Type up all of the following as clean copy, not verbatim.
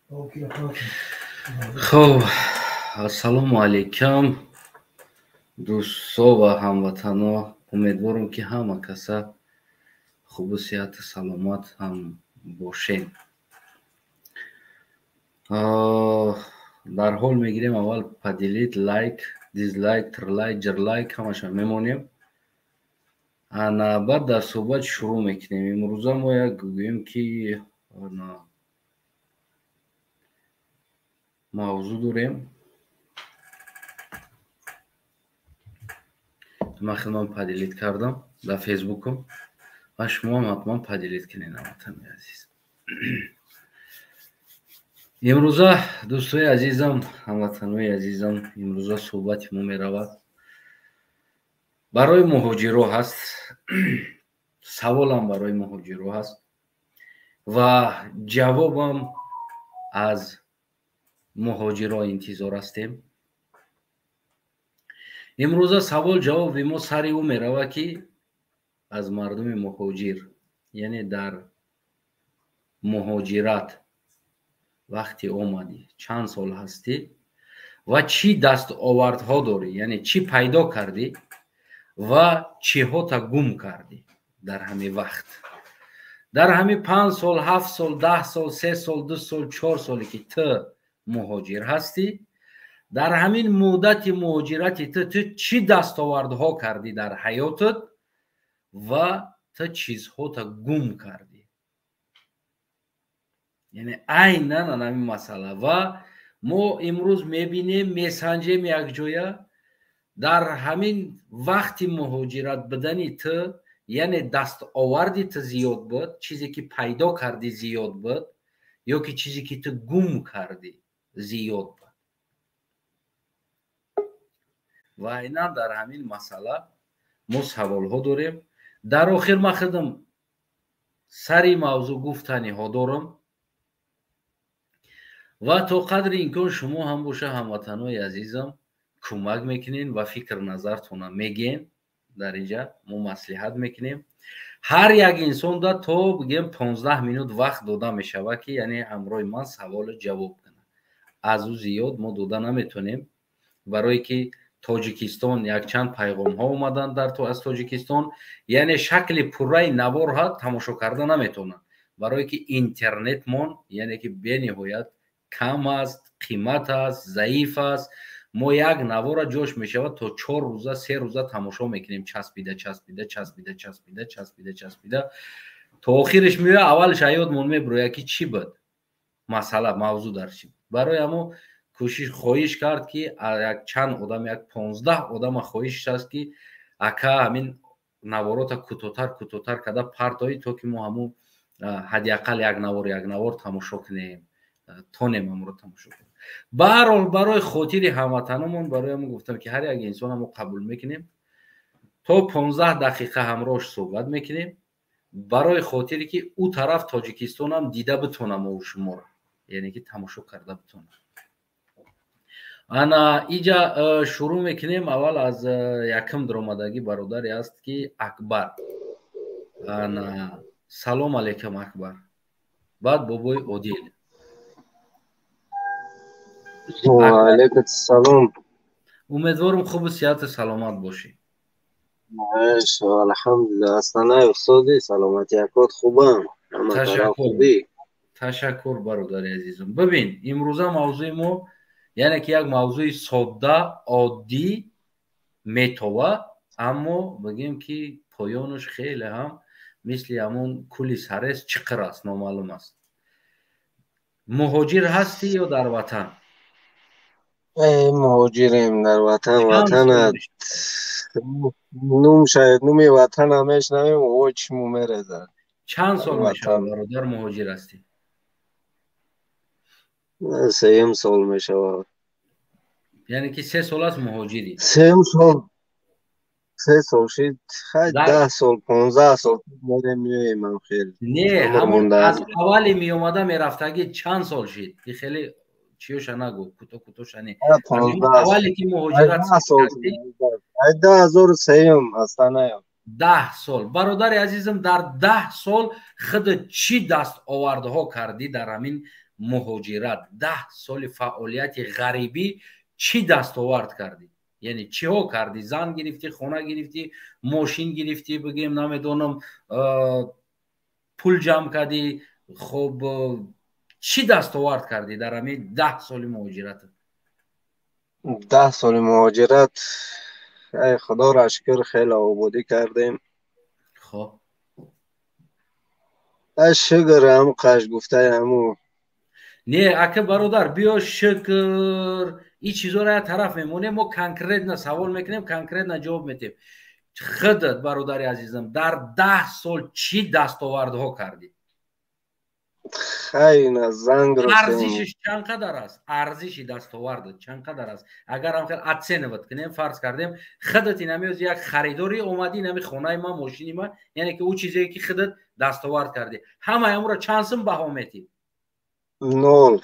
Хоб, ассалому алайкум, дӯстҳо ва ҳамватанҳо. Умедворам, ки ҳама каса хубу сиҳату саломат ҳам бошем. Дар ҳол мегирем, аввал поделить, лайк, дизлайк, трлайк, ҷирлайк ҳамаша мемонем. Ана баъд дар суҳбат шурӯъ мекунем. Имрӯза мо як гӯем, ки мавзӯъ дорем. Ман худам поделить кардам дар фейсбукам ва шумоам ҳатман поделить кунед, ҳамватани азиз. Имрӯза, дӯстои азизам, ҳамватанои азизам, имрӯза суҳбати мо меравад барои муҳоҷиро ҳаст, саволам барои муҳоҷиро ҳаст ва ҷавобам аз муҳоҷиро интизор ҳастем. Имрӯза савол ҷавоби мо сари ӯ меравад, ки аз мардуми муҳоҷир, яъне дар муҳоҷират вақте омадӣ, чанд сол ҳастӣ ва чӣ дастовардҳо дорӣ, яъне чӣ пайдо кардӣ ва чиҳота гум кардӣ дар ҳамин вақт, дар ҳамин 5 сол, 7 сол, 10 сол, 3 сол, 2 сол, 4 соле, ки ту муҳоҷир ҳастӣ, дар ҳамин муддати муҳоҷирати ту ту чӣ дастовардҳо кардӣ дар ҳаётат ва ту чизҳота гум кардӣ, яъне айнан ҳамин масъала. Ва мо имрӯз мебинем, месанҷем якҷоя дар ҳамин вақти муҳоҷират будани ту, яъне дастоварди ту зиёд буд, чизе ки пайдо кардӣ зиёд буд ё ки чизе ки ту гум кардӣ зиёд буд. Ва айнан дар ҳамин масъала мо саволҳо дорем. Дар охир ман худам сари мавзӯъ гуфтаниҳо дорам ва то қадри имкон шумо ҳам боша, ҳамватанои азизам, кӯмак мекунен ва фикр назартона мегӯен. Дар инҷа мо маслиҳат мекунем. Ҳар як инсонда то бигем 15 минут вақт дода мешавад, ки яъне ҳамроҳи ман саволу ҷавоб кунад. Аз ӯ зиёд мо дода наметонем, барое ки Тоҷикистон якчанд пайғомҳо омаданд дар аз Тоҷикистон, яъне шакли пурраи наворҳа тамошо карда наметавонанд, барое ки интернетмон яъне ки бениҳоят кам аст, қимат аст, заиф аст. Мо як навора ҷош мешавад то 4 рӯза, 3 рӯза тамошо мекунем, часпида, часпида, часпида, часпида, часпида, часпида, то охириш меояд, аввалиш ҳаётмон мебирояд, ки чӣ буд масъала, мавзӯъ дар чӣ. Барои ҳамо кӯшиш хоҳиш кард, ки як чанд одам, як 15 одама хоҳиш аст, ки ака, ҳамин наворота кӯтоҳтар, кӯтоҳтар карда партоӣ, то ки мо ҳамун ҳадди ақал як навор, як навор тамошо кунем, тонем ҳамонро тамошо кунем. Баҳарҳол, барои хотири ҳамватаномон, барои ҳамон гуфтам, ки ҳар як инсона мо қабул мекунем, то 15 дақиқа ҳамроҳш суҳбат мекунем, барои хотире ки ӯ тараф Тоҷикистонам дида битонам мо шуморо, яъне ки тамошо карда битонам. Ана иҷа шурӯъ мекунем. Аввал аз якум даромадагӣ бародаре аст, ки Акбар. Ана, салом алейкум, Акбар. Баъд бобои Одил. Алейкум салом. Умедворам, хубу сиҳату саломат бошӣ. Алҳамдулилла, астанай устоди, саломати акот хубам. Ташаккур, бародари азизам. Бибин, имрӯза мавзӯи мо яъне ки як мавзӯи содда, оддӣ метова, аммо бигем, ки поёнаш хеле ҳам мисли ҳамон кӯли Сарез чиқир аст, номаълум аст. Муҳоҷир ҳастӣ ё дар ватан? Муҳоҷирем, дар ватан. Ватанат нум шояд, нуми ватана мешнавем, чиму мерезад. Чанд сол мешавад, бародар, муҳоҷир ҳастӣ? Сеюм сол мешавад. Яъне ки 3 сол аст муҳоҷирӣ? Сеюм сол, 3 сол шид. Хай, 10 сол, 15 сол мерем, меоем хел. Не, ҳамон аз аввали меомада мерафтагӣ чанд сол шид? И хеле чиёша нагӯ, кӯто кӯтоша не, аввале ки муҳоҷират. 2003-юм астанаям. 10 сол, бародари азизам. Дар 10 сол худ чӣ дастовардҳо кардӣ дар ҳамин муҳоҷират, 10 соли фаъолияти ғарибӣ чӣ дастовард кардӣ? Яъне чиҳо кардӣ? Зан гирифтӣ, хона гирифтӣ, мошин гирифтӣ, бигем, намедонам, пул ҷамъ кардӣ. Хоб, чӣ дастовард кардӣ дар ҳамин 10 соли муҳоҷират? 10 соли муҳоҷират, ай, худоро шукр, хеле ободӣ кардем. Хоб. Ай, шукр, ҳаму қаш гуфтаи ҳаму. Не, ака, бародар, биё, шукр, ин чизоро як тараф мемонем. Мо конкретно савол мекунем, конкретно ҷавоб метиҳем. Худат, бародари азизам, дар 10 сол чӣ дастовардҳо кардӣ? Хайна, зан гирифтем. Арзишиш чанд қадар аст? Арзиши дастовардат чанд қадар аст, агар ҳам хел оценивать кунем? Фарз кардем, худат инамиёз як харидорӣ омадӣ, инами хонаи ман, мошини ман, яъне ки ӯ чизе ки худат дастовард кардӣ, ҳамаи амуро чанд сум баҳо метӣ? Нол.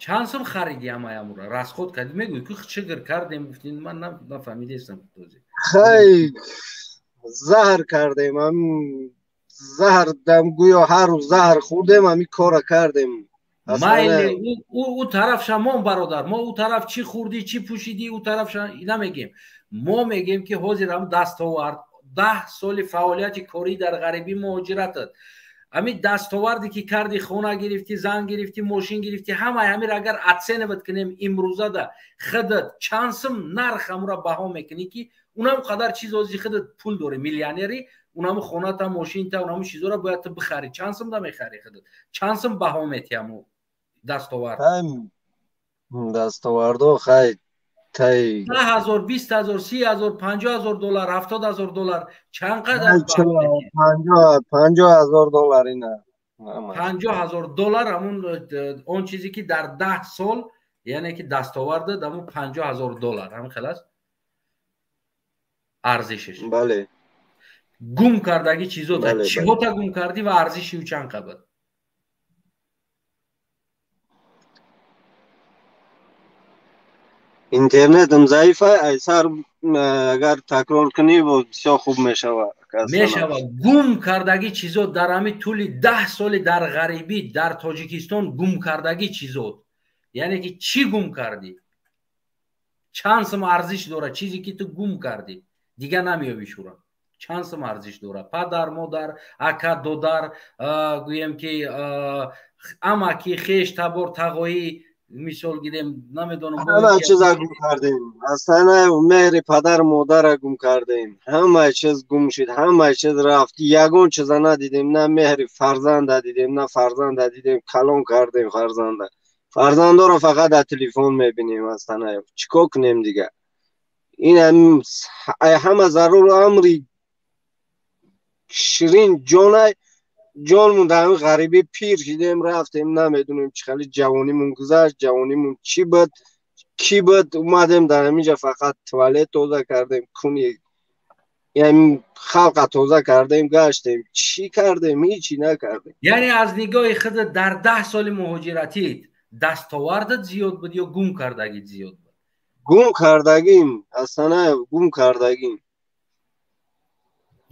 Чанд сум харидӣ, ҳамаи амура расход кардӣ? Мегӯӣ ки шукр кардем, гуфтин, ман нафаҳмидестам. Хай, заҳр кардем, ам заҳр дам, гӯё ҳар рӯз заҳр хӯрдем, ҳами кора кардем. Майли, ӯ тарафша мон, бародар. Мо ӯ тараф чӣ хӯрдӣ, чӣ пӯшидӣ, ӯ тарафша намегем. Мо мегем ки ҳозир ҳам дастовард, 10 соли фаъолияти корӣ дар ғарибӣ, муҳоҷиратат, ҳамин дастоварде ки кардӣ, хона гирифтӣ, зан гирифтӣ, мошин гирифтӣ, ҳамаи ҳамир агар оценивать кунем, имрӯзада худат чанд сум нарх ҳамура баҳо мекунӣ, ки унам қадар чиз ози худат пул дорӣ, миллионерӣ, унаму хоната, мошинта, унаму чизора бояд ту бихарӣ. Чанд сум да мехарӣ худат? Чанд сум баҳо метиҳ ҳаму дастовард? Дастовардо, хай, тай 10 000, 20 000, 30 000, 50 000 доллар, 70 000 доллар, чанд қадар? 50 000 доллар ина. 50 000 доллар. Ҳамун он чизе ки дар 10 сол, яъне ки дастовардад, ҳамун 50 000 доллар ҳамин хел аст арзишаш? Бале. Гум кардагӣ чизота, чиҳота гум кардӣ ва арзиши ӯ чанд қабр? Интернетам заиф, айсар агар такрор кунӣ, бисёр хуб мешавад. Мешавад. Гум кардагӣ чизот дар ҳамин тӯли 10 соли дар ғарибӣ, дар Тоҷикистон гум кардагӣ чизот, яъне ки чӣ гум кардӣ, чанд сум арзиш дорад чизе ки ту гум кардӣ, дигар намеёбӣ шура? Чанд сум арзиш дорад? Падар, модар, ака, додар, гӯем ки амаки, хеш, табор, тағоӣ, мисол гирем, намедонам. Ҳама чиза гум кардем, аслан меҳри падар модара гум кардем. Ҳама чиз гум шуд, ҳама чиз рафт, ягон чиза надидем. На меҳри фарзанда дидем, на фарзанда дидем, калон кардем фарзанда. Фарзандоро фақат дар телефон мебинем. Аслан чӣ кор кунем дигар? Ин ҳама зарур амри ширин ҷонай, ҷонмон дар ҳамин ғарибӣ пир шидем, рафтем, намедонем чӣ хели ҷавонимон гузашт, ҷавонимон чӣ буд, кӣ буд. Омадем, дар ҳаминҷа фақат туалет тоза кардем, куни яъне халқа тоза кардем, гаштем. Чӣ кардем? Ҳичи накардем. Яъне аз нигоҳи худат дар 10 соли муҳоҷиратит дастовардат зиёд буд ё гум кардагит зиёд буд? Гум кардагим, аслан гум кардагим.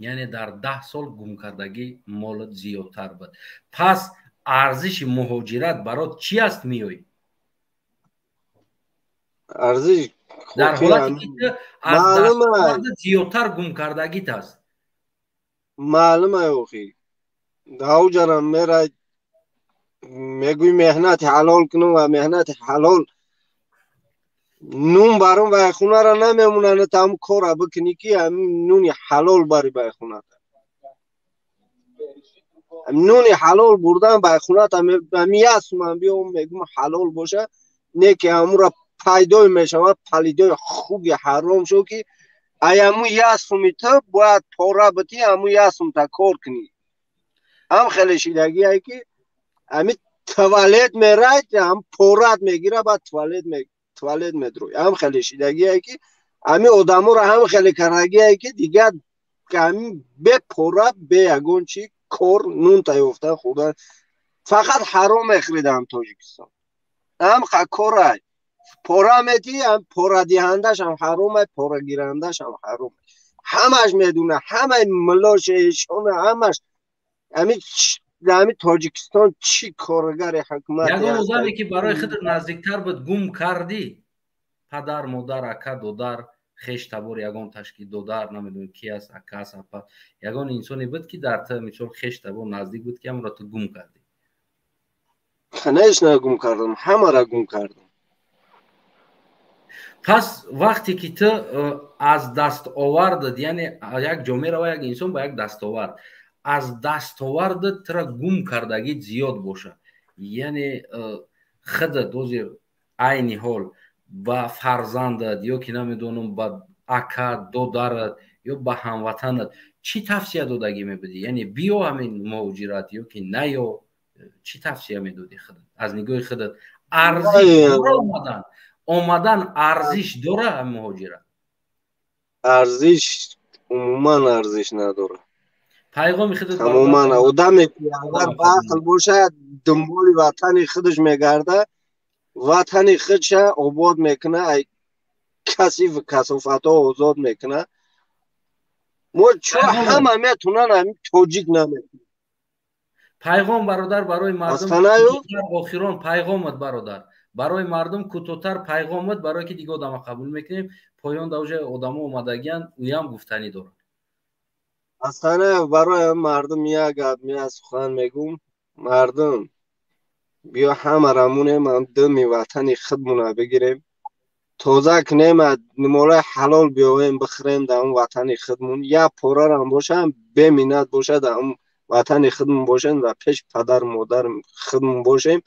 Яъне дар 10 сол гумкардагӣ молот зиёдтар буд. Пас арзиши муҳоҷират барот чӣ аст, миёй? Арзиш Дар ҳолате ки ту аз дастовард зиёдтар гумкардагит аст. Маълума, охи, ҳавҷарам мерай, мегӯй меҳнати ҳалол кунам ва меҳнати ҳалол нун баром вай хунара намемонанд. Там кора бикунӣ, ки ҳамин нуни ҳалол бари бай хуната. Нуни ҳалол бурдан бай хуната миясуман, биём, мегӯм, ҳалол боша, не ки ҳамура пайдой мешавад палидои хуби ҳаром шо, ки аяму ясуми ту бояд пора битӣ, ҳаму ясумта кор кунӣ. Ҳам хеле шидагие, ки ҳами туалет мерай, ҳам порат мегира, баъд туалет медрои. Ҳам хеле шидагие, ки ҳами одаморо ҳам хеле кардагие, ки дигар ҳами бе пора, бе ягон чи кор нун ёфта хӯрдан фақат ҳаром мехӯридам. Тоҷикистон ҳам корай пора метӣ, ҳам порадиҳандашам ҳаромай, порагирандашам ҳаром. Ҳамаш медуна, ҳамаи милош эшона, ҳамаш ҳами. Дар Тоҷикистон чӣ коргари ҳукумат? Ягон одаме, ки барои худат наздиктар буд, гум кардӣ? Падар, модар, ака, додар, хеш табор, ягон ташкил додар, намедонам ки аст, ака аст, апа, ягон инсоне буд, ки дар ту мисол хеш табор наздик буд, ки ҳамонро ту гум кардӣ? Конечно, гум кардам, ҳамаро гум кардам. Пас вақте ки ту аз даст овардат, яъне як ҷо мерава як инсон ба як дастовард, аз дастовардат тура гум кардагит зиёд бошад, яъне худат ҳозир айни ҳол ба фарзандат ё ки намедонам, ба ака, додарат ё ба ҳамватанат чӣ тавсия додагӣ мебудӣ? Яъне биё ҳамин муҳоҷират ё ки наё, чӣ тавсия медодӣ худат? Аз нигоҳи худат арзиш дора омадан? Омадан арзиш дора муҳоҷират? Арзиш, умуман арзиш надорад. Пайғоми худат? Тамоман. Одаме ки агар ба ақл бошад, дунболи ватани худаш мегардад, ватани худша обод мекунад, ай касиф касофатҳо озод мекунад. Мо чо ҳама метунан, ҳамин тоҷик наметунад. Пайғом, бародар, барои мардум, охирон пайғомат, бародар, барои мардум кӯтоҳтар пайғомат, барое ки дига одама қабул мекунем. Поён да уже одамо омадагиян, уям гуфтанӣ дорад. Астана, барои мардум як гап, як сухан мегум: мардум, биё ҳамаро монем, дими ватани худмона бигирем, тоза кунем, молаи ҳалол биёвем, бихӯрем дар он ватани худмон. Як порарам бошам, беминнат бошад, дар он ватани худмон бошем, дар пеши падару модари худмон бошем.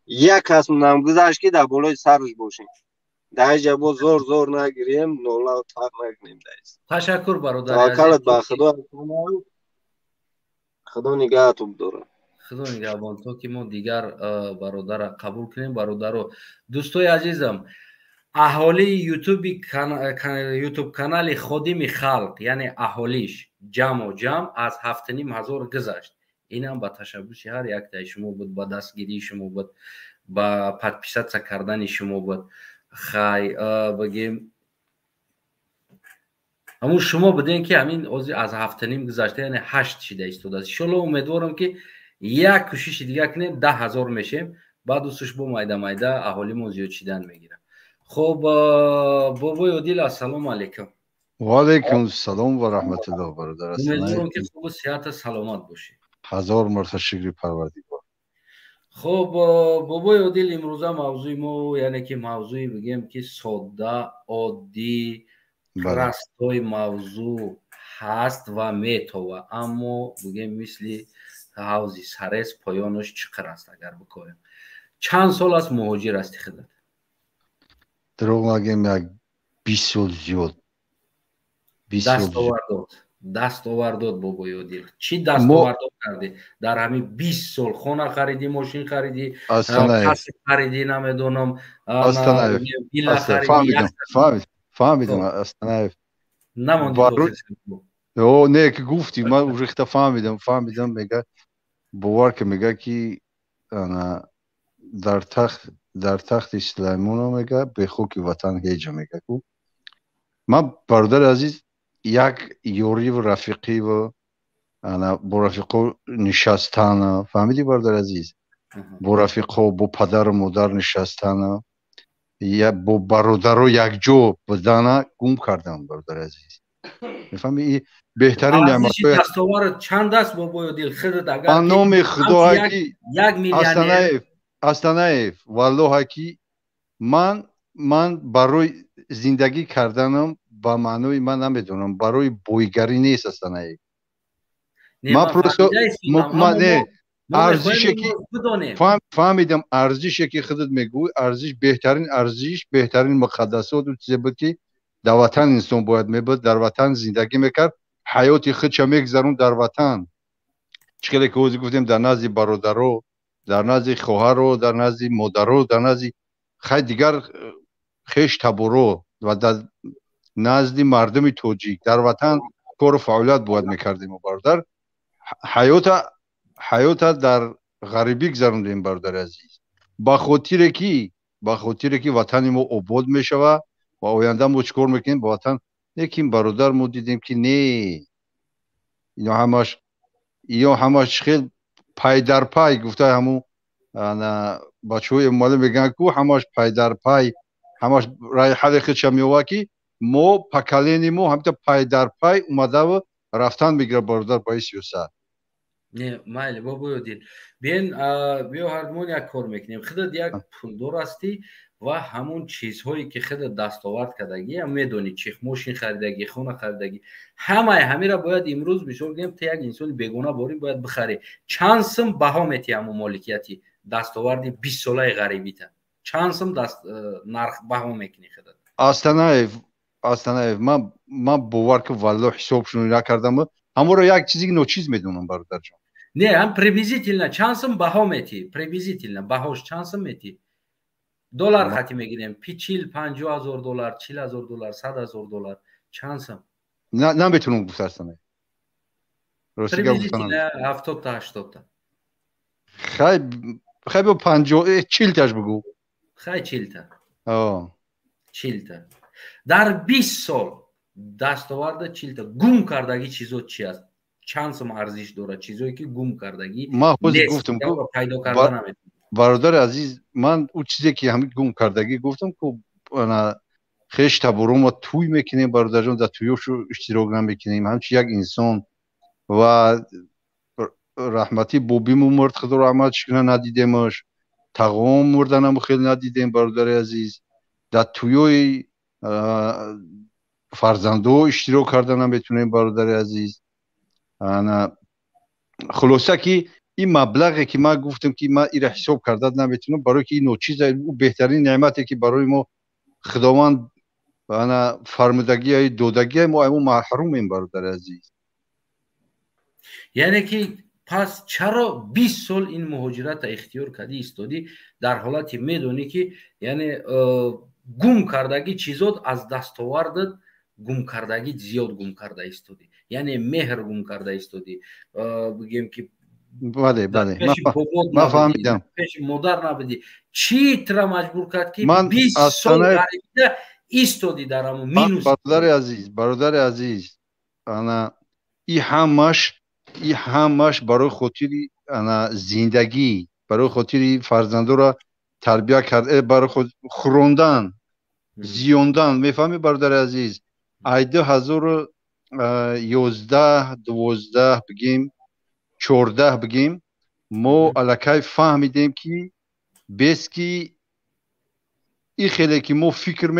Як кас нам гузашт, ки дар болои сараш бошем. Дар инҷа бо зор зор нагирем, нолаву тар накунем. Ташаккур, бародар. Таваккалат ба Худо, Худо нигаҳатон дорад. Худо нигаҳбон, то ки мо дигар бародарро қабул кунем. Бародаро, дӯстои азизам, аҳолии ютуби, ютуб канали Ходими халқ, яъне аҳолиш ҷамъу ҷамъ аз 7500 гузашт. Инам ба ташаббуси ҳар яктаи шумо буд, ба дастгирии шумо буд, ба подписаться кардани шумо буд. Хай, бигем, ҳамун шумо будем, ки ҳамин ҳозир аз 7,5 гузашта, яъне 8 шида истодааст. Иншолло, умедворам, ки як кӯшиши дига кунем, 10 000 мешем. Баъд усуш бо майда майда аҳолимон зиёд шидан мегирад. Хуб, бобои Одил, ассалому алайкум. Ваалайкум салом ва раҳматуллоҳ, бародар. Умедворам, ки хубу сиҳату саломат бошед. Ҳазор марта шукри Парвардигор. Хуб, бобои Одил, имрӯза мавзӯи мо, яъне ки мавзӯи бигем, ки содда, оддӣ, простой мавзӯъ ҳаст ва метова, аммо бигем, мисли ҳавзи сарес поёнаш чиқир аст агар бикорем. Чанд сол аст муҳоҷир ҳасти худат? Дурӯғ нагем, як 20 сол зиёд. Дастовардот, дастовардот, бобои Одил, чӣ дастовардот кардӣ дар ҳамин 20 сол? Хона харидӣ, мошин харидӣ, қаср харидӣ, намедонам, вилла? Фаҳмидам, Астанаев. Намондӣ? Не, ки гуфтӣ, ман уже хита фаҳмидам, фаҳмидам. Мега, бовар ки, мега, ки ана дар тахт, дар тахти Сулаймоно, мега, бехоки ватан ҳеҷа, мега ку. Ман, бародари азиз, як ёриву рафиқиву ана бо рафиқо нишастана, фаҳмидӣ, бародари азиз, бо рафиқо, бо падару модар нишастана, бо бародаро якҷо будана гум кардам, бародари азиз, мефаҳми? Беҳтарин неъматҳои дастовард чанд аст, бобои Одил, худат агар? Ба номи Худо, ки як миллионер. Астанаев, Астанаев, валлоҳа, ки ман барои зиндагӣ карданам, ба маънои ман намедонам, барои бойгарӣ нест, Астанаев. Ман просто не арзише ки фаҳмидам, арзише ки худат мегӯй, арзиш, беҳтарин арзиш, беҳтарин муқаддасот у чизе буд, ки дар ватан инсон бояд мебуд, дар ватан зиндагӣ мекард, ҳаёти худша мегузаронд дар ватан. Чӣ хеле ки ҳозир гуфтем, дар назди бародаро, дар назди хоҳаро, дар назди модаро, дар назди хай дигар хеш таборо ва дар назди мардуми тоҷик дар ватан кору фаъолият бояд мекардем. Бародар, ҳаёта дар ғарибӣ гузарондем, бародари азиз, ба хотире ки ватани мо обод мешава ва оянда мо чӣ кор мекунем ба ватан. Лекин, бародар, мо дидем, ки не, ино ҳамаш, иё ҳамаш хел. Пайдарпай гуфта, ҳамун бачаҳои Эмомалӣ мегӯянд, ку ҳамаш пайдарпай, ҳамаш раи ҳалли худша меёвад, ки мо поколение мо ҳамита пайдарпай омадаву рафтан мегирад, бародар, ба ин сиёсат. Не, майли, бобои Одил, биен, биё, ҳардумон як кор мекунем. Худат як пулдор ҳастӣ ва ҳамун чизҳое, ки худат дастовард кардагӣ, медонӣ, чи мошин харидагӣ, хона харидагӣ, ҳамаи ҳамира бояд имрӯз, мисол гӯем, ту як инсони бегона борӣ, бояд бихарӣ. Чанд сум баҳо метиҳ ҳамун моликияти дастоварди 20-солаи ғарибита? Чанд сум даст нарх баҳо мекунӣ худат? Астанаев, Астанаев, ман бовар ки, валло, ҳисобшуно накардам. Ҳаморо як чизи ночиз медонам, бародарҷон. Не, ҳам приблизительно чанд сум баҳо метиҳ? Приблизительно баҳош чанд сум метиҳ? Доллар хати мегирем, пи 40-50 ҳазор доллар, 40 ҳазор доллар, 100 ҳазор доллар, чанд сум? Наметунам гуфта, Астанаев. Приблизительно 70-та, 80-та. Хай, хай, бо 50, 40-таш бигӯ. Хай, 40-та, 40-та. Дар 20 сол дастоварда 40-та гум кардагӣ чизо чи аст? Чанд сум арзиш дорад чизое, ки гум кардагӣ? Ман ҳозир гуфтам. Пайдо карда наметавонӣ. Бародари азиз, ман ӯ чизе, ки ҳамин гум кардагӣ гуфтам, ку хеш таборома тӯй мекунем, бародарҷон, дар тӯёшу иштирок намекунем ҳамчун як инсон. Ва раҳматӣ бобиму мурд, худо раҳматш куна, надидемаш. Тағом мурданаму хеле надидем, бародари азиз. Дар тӯёи фарзандо иштирок карда наметунем, бародари азиз. Ана, хулоса, ки ин маблағе, ки ман гуфтам, ки ман ира ҳисоб карда наметунам, барое ки ин ночиза, ӯ беҳтарин неъмате, ки барои мо Худованд ана фармудагия, додагия, мо айму маҳрумем, бародари азиз. Яъне ки пас чаро 20 сол ин муҳоҷирата ихтиёр кардӣ, истодӣ, дар ҳолате медонӣ, ки яъне гум кардагӣ чизот аз дастовардат гум кардагӣ зиёд гум карда истодӣ, яъне меҳр гум карда истодӣ, бигем ки Бале, бале, ман фаҳмидам. Пеши модар набудӣ. Чӣ тра маҷбур кард, ки 20 сол ғарибида истодӣ дар ҳамун минус? Бародари азиз, бародари азиз, ана и ҳамаш барои хотири ана зиндагӣ, барои хотири фарзандоро тарбия кард, барои хӯрондан, зиёндан, мефаҳмӣ, бародари азиз? Ай 2011, 12 бигем, 14 бигем, мо аллакай фаҳмидем, ки бес ки и хеле, ки мо фикр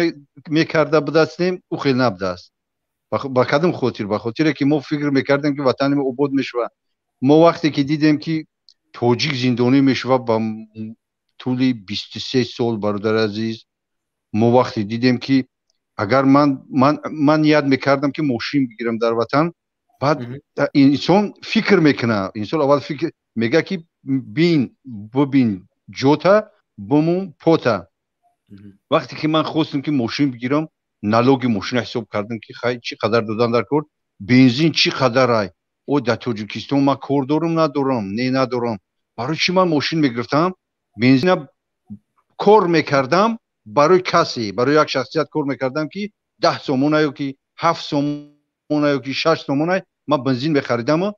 мекарда будастем, ӯ хеле набудааст. Ба кадом хотир? Ба хотире, ки мо фикр мекардем, ки ватани мо обод мешавад. Мо вақте ки дидем, ки тоҷик зиндонӣ мешавад ба тӯли 23 сол, бародари азиз, мо вақте дидем, ки агар ман ният мекардам, ки мошин бигирам дар ватан, баъд инсон фикр мекунад. Инсон аввал фикр мега, ки бин, бубин ҷота, бумун пота. Вақте ки ман хостам, ки мошин бигирам, налоги мошина ҳисоб кардам, ки хай, чӣ қадар додан дар кор, бензин чӣ қадар ай. О, дар Тоҷикистон ман кор дорам, надорам? Не, надорам. Барои чӣ ман мошин мегирифтам, бензина кор мекардам барои касе, барои як шахсият кор мекардам, ки 10 сомона ё ки 7 сомона ё ки 6 сомона ман бензин мехаридаму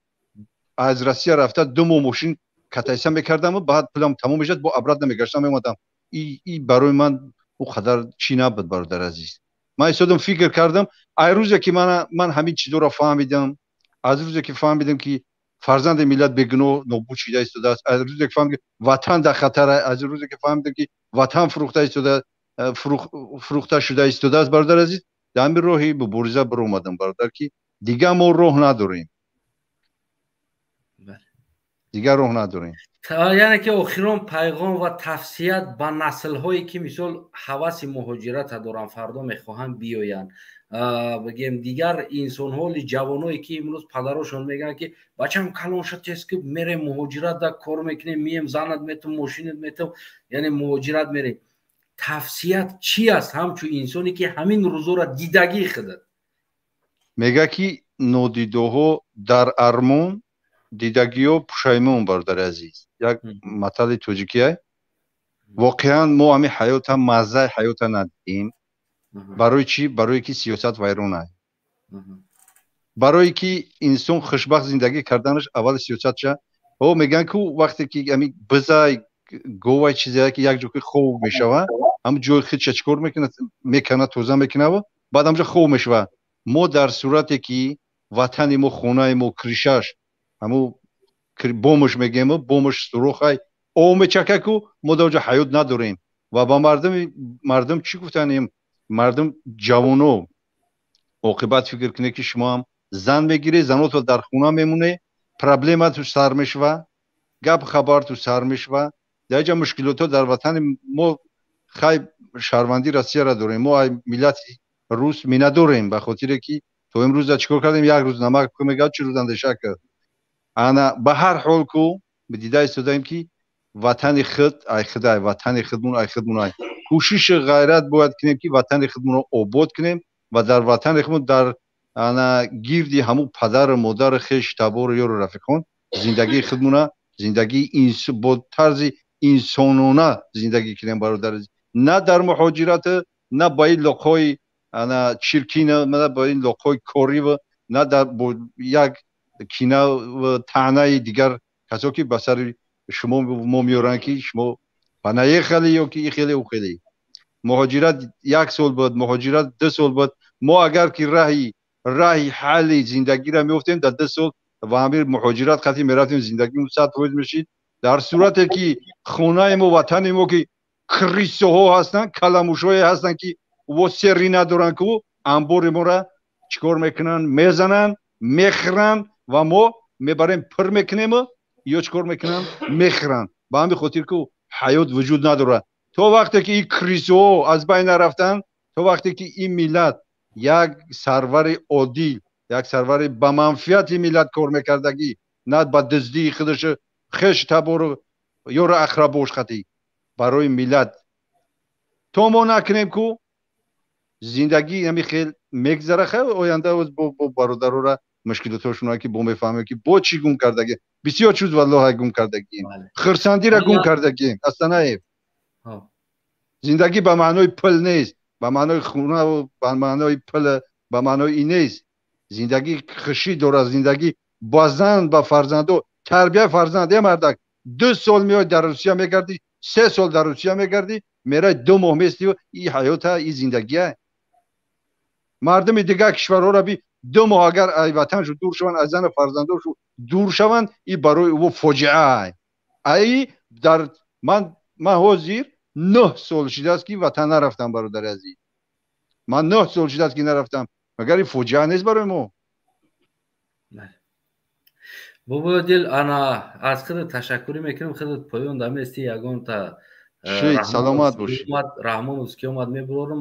аз Россия рафта 2 моҳ мошин катайса мекардаму баъд пулам тамом мешад, бо обратно мегаштам, меомадам. И барои ман ӯ қадар чӣ набуд, бародари азиз. Ман истодам, фикр кардам. Ай рӯзе, ки ман ҳамин чизоро фаҳмидам, аз рӯзе, ки фаҳмидам, ки фарзанди миллат бегуноҳ нобуд шида истодааст, аз рӯзе, ки фаҳмидам, ки ватан дар хатар, аз рӯзе, ки фаҳмидам, ки ватан фурӯхта истода, фурӯхта шуда истодааст, бародари азиз, дар ҳамин роҳи мубориза биромадам, бародар, ки дигар мо роҳ надорем, дигар роҳ надорем. Яъне ки охирон пайғом ва тавсият ба наслҳое, ки мисол ҳаваси муҳоҷирата доранд, фардо мехоҳанд биёянд, бигем, дигар инсонҳоли ҷавоное, ки имрӯз падарошон мегӯянд, ки бачам калон шад, тез ки мерем муҳоҷират, да кор мекунем, мием, занат метум, мошинат метум, яъне муҳоҷират мерем, тавсият чӣ аст ҳамчун инсоне, ки ҳамин рӯзоро дидагӣ худат? Мега, ки нодидоҳо дар армон, дидагиҳо пушаймон. Бародари азиз, як матали тоҷикия. Воқеан, мо ҳамин ҳаёта, маззаи ҳаёта надидем. Барои чӣ? Барое ки сиёсат вайрон аст. Барое ки инсон хушбахт зиндагӣ карданаш, аввал сиёсатша. О, мегӯянд ку вақте ки ами бизай говай чизе ки як ҷо ки хов мешава, ҳам ҷои худша чӣ кор мекунад? Мекана, тоза мекунава, баъд ҳамҷо хов мешава. Мо дар сурате ки ватани мо, хонаи мо, кришаш ҳаму бомаш мегӯем, бомаш сурохай, об мечака ку, мо дар оҷо ҳаёт надорем. Ва ба мардум чӣ гуфтанем? Мардум, ҷавоно, оқибат фикр кунед, ки шумо ҳам зан мегиред, заното дар хона мемоне, проблема ту сар мешава, гап хабар ту сар мешава. Дар ҷа мушкилотҳо дар ватани мо. Хай, шаҳрвандии Россияро дорем, мо ай миллати рус минадорем, ба хотире ки то имрӯза чӣ кор кардем? Як рӯз намак мегӯяд, чӣ рӯз андеша кард. Ана, ба ҳар ҳол ку дида истодаем, ки ватани худ ай худай, ватани худмун ай худмун ай. Кӯшиши ғайрат бояд кунем, ки ватани худмунро обод кунем ва дар ватани худмун, дар ана гирди ҳамун падару модару хеш, табору ёру рафиқон зиндагии худмуна, зиндагии бо тарзи инсонона зиндагӣ кунем, бародар. На дар муҳоҷират, на ба ин лоқҳои ана чиркина, на ба ин лоқҳои корива, на дар бо як кина таънаи дигар касо, ки ба сари шумо мо меоранд, ки шумо понаехали ё ки ихеле ухеле. Муҳоҷират як сол буд, муҳоҷират 2 сол буд. Мо агар ки раҳи ҳалли зиндагиро меёфтем, дар 2 сол ва ҳамин муҳоҷират қатъи мерафтем, зиндагимон 100% мешид. Дар сурате ки хонаи мо, ватани мо, ки крысоҳо ҳастанд, каламушҳое ҳастанд, ки во серри надоранд ку, амбори моро чӣ кор мекунанд? Мезананд, мехӯранд ва мо мебарем, пур мекунем, ё чӣ кор мекунанд? Мехӯранд. Ба ҳамин хотир ку ҳаёт вуҷуд надорад. То вақте ки ин крысоҳо аз байн нарафтанд, то вақте ки ин миллат як сарвари одил, як сарвари ба манфиати миллат кор мекардагӣ, на ба дуздии худаш, хеш, табору ёру ақрабош қатӣ, барои миллат то мо накунем ку, зиндагӣ ҳами хел мегзара. Хел оянда бо бародарора мушкилотҳошона ки бо мефаҳмем, ки бо чӣ гум кардагем. Бисёр чиз, валлоҳ, гум кардагием, хурсандира гум кардагием. Астанаев, зиндагӣ ба маънои пул нест, ба маънои хона, ба маънои пул, ба маънои ин нест. Зиндагӣ хушӣ дорад, зиндагӣ ба зан, ба фарзандо, тарбияи фарзанд. Е мардак, 2 сол меои, дар Русия мегардӣ, 3 сол дар Русия мегардӣ, мерай, 2 моҳ местӣ. И ҳаёта, и зиндагия. Мардуми дигар кишварҳоро би, 2 моҳ агар ай ватаншу дур шаванд, аз зану фарзандошу дур шаванд, и барои ӯ фоҷиа. Ай дар ман ҳозир 9 сол шудааст, ки ватан нарафтам. Бародари азиз, ман 9 сол шудааст, ки нарафтам. Магар ин фоҷиа нест барои мо? Бобои ана, аз худат ташаккурӣ мекунем. Худат поён дамести, ягонта Шид, саломат бошед. Раҳмоновский омад, мебурорам.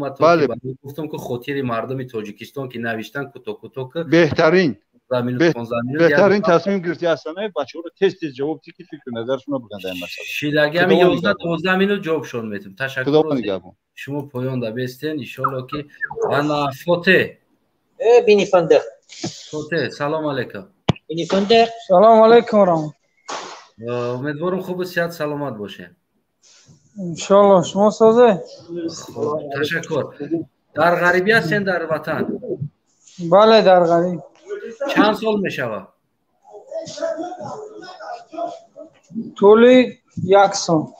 Гуфтам, ки хотири мардуми Тоҷикистон, ки навиштан кӯтоҳ кӯтоҳ. Беҳтарин, беҳтарин тасмим гирифти, Ҳасанаев. Бачаҳоро тез тез ҷавоб ти, ки фикру назаршуно биган дар ин масъала. Шидаги ҳами 11-12 минут ҷавобшон метем. Ташаккур, шумо поён да бестен, иншолло, ки ана Фоте. Бини фандиқ. Фоте, салом алейкум. Бини фандиқ. Салом алейкум, рам. Умедворам, хубу сиҳат, саломат бошед. Иншолло, шумо созе? Ташаккур. Дар ғарибӣ ҳастен, дар ватан? Бале, дар ғариб. Чанд сол мешавад? Тӯли як сол.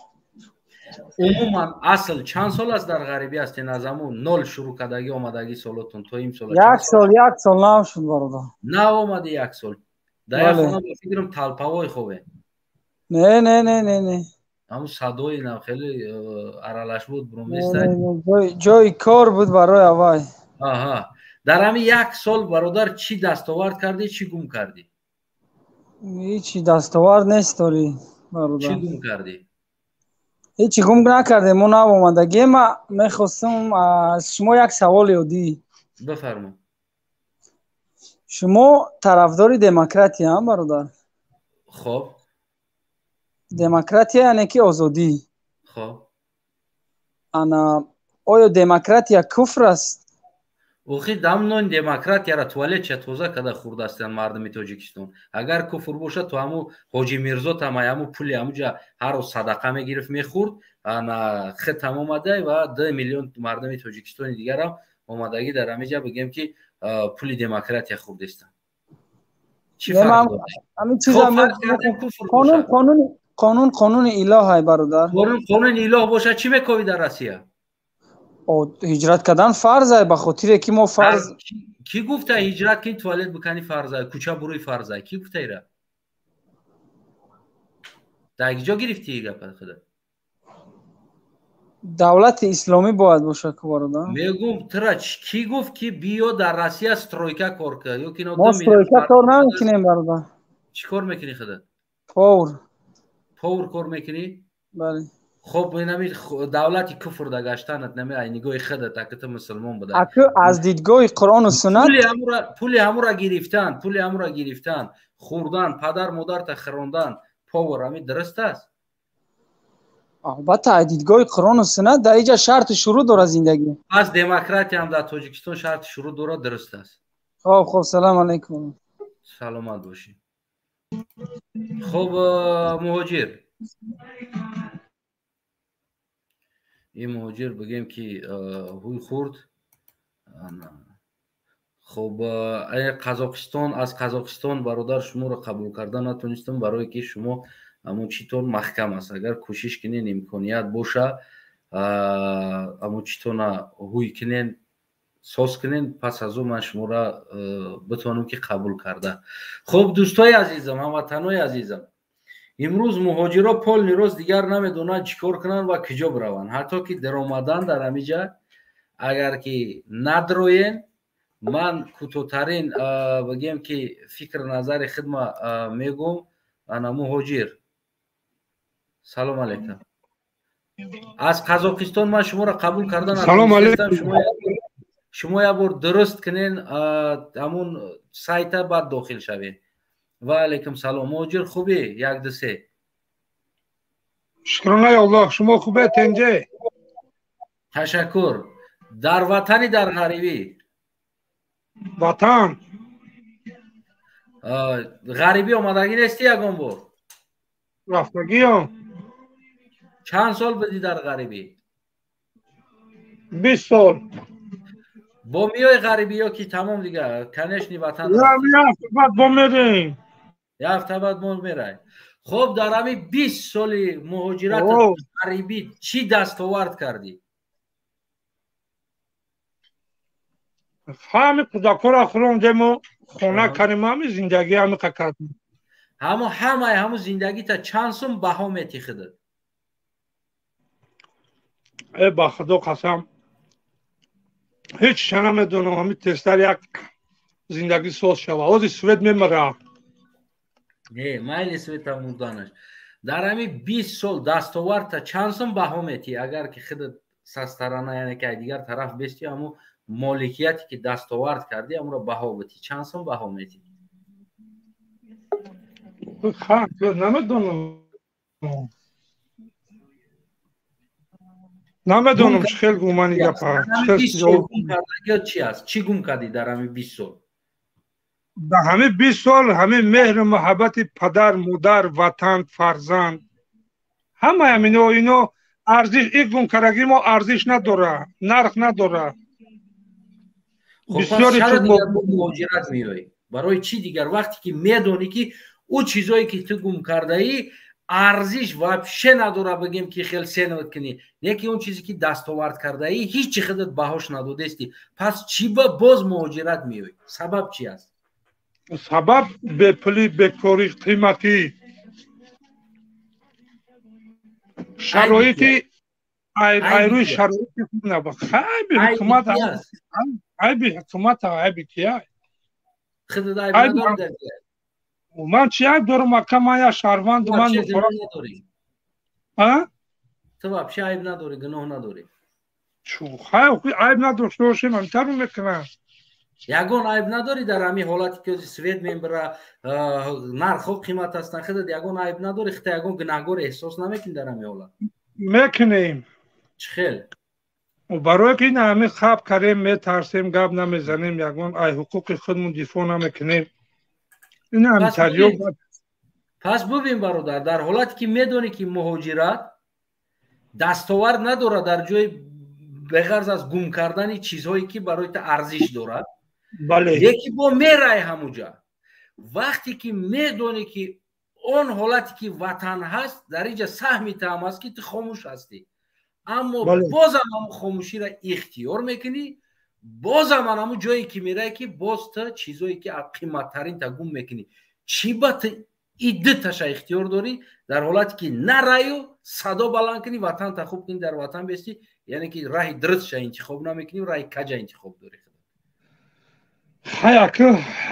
Умуман, асл чанд сол аст дар ғарибӣ ҳастен? Аз ҳамун нол шурӯъ кардагӣ, омадагӣ солотон то им сол? Як сол, як сол нав шуд, бародар. Нав омади, як сол. Дар як хона, ба фикрам, талпавой хобе. Не, не, не, не, не. Ҳамун садои нав хеле аралаш буд, бруместа. Ҷои кор буд барои аввай. Аҳа, дар ҳамин як сол, бародар, чӣ дастовард кардӣ, чӣ гум кардӣ? Ҳечи дастовард нест дорӣ, бародар. Чӣ гум кардӣ? Ҳечи гум накардем, мо нав омадагем. Ма мехостам аз шумо як саволи оддӣ. Бифармо. Шумо тарафдори демократия, бародар? Хоб. Демократия яъне ки озодӣ. Хоб. Ана, оё демократия куфр аст? Охи, дамнон демократияра туалетча тоза када хӯрдастанд мардуми Тоҷикистон. Агар куфр бошад, то ҳаму Ҳоҷи Мирзо тамай ҳаму пули ҳамуҷа ҳар рӯз садақа мегирифт, мехӯрд. Ана хитам омадай ва 2 миллион мардуми Тоҷикистони дигарам омадагӣ дар ҳамиҷа, бигем, ки пули демократия хӯрдестанд. Чӣ фарқ дорад? Ҳамин чиза қонун қонун қонун қонуни илоҳай, бародар. Қонун қонуни илоҳ бошад, чӣ мекови дар Россия? Ҳиҷрат кардан фарзай, ба хотире ки мо фарз. Кӣ гуфта ҳиҷрат кин, туалет бикани фарзай, кӯча буруи фарзай? Кӣ гуфта ира? Дар ҷо гирифтӣ гапа худа? Давлати исломӣ бояд бошад, ку, бародар. Мегум, тра кӣ гуфт, ки биё дар Россия стройка кор кар ё ки? Мо стройка кор намекунем, бародар. Чӣ кор мекунӣ худа? Повар. Повар кор мекунӣ? Бале. Хоб, инами давлати куфр да гаштанат нами ай нигоҳи худат, аки ту мусулмон буда. Аку, аз дидгоҳи Қуръону суннат. Пули ҳамура гирифтан, пули ҳамура гирифтан, хӯрдан, падар модарта хирондан, повар, ами дуруст аст? Албатта, аз дидгоҳи Қуръону суннат дар иҷа шарту шурӯъ дорад зиндагӣ. Пас демократия ҳам дар Тоҷикистон шарту шурӯъ дорад, дуруст аст. Хоб, салом алайкум. Саломат бошӣ. Хоб, муҳоҷир, ин муҳоҷир бигем, ки ҳуй хурд. Хоб, Қазоқистон, аз Қазоқистон, бародар, шуморо қабул карда натонистам, барое ки шумо ҳамон читон маҳкам аст. Агар кӯшиш кунен, имконият боша, ҳамон читона ҳуй кунен, соз кунен, пас аз ӯ ман шуморо битонам ки қабул карда. Хоб, дӯстои азизам, ҳамватанои азизам, имрӯз муҳоҷиро полный рост дигар намедонанд чӣ кор кунанд ва куҷо бираванд. Ҳатто ки даромадан дар ҳамиҷа, агар ки надроен, ман кӯтоҳтарин, бигем ки, фикр назари хидма мегӯм. Ана, муҳоҷир, салом алейкум. Аз Қазоқистон ман шуморо қабул карда натонистам. Шумо як бор дуруст кунен ҳамун сайта, баъд дохил шавед. Ва алейкум салом, муҳоҷир, хубӣ? Як, ду, се. Шукронаи Аллоҳ, шумо хубе, тенҷе? Ташаккур. Дар ватани, дар ғарибӣ? Ватан. Ғарибӣ омадагӣ нестӣ ягон бор? Рафтагиам. Чанд сол будӣ дар ғарибӣ? 20 сол. Бо миёи ғарибӣ ё ки тамом, дигар конечно ватан? Баъд бо мерем. Як ҳафта баъд мо мерай. Хоб, дар ҳамин 20 соли муҳоҷират, ғарибӣ, чӣ дастовард кардӣ? Ҳами кӯдакҳоро хӯрондему, хона кардем, ҳами зиндагӣ ҳамиқа кардем. Ҳамо ҳамаи ҳамун зиндагита чанд сум баҳо метӣ худат? Э, ба Худо қасам, ҳеҷ ча намедонам. Ҳами тезтар як зиндагӣ соз шава. Ҳозир свет мемара. Не, майли света мурданаш. Дар ҳами 20 сол дастовардта чанд сум баҳо метӣ, агар ки худат со стороны, яъне ки дигар тараф бести, ҳамун моликияте ки дастовард кардӣ, ҳамонро баҳо битӣ, чанд сум баҳо метӣ? Намедонам, намедонам, чӣ хел гумани гапа. Чи аст, чӣ гум кардӣ дар ҳамин 20 сол? Дар ҳамин 20 сол ҳамин меҳру муҳаббати падар, модар, ватан, фарзанд, ҳамаи ҳамино, ино арзиш, ин гумкардагии мо арзиш надора, нарх надора. Муҳоҷират меоӣ барои чӣ дигар, вақте ки медонӣ, ки ӯ чизое ки ту гум кардаӣ, арзиш вообще надора, бигем ки хел сенават кунӣ, не ки он чизе ки дастовард кардаӣ, ҳеҷ чи худат баҳош надодести, пас чӣ ба боз муҳоҷират меоӣ? Сабаб чи аст? Сабаб бепулӣ, бекорӣ, қиматӣ, шароити, айрӯи шароити хуб наба. Айби ҳукумат, айби ҳукумат, айби кия? Ман чи айб дорам, ака? Ман як шаҳрванд, ман Ту вообще айб надорӣ, гуноҳ надорӣ. Айб надошта бошем, ҳамтару мекунам. Ягон айб надорӣ дар ҳамин ҳолате ки свет мебара, нархҳо қимат ҳастанд, худат ягон айб надорӣ, худта ягон гунаҳгор эҳсос намекунӣ дар ҳамин ҳолат? Мекунем. Чӣ хел? Барое ки ин ҳамин хаб кардем, метарсем, гап намезанем, ягон ай ҳуқуқи худмон дифоъ намекунем. Ин ҳамтариё. Пас бубин, бародар, дар ҳолате ки медонӣ, ки муҳоҷират дастовард надорад дар ҷои беғарз аз гум кардани чизҳое ки барои ту арзиш дорад, леки бо мерай ҳамуҷа. Вақте ки медонӣ, ки он ҳолате ки ватан ҳаст, дар инҷа саҳми таам аст, ки ту хомӯш ҳастӣ, аммо бозам ҳамун хомӯширо ихтиёр мекунӣ, бозам ҳамун ҷое ки меравӣ, ки боз ту чизое ки қиматтарин та гум мекунӣ. Чӣ ба ту и дуташа ихтиёр дорӣ, дар ҳолате ки нараю садо баланд кунӣ, ватанта хуб кунӣ, дар ватан бестӣ, яъне ки раҳи дурустша интихоб намекунӣ, раҳи каҷа интихоб дорӣ. Ҳай, ака,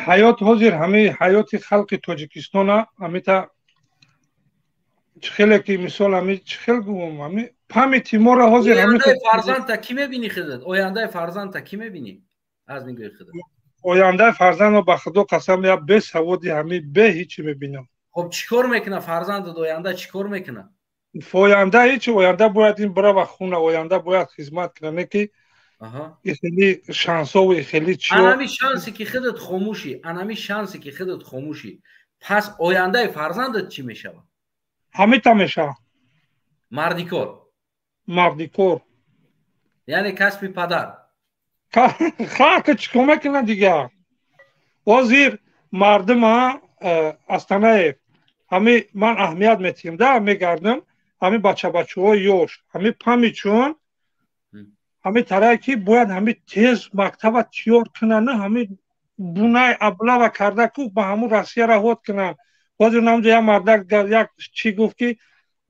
ҳаёт ҳозир ҳамаи ҳаёти халқи Тоҷикистона ҳамита чӣ хеле ки, мисол, ҳами чӣ хел гӯм, ҳами памяти моро ҳозир ҳами фарзандта кӣ мебинӣ худат? Ояндаи фарзандта кӣ мебинӣ аз нигоҳи худат? Ояндаи фарзандро, ба Худо қасам, я бесаводи, ҳами бе ҳичи мебинам. Хоб, чӣ кор мекуна фарзандат оянда, чӣ кор мекуна? Оянда ҳичи, оянда бояд ин бирава хуна, оянда бояд хизмат куна, не ки хеле шансову хеле чи. Анами шансе ки худат хомӯшӣ, анами шансе ки худат хомӯшӣ, пас ояндаи фарзандат чӣ мешавад? Ҳамита мешавад. Мардикор. Мардикор. Яъне касби падар. Ха, чӣ кор мекунад дигар? Ҳозир мардума, Астанаев, ҳами ман аҳамият метиҳам да, мегардам, ҳами бачабачаҳои ёш ҳами памичун ҳами тарае ки бояд ҳами тез мактаба тиёр кунанд, ҳами бунай аблава карда ку ба ҳамун Россия раҳот кунанд. Ҳозир намҷа як мардак як чӣ гуфт, ки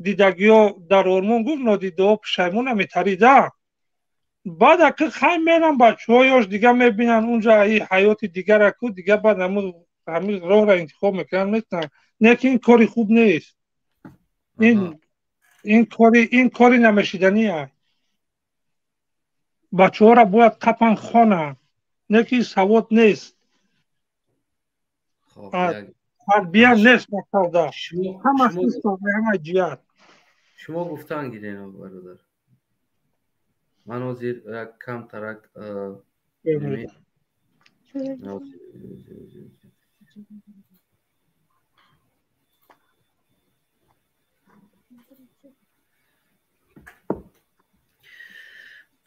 дидагиҳо дар ормон, гуфт, нодидаҳо пушаймон метарида. Баъд аки хай мерам, бачаҳо ёш дига мебинанд унҷа и ҳаёти дигара ку, дига баъд ҳамин роҳро интихоб мекунанд, метавонанд. Не ки ин кори хуб нест, ин кори намешидания. Бачаҳоро бояд қапан хонанд, не ки савод нест, тарбия нест мактабда, ҳама ҷиҳат. Шумо гуфтан гирен, бародар, ман ҳозир як камтарак.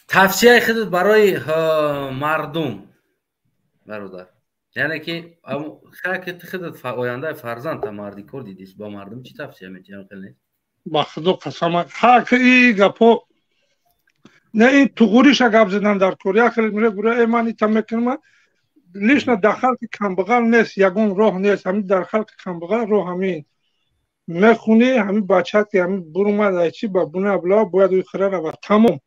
Тавсияи худат барои мардум, бародар, яъне ки ки худат ояндаи фарзандта мардикор дидист, ба мардум чӣ тавсия метиҳам, хел нест? Ба Худо қасам, ха, и гапо не, ин туғуриша гап задан дар кор. Як хел мегӯя, э, ман ита мекунам лично. Дар халқи камбағал нест, ягон роҳ нест. Ҳамин дар халқи камбағал роҳ ҳамин мехунӣ, ҳамин бачат ки ҳамин бурумад, айчи ба буна аблава бояд ӯ хира равад, тамом.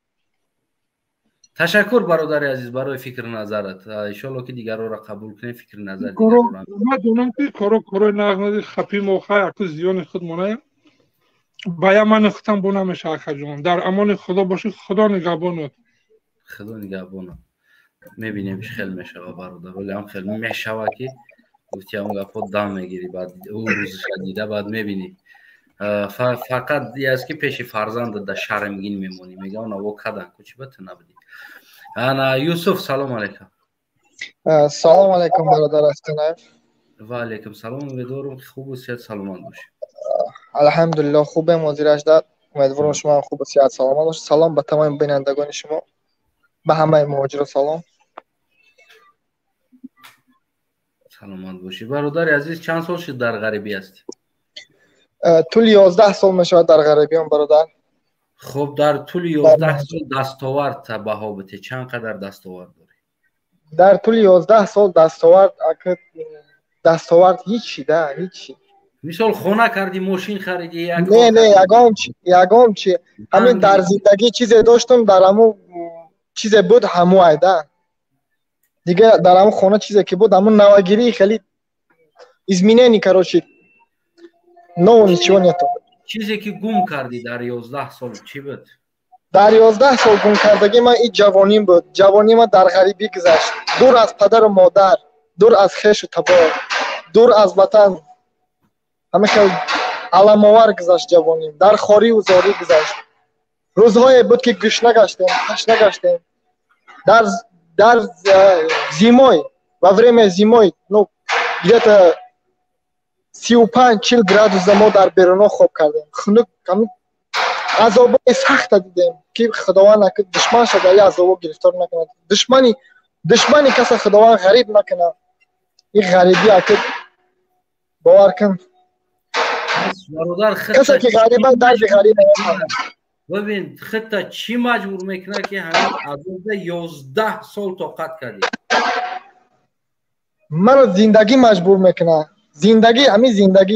Ташаккур, бародари азиз, барои фикру назарат. Иншолло, ки дигарро қабул кунем, фикру назар. Ман донам, ки коро корои нағнади хапи мо, хай, аку зиёни худ моная ба я мани худам бо намеша. Акаҷон, дар амони Худо бошӣ, Худо нигаҳбонот. Худо нигаҳбонот. Мебинем, чӣ хел мешава, бародар. Вале ҳам хел мешава, ки гуфти, ҳамон гапҳо дам мегирӣ, баъд ӯ рӯзиша дида, баъд мебинӣ. Фақат аст, ки пеши фарзанда да шармгин мемонӣ, мегам, наво кадан ку, чӣ ба ту набудӣ. Ана Юсуф, салом алейкум. Салом алейкум, бародар Астанаев. Ва алейкум салом. Умедворам, ки хубу сиҳат саломат бошӣ. Алҳамдулилло, хубем ҳозирашда. Умедворам, шумо ҳам хубу сиҳат саломат бошед. Салом ба тамоми бинандагони шумо, ба ҳамаи муҳоҷиро салом. Саломат бошӣ, бародари азиз. Чанд сол шуд дар ғарибӣ ҳастӣ? Тӯли 11 сол мешавад дар ғарибиём, бародар. Хуб, дар тӯли 11 сол дастовард баҳо бите, чанд қадар дастовард дорӣ? Дар тӯли 11 сол дастовард, дастовард ҳичи да, ҳичи. Мисол, хона кардӣ, мошин харидӣ? Не, не, ягон чи, ягон чи. Ҳамин дар зиндагӣ чизе доштум, дар ҳамун чизе буд, ҳаму айда дига. Дар ҳамун хона чизе ки буд, ҳамун навагирӣ, хеле изменений, короче, нового ничего нету. Чизе ки гум кардӣ дар 11 сол чӣ буд? Дар 11 сол гум кардагӣ ман ин ҷавоним буд. Ҷавонӣ ман дар ғарибӣ гузашт, дур аз падару модар, дур аз хешу табор, дур аз ватан. Ҳама хел аламовар гузашт ҷавоним, дар хориву зорӣ гузашт. Рӯзҳое буд, ки гушна гаштем, ташна гаштем. Дар зимой, во время зимой, ну, где-то 35-40 градуса мо дар беруно хоб кардем, хунук. Азобои сахта дидем, ки Худованд душман шуда я азобо гирифтор накунад, душмани каса Худованд ғариб накунад. Ин ғарибӣ аки Бовар кун. Бародар, касе ки ғариба, дарди ғариба. Бибин, худта чӣ маҷбур мекунад, ки ҳамин азоба 11 сол тоқат кардӣ? Маро зиндагӣ маҷбур мекунад. Зиндагӣ, ҳамин зиндагӣ.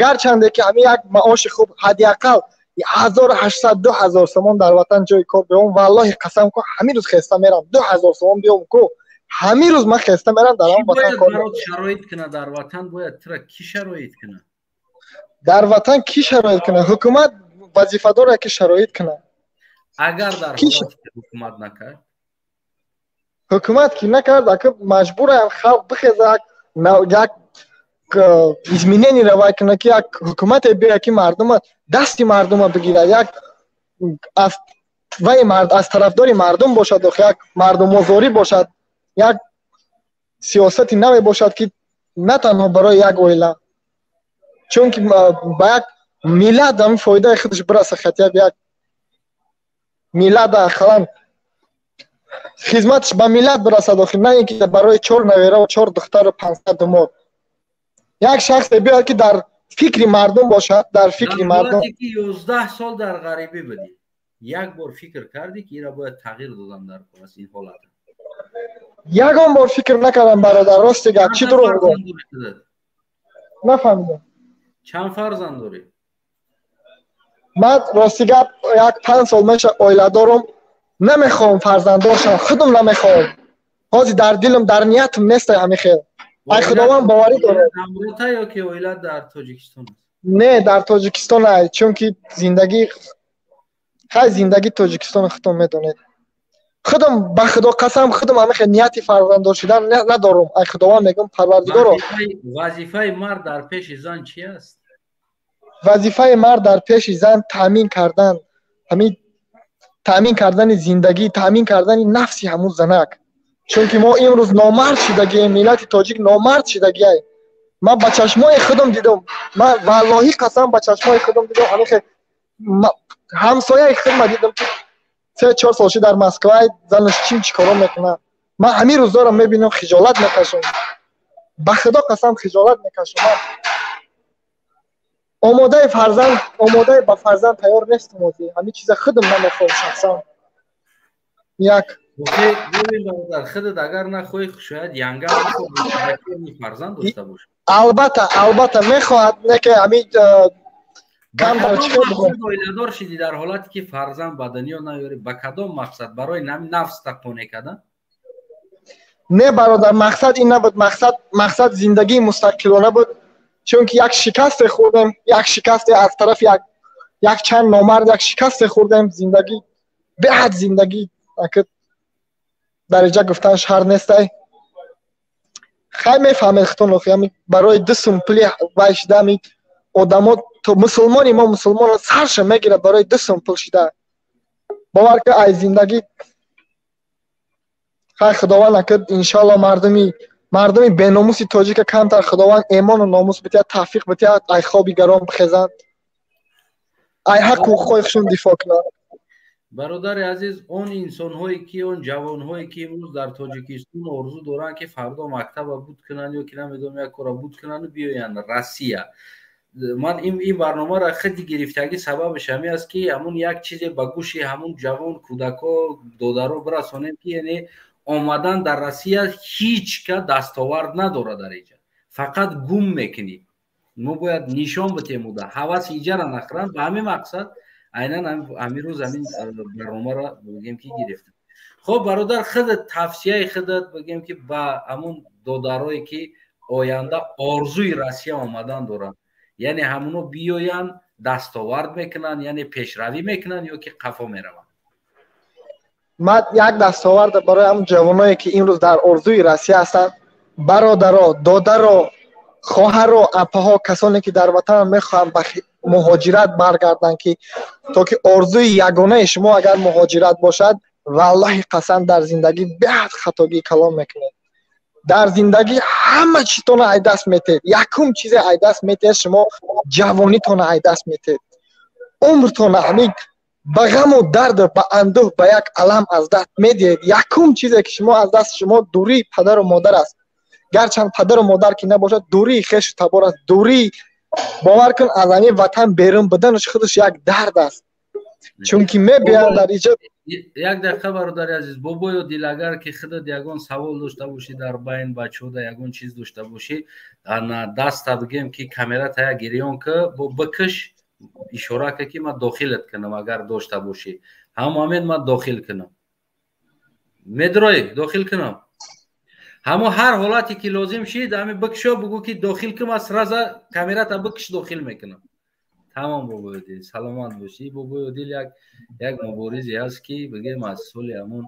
Гарчанде ки ҳамин як маоши хуб, ҳадди ақал 1800, 2000 сомон дар ватан ҷои кор биём, валлоҳи қасам ку, ҳамин рӯз хеста мерам. 2000 сомон биём ку, ҳамин рӯз ман хеста мерам дар ҳамон ватан кор. Шароит кунад дар ватан, бояд тура кӣ шароит кунад? Дар ватан кӣ шароит кунад? Ҳукумат вазифа дорад, ки шароит кунад. Агар дар ҳолати ҳукумат накард? Ҳукумат ки накард, ака, маҷбураям халқ бихеза, як изменение равай кунад, ки як ҳукумате биёяд, ки мардума, дасти мардума бигирад, як аз вай аз тарафдори мардум бошад, як мардумозорӣ бошад, як сиёсати наве бошад, ки на танҳо барои як оила, чунки ба як миллат ҳамин фоидаи худаш бираса, хотя як миллат ақаллан хизматаш ба миллат бирасад охир, на ин ки барои чор навераву чор духтару 500 думод. Як шахсе биёяд, ки дар фикри мардум бошад, дар фикри мардум. Ки 11 сол дар ғарибӣ будӣ, як бор фикр кардӣ, ки ира бояд тағйир додан дар кор аст ин ҳолат? Ягон бор фикр накардам, бародар, рости гап, чӣ дурӯғ гуфт, нафаҳмидам. Чанд фарзанд дорӣ? Ман, рости гап, як 5 сол меша оиладорум. Намехоҳам фарзанддор шавам, худам намехоҳам. Ҳозир дар дилам, дар ниятам нест ҳамин хел. Ай Худованд боварӣ дорад. Ҳамрота ё ки оила дар Тоҷикистон аст? Не, дар Тоҷикистон ай, чунки зиндагӣ, хай, зиндагии Тоҷикистон худтон медонед. Худам, ба Худо қасам, худам ҳамин хел нияти фарзанддор шудан надорум. Ай Худованд мегӯям: Парвардигоро. Вазифаи мард дар пеши зан чи аст? Вазифаи мард дар пеши зан таъмин кардан, ҳамин таъмин кардани зиндагӣ, таъмин кардани нафси ҳамун занак, чунки мо имрӯз номард шудагием, миллати тоҷик номард шудагиай. Ман ба чашмои худам дидам, ман валлоҳӣ қасам, ба чашмои худам дидам, ҳамин хел ҳамсояи худма дидам, ки 3-4 сол шуд дар Москва занаш чим чӣ коро мекунад. Ман ҳамин рӯзоро мебинам, хиҷолат мекашам, ба Худо қасам, хиҷолат мекашам. Ман омодаи фарзанд, омодаи ба фарзанд тайёр нестам ҳозир. Ҳамин чиза худам намехоҳам шахсан, як. Худат агар нахоҳӣ, шояд янга фарзанд дошта бошад. Албатта, албатта, мехоҳад, не ки ҳамин камтар. Оиладор шидӣ, дар ҳолате ки фарзанд ба дунё наёрӣ, ба кадом мақсад? Барои нафс қонеъ кардан? Не, бародар, мақсад ин набуд. Мақсад зиндагии мустақилона буд, чунки як шикасте хӯрдем, як шикасте аз тарафи як чанд номард, як шикасте хӯрдем. Зиндагӣ беҳад, зиндагӣ дариҷа гуфтан шар нестай. Хай, мефаҳмед худтон, охи, барои 2 сум пули вай шуда, ами одамо, мусулмони мо, мусулмон сарша мегирад барои 2 сум пул шуда. Бовар ки, ай зиндагӣ, хай, Худованд акид, иншоалло, мардуми беномуси тоҷика камтар Худованд эмону номус битиҳад, тавфиқ битиҳад, ай хоби гарон бихезанд, ай ҳаққу ҳуқуқҳои худшон дифоъ кунанд. Бародари азиз, он инсонҳое ки, он ҷавонҳое ки имрӯз дар Тоҷикистон орзу доранд, ки фардо мактаба буд кунанд ё ки намедонам, як кора буд кунанду биёянд Россия, ман ин барномаро хиди гирифтагӣ сабабаш ҳамин аст, ки ҳамун як чизе ба гӯши ҳамун ҷавон, кӯдако, додаро бирасонем, ки яъне омадан дар Россия ҳеҷ ка дастовард надорад. Дар иҷа фақат гум мекунӣ. Мо бояд нишон битем, уда ҳаваси иҷара нахӯранд. Ба ҳамин мақсад айнан ҳамин рӯз ҳамин барномаро бигем, ки гирифтем. Хоб, бародар, худат тавсияи худат бигем, ки ба ҳамун додарое ки оянда орзуи Россия омадан доранд, яъне ҳамуно биёянд, дастовард мекунанд, яъне пешравӣ мекунанд ё ки қафо мераванд? Ман як дастовард барои ҳамун ҷавоное, ки имрӯз дар орзуи Россия ҳастанд: бародаро, додаро, хоҳаро, апаҳо, касоне ки дар ватан мехоҳанд ба муҳоҷират баргарданд, ки то ки орзуи ягонаи шумо агар муҳоҷират бошад, валлоҳи қасам, дар зиндагӣ беҳад хатогии калон мекунед. Дар зиндагӣ ҳама чизтонро ай даст метед. Якум чизе ай даст метед шумо, ҷавонитонро ай даст метед, умртонро ҳамин ба ғаму дард, ба андӯҳ, ба як алам аз даст медиҳед. Якум чизе ки шумо аз даст, шумо дурии падару модар аст. Гарчанд падару модар ки набошад, дурии хешу табор аст, дурӣ, бовар кун, аз ҳамин ватан берун буданаш худаш як дард аст, чунки мебиёянд дар иҷо. Як дақиқа, бародари азиз, бобоё дил, агар ки худат ягон савол дошта бошӣ, дар байн бачаҳода ягон чиз дошта бошӣ, ана даста бигем ки камерата як гирён ки бо бикиш, ишора ка ки ман дохилат кунам. Агар дошта бошӣ, ҳам момент ман дохил кунам, медрои дохил кунам. Ҳамо ҳар ҳолате ки лозим шид, ҳами бикшо, бугӯ ки дохил кун, ман сразу камерата бикиш, дохил мекунам. Тамом, бобои дил, саломат бошӣ. Бобои дил як муборизе аст ки бигем аз соли ҳамон,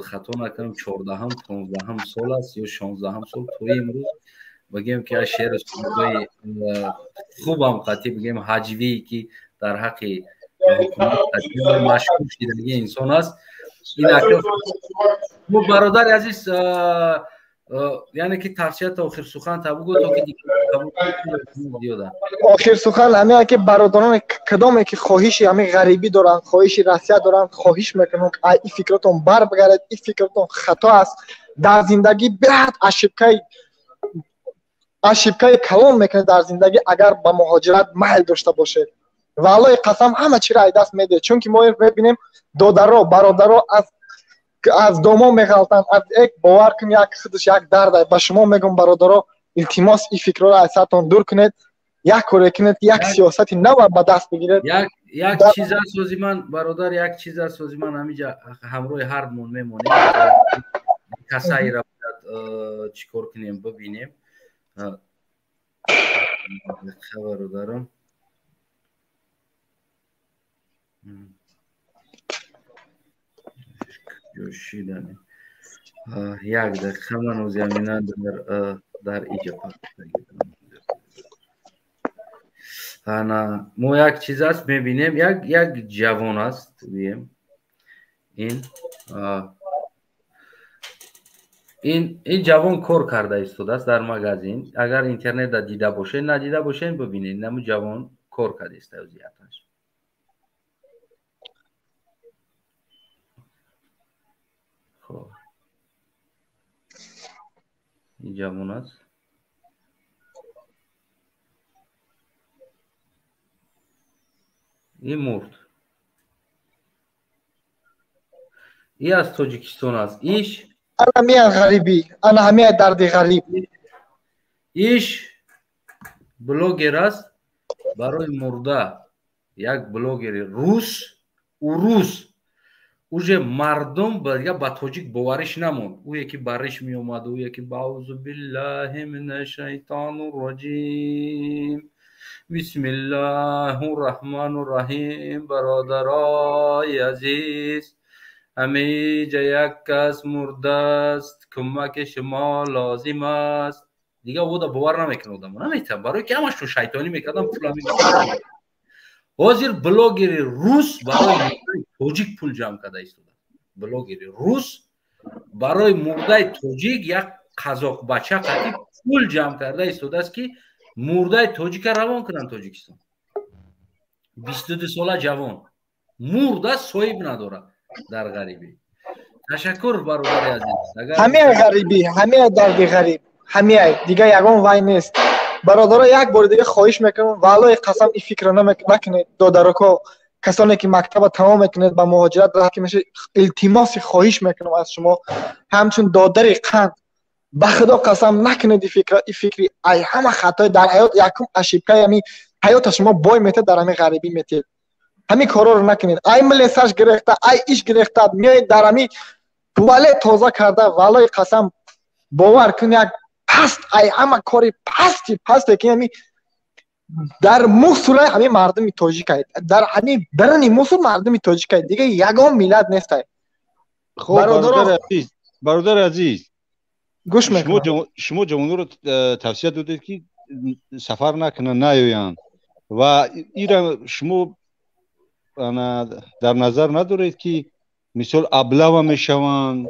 хато накунам, 14-ҳам, 15-ҳам сол аст ё 16-ҳам сол, то имрӯз бигем ки аз шеъру сурудҳои хубам қатъи бигем ҳаҷвӣ ки дар ҳаққи ҳукумат машҳур шидаги инсон аст. Ин бародари азиз, яъне ки тавсията, охир сухан та бугӯ, то ки диёда. Охир сухан ҳамин ки бародароне, кадоме ки хоҳиши ҳамин ғарибӣ доранд, хоҳиши Россия доранд, хоҳиш мекунам, ай ин фикротон бар бигаред. Ин фикротон хато аст. Дар зиндагӣ беҳад ошибкаи калон мекунед дар зиндагӣ, агар ба муҳоҷират майл дошта бошед. Валлоҳи қасам, ҳама чиро ай даст медиҳед, чунки мо мебинем, додаро, бародаро аз домон меғалтанд, аз эк, бовар кун, як худаш як дард. Ба шумо мегӯм, бародаро, илтимос, ин фикрҳоро аз сартон дур кунед, як коре кунед, як сиёсати нав ба даст бигиред. Як чиз аст, ози ман, бародар, як чиз аст, ози ман ҳамиҷа ҳамроҳи ҳардмон мемонем, касаира бояд чӣ кор кунем, бибинем. Бародарам, ҷӯшидани як дақиқа, ман ози ҳамина дар иҷа ана мо як чиз аст, мебинем, як ҷавон аст, гӯем, ин ҷавон кор карда истодааст дар магазин. Агар интернетда дида бошед, надида бошед, бибинед, наму ҷавон кор карда истода. Хоб, ин ҷавон аст. Ин мурд. И аз Тоҷикистон аст. Иш Ана ҳамин ғарибӣ, ана ҳамин дарди ғариб. Иш блогер аст. Барои мурда як блогери рус, урус, уже мардум дига ба тоҷик бовариш намонд. Ӯе ки бариш меомад, ӯе ки баъузу биллаҳи мина шайтону раҷим, бисмиллаҳу раҳману раҳим, бародарои азиз, ҳамиҷа як кас мурдааст, кӯмаки шумо лозим аст, дига ода бовар намекунад, одамо наметавон, барои ки ҳамашон шайтонӣ мекардан, пула. Ҳозир блогери рус барои тоҷик пул ҷамъ карда истода. Блогери рус барои мурдаи тоҷик, як қазоқбача қатӣ пул ҷамъ карда истодааст, ки мурдаи тоҷика равон кунанд Тоҷикистон. 22 сола ҷавон мурда, соҳиб надорад, дар ғарибӣ. Ташаккур, бародари азиз. Ҳамин ғарибӣ, ҳамин дарди ғариб, ҳамин, дига ягон вай нест. Бародаро, як бори дига хоҳиш мекунам, валлоҳи қасам, ин фикрро накунед. Додароко, касоне ки мактаба тамом мекунед, ба муҳоҷират рафт ки мешавед, илтимоси хоҳиш мекунам аз шумо ҳамчун додари қанд, ба худо қасам, накунед ин фикра. Ин фикри ай ҳама хатои дар ҳаёт, якум ошибкаи ҳамин ҳаёта шумо бой метед, дар ҳамин ғарибӣ метед. Ҳамин корҳоро накунед. Ай милесаш гирехта, ай иш гирехта меоед, дар ҳамин туалет тоза карда, валлоҳи қасам, бовар кун, як паст, ай ҳама кори пасти пасте ки ҳамин дар Мусулай ҳамин мардуми тоҷикай, дар ҳамин дарани Мусул мардуми тоҷикай, дига ягон миллат нестай. Хоб, бародари азиз, гӯш мекунам. Шумо ҷавононро тавсия додед, ки сафар накунанд, наёянд, ва ира шумо дар назар надоред, ки мисол облава мешаванд,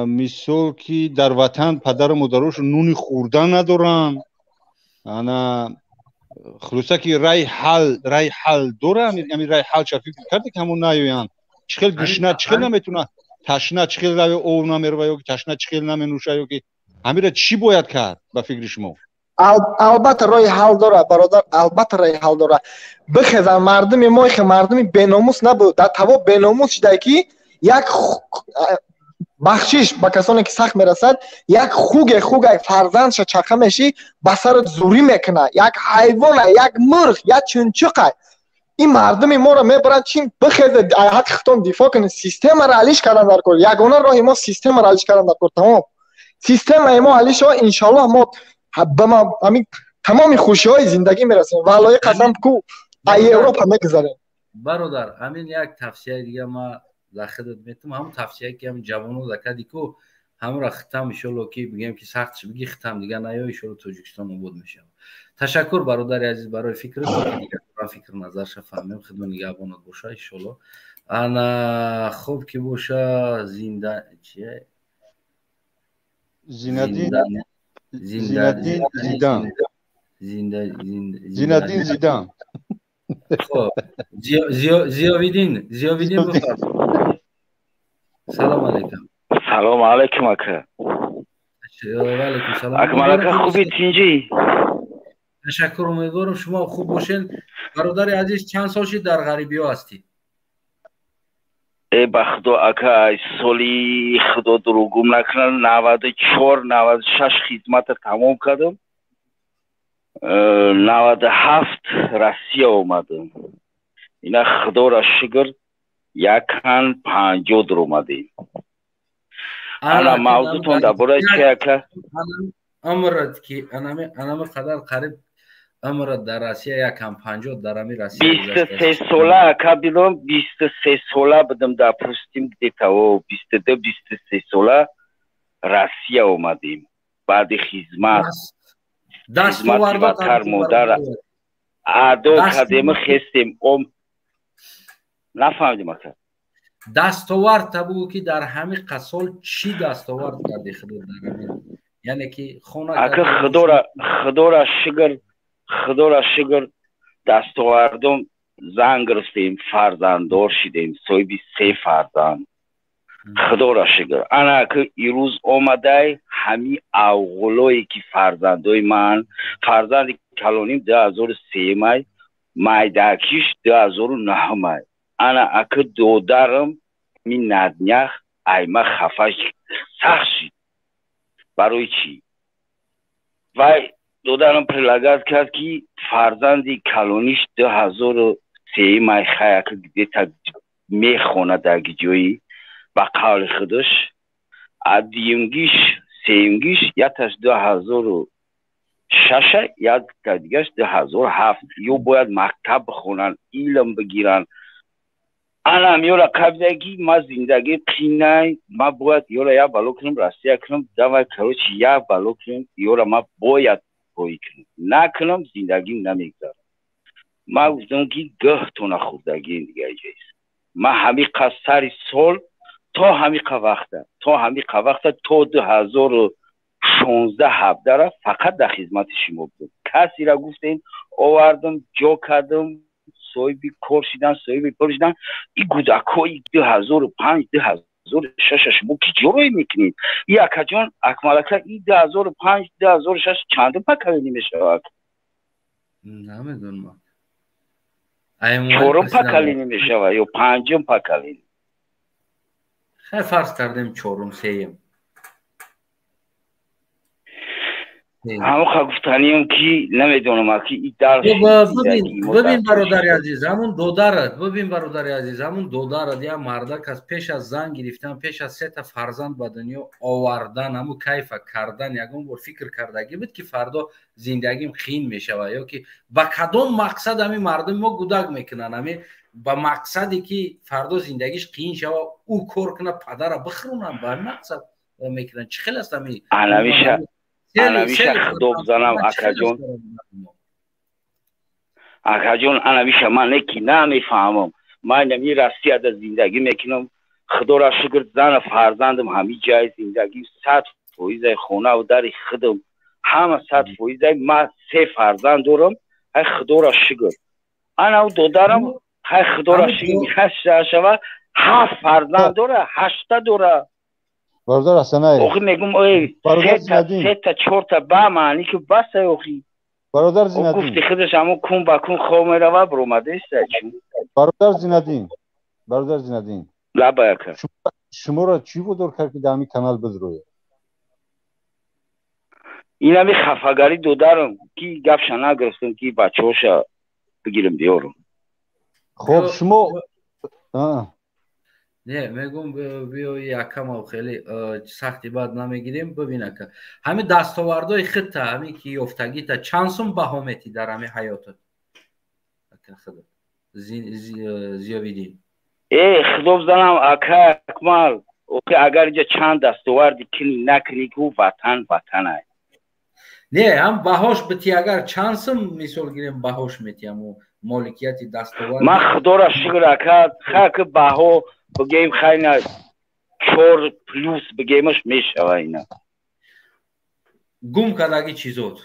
мисол ки дар ватан падару модарошон нуни хӯрдан надоранд? Ана хулоса ки рай ҳал дора, ами рай ҳал ча фикр карде, ки ҳамон наёянд? Чӣ хел гушна, чӣ хел наметуна, ташна чӣ хел рави ов намерва, ё ки ташна чӣ хел наменӯша, ё ки Ҳамира чӣ бояд кард ба фикри шумо? Албатта роҳи ҳал дорад, бародар, албатта роҳи ҳал дорад. Бихезан мардуми мо, ки мардуми беномус набуд, дар таво беномус шуда, ки як бахшиш ба касоне ки сахт мерасад, як хуге хуга фарзандша чақа мешӣ, ба сарат зурӣ мекунад, як ҳайвона, як мурғ, як чунчуқа. Ин мардуми моро мебаранд. Чи бихезе, ҳаққи худтон дифоъ кунед. Системаро алиш кардан дар кор. Ягона роҳи мо системаро алиш кардан дар кор. Тамом, системаи мо алиш шава, иншоаллоҳ, мо ҳамин тамоми хушиҳои зиндагӣ мерасем. Валлоҳи қасам ку, а Европа мегузарем. Бародар, ҳамин як тавсияи дига ма дар худат метум. Ҳамун тавсия ки ҳам ҷавоно закади ку, ҳамура хитам, иншолло, ки бигем ки сахтш биги, хитам дига наё, иншолло, Тоҷикистон обод мешавад. Ташаккур, бародари азиз, барои фикрат. Фикр назарша фаҳмем. Худо нигаҳбонат боша, иншолло. Ана хуб ки боша, зинда чие? Зинадин Зинадин Зидан. Зинадин Зидан. Хоб, Зиёвиддин, Зиёвиддин, бифармо. Салом алейкум. Салом алейкум, ака. Алейкум салом. Акмал ака, хуби, тинҷӣ? Ташаккур, умедворам шумо хуб бошед. Бародари азиз, чанд сол шид дар ғарибиҳо ҳастӣ? Э, ба худо, ака, соли худо дурӯғгум накунад, 94, 96 хизмата тамом кардам, 97 Россия омадам. Ина худоро шукр, якан 50 дуромадем. Ана мавзӯтон дар бораи чи, ака? Умрат ки анами қадар қариб умрат дар Россия, якам 50 дар ами Россия. 23 сола, ака, бидом, 23 сола будам, допустим, где-то 22, 23 сола Россия омадем баъди хизмат. Хизмати ватар модар адо кардему, хестем ом. Нафаҳмидим, ака. Дастовард та бугӯ, ки дар ҳамин қасол чӣ дастовард карди худо дар ҳамин, яъне ки хона? Ака, худора шукр, худора шукр, дастовардом зан гирифтем, фарзанддор шидем, соҳиби се фарзанд, худора шукр. Ана ака, ирӯз омадай ҳами авғулое ки фарзандои ман, фарзанди калоним 2003-май, майдакиш 2009-май. Ана ака, додарам ми на днях айма хафа сахт шид. Барои чӣ? Вай додарам предлагать кард, ки фарзанди калониш 2003-май, хаяка, где-то мехонад дар ҷои, ба қавли худаш, а дуюмгиш, сеюмгиш яташ 2006-а, якта дигаш 2007. Ё бояд мактаб бихонанд, илм бигиранд. Анам ёра қабзае ки ма зиндагӣ қинай, ма бояд ёра як бало кунам, Россия кунам, давай, короче, як бало кунам, ёра ма бояд рӯӣ кунам, накунам, зиндагим намегзарад. Ма гуфтам, ки гӯҳтона хӯрдагием дига ҷайс. Ма ҳамиқа сари сол то ҳамиқа вақта, то ҳамиқа вақта, то 2016, ҳабдара фақат дар хизмати шумо будам. Касира гуфтем, овардам, ҷо кардам, соҳиби кор шидан, соҳиби пул шидан. И гудакҳои 2005, 2006-а шумо ки ҷо рӯй мекунед? И акаҷон Акмалака, и 2005, 2006 чандум поколение мешавад? Намедонам. Чорум поколение мешавад ё панҷум поколение? Хай, фарз кардем чорум, сеюм. Ҳамоқа гуфтанием, ки намедонам, ки и дар Бибин, бародари азиз, ҳамун додарат, бибин, бародари азиз, ҳамун додарат я мардак аст. Пеш аз зан гирифтан, пеш аз сета фарзанд ба дунё овардан, ҳамун кайфа кардан, ягон бор фикр кардагӣ буд, ки фардо зиндагим қиин мешавад? Ё ки ба кадом мақсад ҳамин мардуми мо гудак мекунанд? Ҳамин ба мақсаде ки фардо зиндагиш қиин шава, ӯ кор кунад, падара бихӯронанд, ба ҳамин мақсад мекунанд? Чӣ хел аст ҳамин? Анавиша худо бизанам, акаҷон, акаҷон, анавиша ман неки намефаҳмам. Ман нами Россияда зиндагӣ мекунам, худоро шукр, зана фарзандам ҳами ҷай, зиндагӣ 100 фоизай, хонаву дари худам ҳама 100 фоизай. Ман се фарзанд дорам, ҳай, худоро шукр. Анав додарам, ҳай, худоро шукр, шава, ҳафт фарзанд дора, ҳашта дора. Бародар Ҳасанаев, охи мегум, ой, сета чорта ба маъни ки баса, охи. Бародар Зинадин, гуфти худаш ҳамун кун ба кун хоб мерава, биромадаиста. Бародар Зинадин, бародар Зинадин, лаба ака, шуморо чӣ водор кард, ки дар ҳамин канал бидроед? Инами хафагарӣ додарам, ки гапша нагирифтам, ки бачаҳоша бигирам, биёрам. Хоб, шумо Не, мегум, биё, якамав хеле сахти бад намегирем. Бибин, ака, ҳамин дастовардҳои худта, ҳамин ки ёфтагита, чанд сум баҳо метӣ дар ҳамин ҳаётат, ака, Зиёвиддин? Э, худо бизанам, ака Акмал, охи, агар инҷа чанд дастоварди кунӣ накунӣ, ку ватан ватанай. Не, ҳам баҳош бити, агар чанд сум, мисол гирем, баҳош метиҳаму моликияти дастовард. Ман худоро шукр, ака, хаки баҳо бигем, хайна, чор плюс бигемаш мешава ина. Гум кардаги чизот?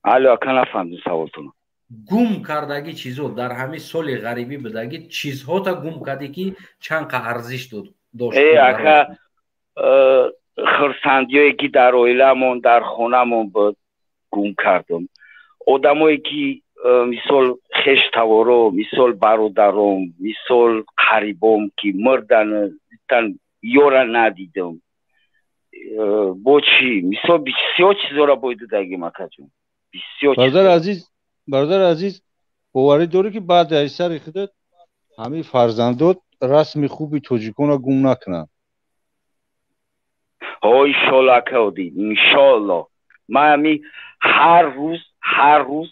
Алло, ака, нафаҳмидим саволтон. Гум кардаги чизот, дар ҳамин соли ғарибӣ будаги чизҳота гум кардӣ, ки чанд қа арзиш дошт? Э, ака, хурсандиое ки дар оиламон, дар хонамон буд, гум кардам. Одамое ки, мисол, хештаворо, мисол, бародаром, мисол, қарибом, ки мурдан, тан ёра надидам. Бо чӣ, мисол, бисёр чизора бойдудагим, акаҷон, бисёр. Бародар азиз, бародар азиз, боварӣ дорӣ, ки баъди аз сари худат ҳамин фарзандот расми хуби тоҷиконро гум накунанд? Ҳо, иншолло, ака Одил, иншолло. Ман ҳами ҳар рӯз, ҳар рӯз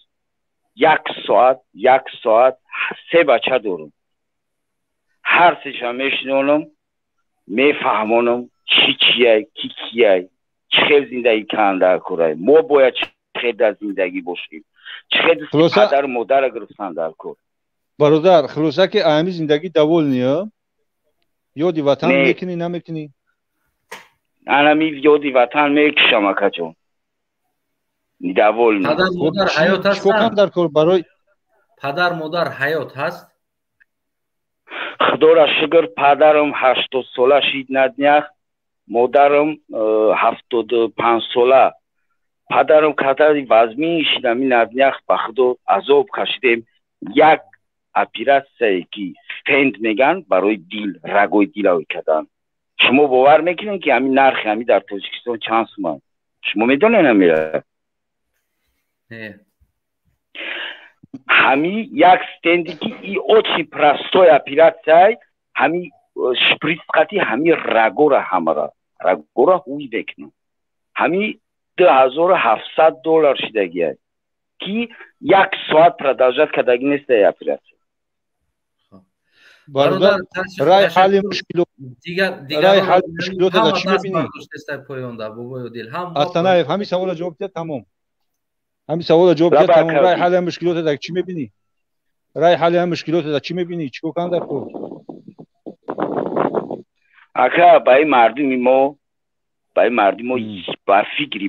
як соат, як соат, се бача дорам, ҳар сеша мешинонам, мефаҳмонам, чӣ чияй, ки кияй, чӣ хел зиндагӣ кунанд дар корай, мо бояд чӣ хел дар зиндагӣ бошем, чӣ хел падару модарро гирифтан дар кор. Бародар, хулоса, ки ҳами зиндагӣ довольный, ёди ватан мекунӣ, намекунӣ? Анами ёди ватан мекушам, акаҷон, недовольный. Падар модар ҳаёт ҳастанд дар кор барои Падар модар ҳаёт ҳаст? Худоро шукр, падарам 80 сола шид на днях, модарам 75 сола. Падарам катари вазмин шидами на днях, ба худо, азоб кашидем. Як оператсияе ки стент меган, барои дил, рагои дилави кардан. Шумо бовар мекунед, ки ҳамин нархи ҳамин дар Тоҷикистон чанд сума? Шумо медонед ҳамира? Ҳами як стенди, ки и очень простой оператсияй, ҳами шприц қати ҳами рагора, ҳамара рагора ҳуй мекунад, ҳами 2700 доллар шидагиай, ки як соат продолжать кардагӣ неста оператсия. Бародар, рай ҳалли мушкилот, рай ҳалли мушкилота дар чӣ мебинӣ? Астанаев, ҳамин савола ҷавоб диҳад, тамом. Ҳамин савола ҷавоб диҳад, тамом. Рай ҳалли мушкилота дар чӣ мебинӣ? Рай ҳалли мушкилота дар чӣ мебинӣ? Чӣ кор кунанд дар кор? Ака, ба ин мардуми мо, ба ин мардуми мо, ба фикри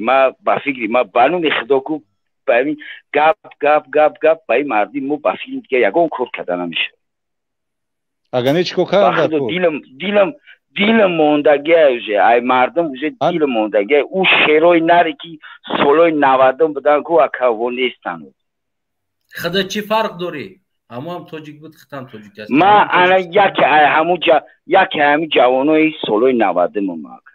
ма, ба номи худо ку, ба ин гап, гап, гап, гап, ба ин мардуми мо, ба фикри дига ягон кор карда намешавад. Агар не, чӣ кор карданд дар кор? Дилам мондагиай уже ай мардум, уже дилам мондагиай. Ӯ шерои наре, ки солҳои 90-ум будан ку, акаво, нестанд. Худа чӣ фарқ дорӣ? Ҳамо ҳам тоҷик буд, хитам тоҷик аст. Ма ана яке ай ҳаму яке ҳами ҷавонои солҳои 90-умам, ака.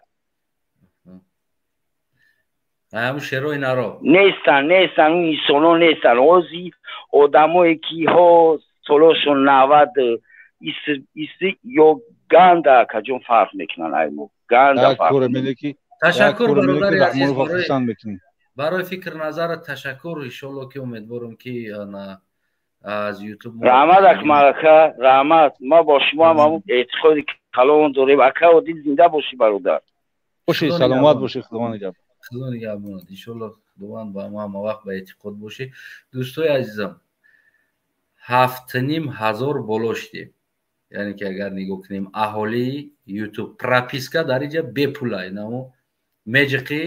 Ҳаму шерои наро. Нестанд, нестанд, ӯ инсонҳо нестанд. Ҳози одамое ки ҳо солҳошон 90 иси ё ганда, акаҷон, фарқ мекунанд ай мо, ганда фарқ. Ташаккур, бародари азиз, барои фикр назарат ташаккур. Иншолло, ки умедворам, ки аз Ютуб. Раҳмат, Акмал ака, раҳмат. Ма бо шумо ҳам ҳамун эътиқоди калон дорем. Ака Одил, зинда бошӣ, бародар. Бошӣ, саломат бошӣ, худованд нигаҳбон. Худо нигаҳбонад, иншолло, худованд ба мо ҳама вақт ба эътиқод бошӣ. Дӯстои азизам, 7500 боло шудем. Яъне ки агар нигоҳ кунем, аҳолии Ютуб, прописка дар инҷа бепула, инамо меҷиқӣ,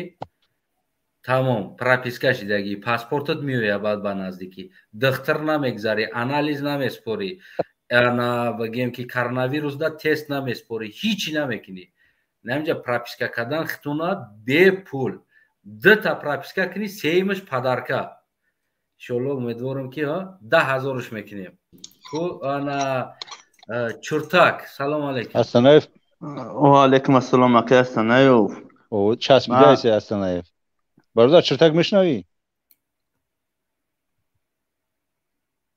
тамом, прописка шидагӣ, паспортат меояд, баъд ба наздикӣ духтур намегзарӣ, анализ намеспорӣ. Бигем ки коронавирус да тест намеспорӣ, ҳичи намекунӣ. Наминҷа прописка кардан хитуна бепул. Дута прописка кунӣ, сеюмаш подарка. Иншоалло, умедворам ки 10 000-ш мекунем. Ана Чуртак, салом алейкум. Астанаев. Ва алейкум ассалом, ака Астанаев. Часпидаеси, Астанаев. Бародар Чуртак, мешунавӣ?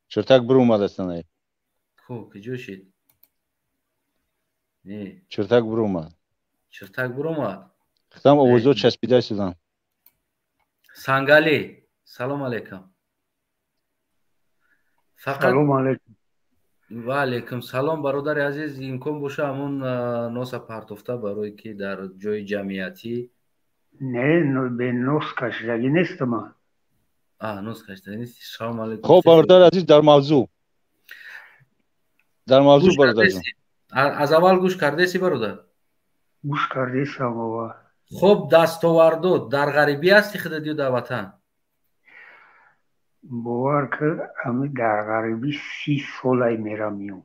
Чуртак бурумад, Астанаев. Хуб, куҷо шид? Чуртак бурумад. Чуртак бурумад. Хитам овозо часпида шудан. Сангалӣ, салом алейкум. Салом алейкум. Ва алейкум салом, бародари азиз. Имкон боша, ҳамун носа партофта, барое ки дар ҷои ҷамъиятӣ. Не, бе нос кашидагӣ нестама. Нос кашидагӣ нест. Салом алейкум. Хоб, бародари азиз, дар мавзӯъ, дар мавзӯъ, бародарҷон. Аз аввал гӯш кардеси, бародар? Гӯш кардесам, ова. Хуб, дастовардот дар ғарибӣ ҳасти худат ё дар ватан? Бовар кар, ами дар ғарибӣ 30 солай мерам миём.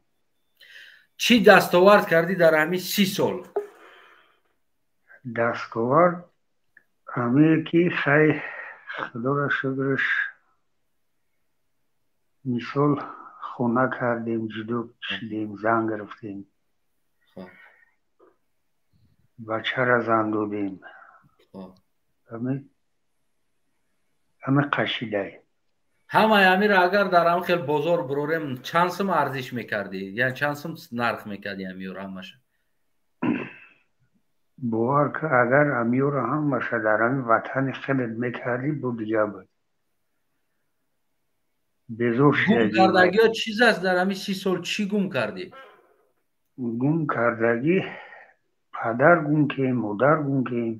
Чӣ дастовард кардӣ дар ҳамин 30 сол? Дастовард ҳамие ки, хай, худоро шукраш, мисол, хона кардем, ҷудо шудем, зан гирифтем, бачара зан додем, ҳами қашидай. Ҳамаи ҳамира агар дар ҳам хел бозор бирорем, чанд сум арзиш мекардӣ, яъне чанд сум нарх мекардӣ ҳамиёро ҳамаша? Бовар кар, агар ҳамиёро ҳамаша дар ҳами ватани худат мекардӣ, бо дига буд, безор. Гум кардагиё чиз аст? Дар ҳамин 30 сол чӣ гум кардӣ? Гум кардагӣ: падар гум кем, модар гум кем,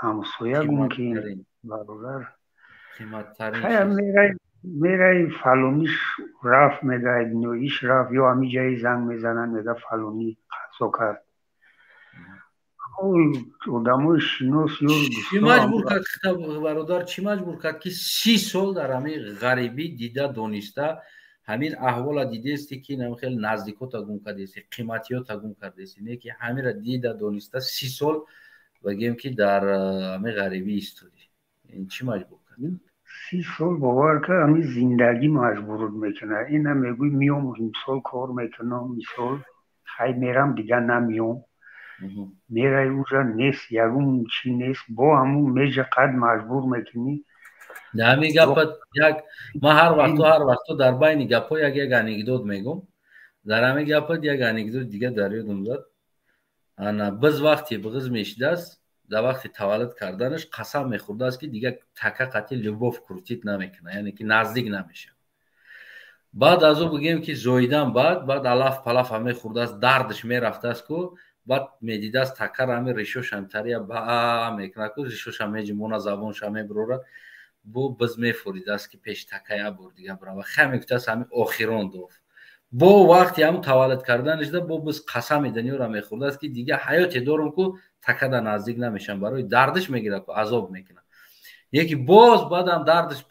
ҳамсоя гум кем, бародар. Мераи, фалониш рафт, мегаи иш рафт, ё ҳами ҷаи занг мезананд, мега фалонӣ қазо кард. Одамои шинос ё Чӣ маҷбур кард, бародар, чӣ маҷбур кард, ки 30 сол дар ҳамин ғарибӣ дида дониста ҳамин аҳвола дидести, ки хеле наздикота гум кардести, қиматиёта гум кардести, не ки ҳамира дида дониста 30 сол бигем ки дар ҳамин ғарибӣ истодӣ? Ин чӣ маҷбур кард? 30 сол, бовар кар, ҳамин зиндагӣ маҷбурут мекунад. Ина мегӯй, миём, мисол, кор мекунам, мисол, хай, мерам, дига намиём. Мераи, уҷа нест, ягон чӣ нест, бо ҳамун межа қад маҷбур мекунӣ. Ҳамин гапа як ман ҳар вақту дар байни гапҳо як анекдот мегум. Дар ҳамин гапат як анекдот дига дар ёдам зад. Ана биз вақте биғиз мешидааст, дар вақти таваллуд карданаш қасам мехӯрдааст, ки дига така қатъи любовь крутить намекунад, яъне ки наздик намешавад. Баъд аз ӯ, бигем ки зоидан баъд алаф палаф ҳаме хӯрдааст, дардаш мерафтааст ку. Баъд медидааст такара ҳами ришошам тария ба мекунад ку, ришошам меҷимона, забонша мебирора. Бо биз мефуридааст, ки пеши такая бор дига бирава. Хай, мегуфтааст, ҳами охирон доф. Бо вақти ҳам таваллуд карданашда бо биз қасами дунёро мехӯрдааст, ки дига ҳаёте дорум ку, такада наздик намешам, барои дардиш мегирад ку, азоб мекунад. Яки боз баъдам дардиш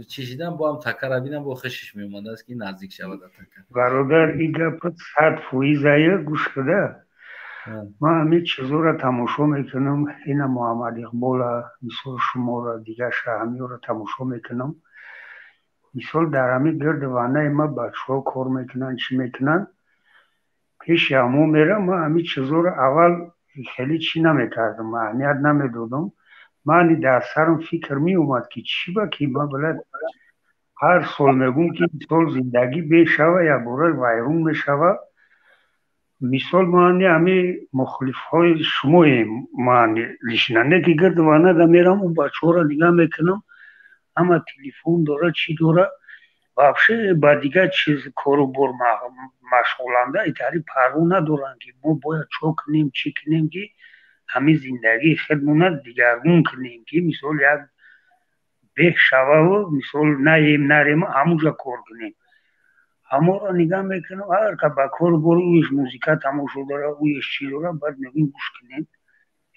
чишидан, бо ҳам такара бинам, бо хушиш меомадааст, ки наздик шавад така. Бародар, ин гапат 100%-ая. Гӯш куда, ман ҳамин чизоро тамошо мекунам, ина Муҳаммад Иқбола, мисол, шуморо, дигаша, ҳамиёро тамошо мекунам. Мисол, дар ҳамин гирди ванаи ма бачаҳо кор мекунанд, чӣ мекунанд, пеши ҳамо мерам. Ман ҳамин чизоро аввал хеле чӣ намекардам, аҳамият намедодам. Мани дар сарам фикр меомад, ки чӣ ба ки ман блядь ҳар сол мегӯм, ки мисол, зиндагӣ бешава, якбора вайрон мешава. Мисол, мани ҳами мухолифҳои шумоем, ман лично не, ки гирди ванада мерам, ӯ бачаҳоро нигаҳ мекунам, ҳама телефон дора, чӣ дора, вообще ба дигар чиз кору бор машғуланда, итари парво надоранд, ки мо бояд чо кунем, чӣ кунем, ки ҳамин зиндагии худмона дигаргун кунем, ки мисол, як беҳ шававу, мисол, наем, нарем, ҳамуҷа кор кунем. Ҳаморо нигаҳ мекунам, ҳар ка ба кору бори ӯеш музика тамошо дора, ӯеш чӣ дора. Баъд мегӯем, гӯш кунем,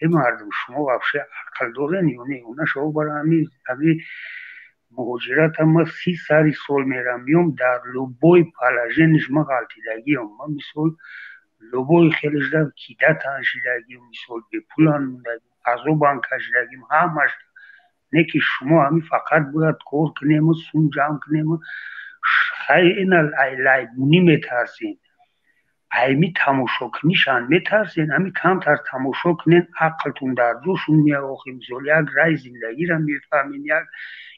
э мардум, шумо вообще ақл дорен ё не? Она шумо бара ҳами Муҳоҷирата ма 30 сари сол мерам миём, дар любой положение ш ма ғалтидагиам. Ма мисол любой хелешда кидатан шидагим, мисол бепулан мондагим, азобан кашидагим, ҳамаш. Не ки шумо ҳами фақат бояд кор кунему сум ҷамъ кунему хай ина лайбунӣ метарсем. Айми тамошокунишан метарсен, ҳами камтар тамошо кунен, ақлтун дар ҷошун меохи. Мисол як рай зиндагиро мефаҳмен, як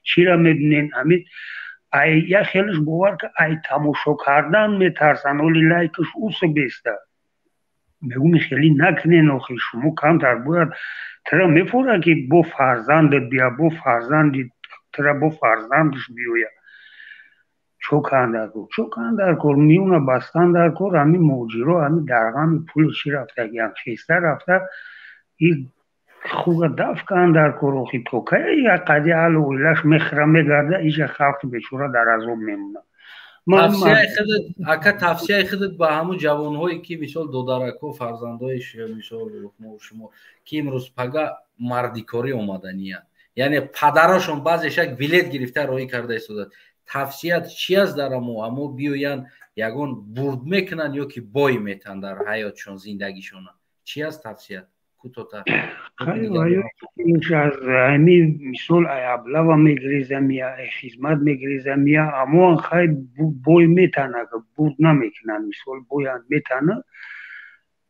чиро мебинен. Ҳами ай як хелеш бовар ки ай тамошо кардан метарсан, оли лайкаш усу беста. Мегӯм, хеле накунен охи, шумо камтар бояд тира мефора ки бо фарзандат бия, бо фарзанди тира, бо фарзандаш биёя. Чо кан дар кор, чо кан дар кор, миёна бастан дар кор. Ҳами муҳоҷиро ҳами дар ғами пули чӣ рафтагиам, хеста рафта и хуга даф кан дар кор охи. То кай як қади аҳлу оилаш мехӯра, мегарда, иҷа халқи бечора дар азоб мемонад. Тавсияи худат, ака, тавсияи худат ба ҳамун ҷавонҳое ки мисол додарако, фарзандои мисол шумо, ки имрӯз пага мардикорӣ омаданиянд, яъне падарошон баъзеш як билет гирифта роҳӣ карда истодад, тавсият чи аст дар амо биёянд, ягон бурд мекунанд ё ки бой метанд дар ҳаётшон, зиндагишона? Чи аст тавсият кӯтоҳтар? Аз ҳами мисол ай аблава мегирезам, я ай хизмат мегирезам, я амоан хай бой метана, бурд намекунанд, мисол боянд метана.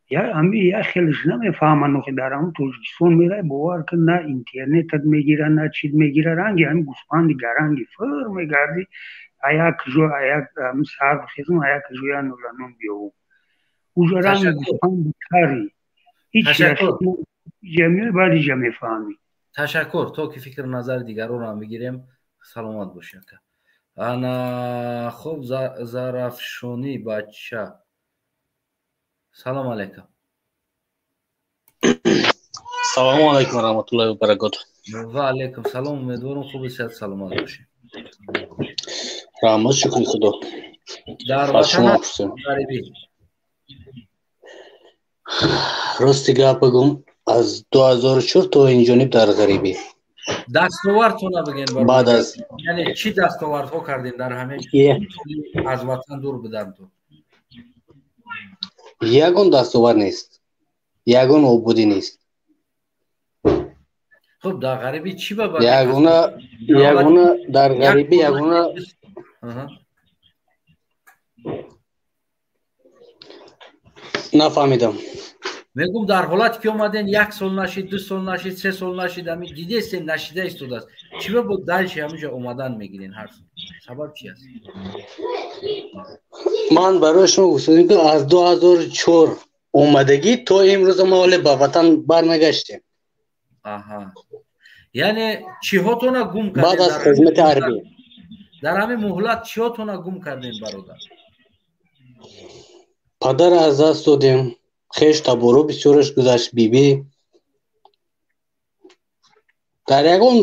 Я ҳами я хелеш намефаҳманд охи. Дар ҳамун Тоҷикистон мерай, бовар кун, на интернетат мегира, на чиз мегира, ранги ҳами гӯспанди гаранги фир мегардӣ. Аяк ҷо аяк ҳами саҳар бихезам, аяк ҷо я нуланон биёвам, уҷа ранги гӯспанди кари. Ҳеҷ баъд иҷа мефаҳмӣ. Ташаккур, то ки фикру назари дигаронро ҳам бигирем. Саломат бошӣ, ака. Ана хуб, Зарафшонӣ бача, салом алайкум. Салому алайкум раҳматуллоҳи ва баракоту. Ва алайкум салом. Умедворам, хуби сиҳат саломат бошӣ. Раҳмат, шукри Худо. Дар Аз шумо ватан пурсем. Ғарибӣ? Рости гап бигӯм, аз 2004 то инҷониб дар ғарибӣ. Дастовардтона бигӯен. Баъд аз Яъне чӣ дастовардҳо кардем дар ҳамин аз ватан дур будантон? Ягон дастовард нест, ягон обудӣ нест. Хуб, дар ғарибӣ чӣ ба Ягона дар ғарибӣ ягона нафаҳмидам. Мегум, дар ҳолате ки омаден, як сол нашид, 2 сол нашид, 3 сол нашид, ҳамин дидестем, нашида истодааст, чӣ ба бо дальше ҳаминҷо омадан мегирен ҳар сол? Сабаб чи аст? Ман барои шумо гуфтам, ки аз 2004 омадагӣ то имрӯза мо ҳоле ба ватан барнагаштем. Аҳа, яъне чиҳотона гум кардем? Баъд аз хизмати ҳарбӣ. Дар ҳамин муҳлат чиҳотона гум кардем, бародар? Падар аз даст додем, хеш таборо бисёраш гузашт, бибӣ. Дар ягон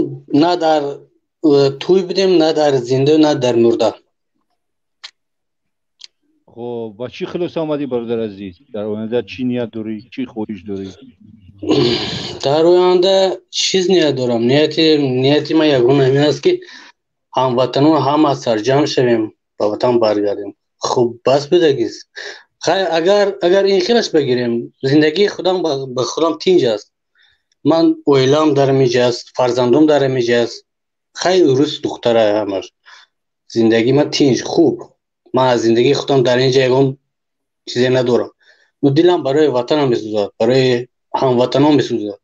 на дар тӯй будем, на дар зинда, на дар мурда. Хоб, ба чӣ хулоса омадӣ, бародар азиз? Дар оянда чӣ ният дорӣ, чӣ хоҳиш дорӣ? Дар оянда чиз ният дорам. Нияти ман ягона ҳамин аст, ки ҳамватанон ҳама сарҷамъ шавем, ба ватан баргардем. Хуб, бас будагист. Хай, агар ин хелаш бигирем, зиндагии худам ба худам тинҷ аст. Ман оилаам дар ҳамиҷа аст, фарзандом дар ҳамиҷа аст. Хай, урус духтара ҳамаш. Зиндагии ман тинҷ, хуб. Ман аз зиндагии худам дар инҷа ягон чизе надорам. Но дилам барои ватанам месӯзад, барои ҳамватанон месӯзад.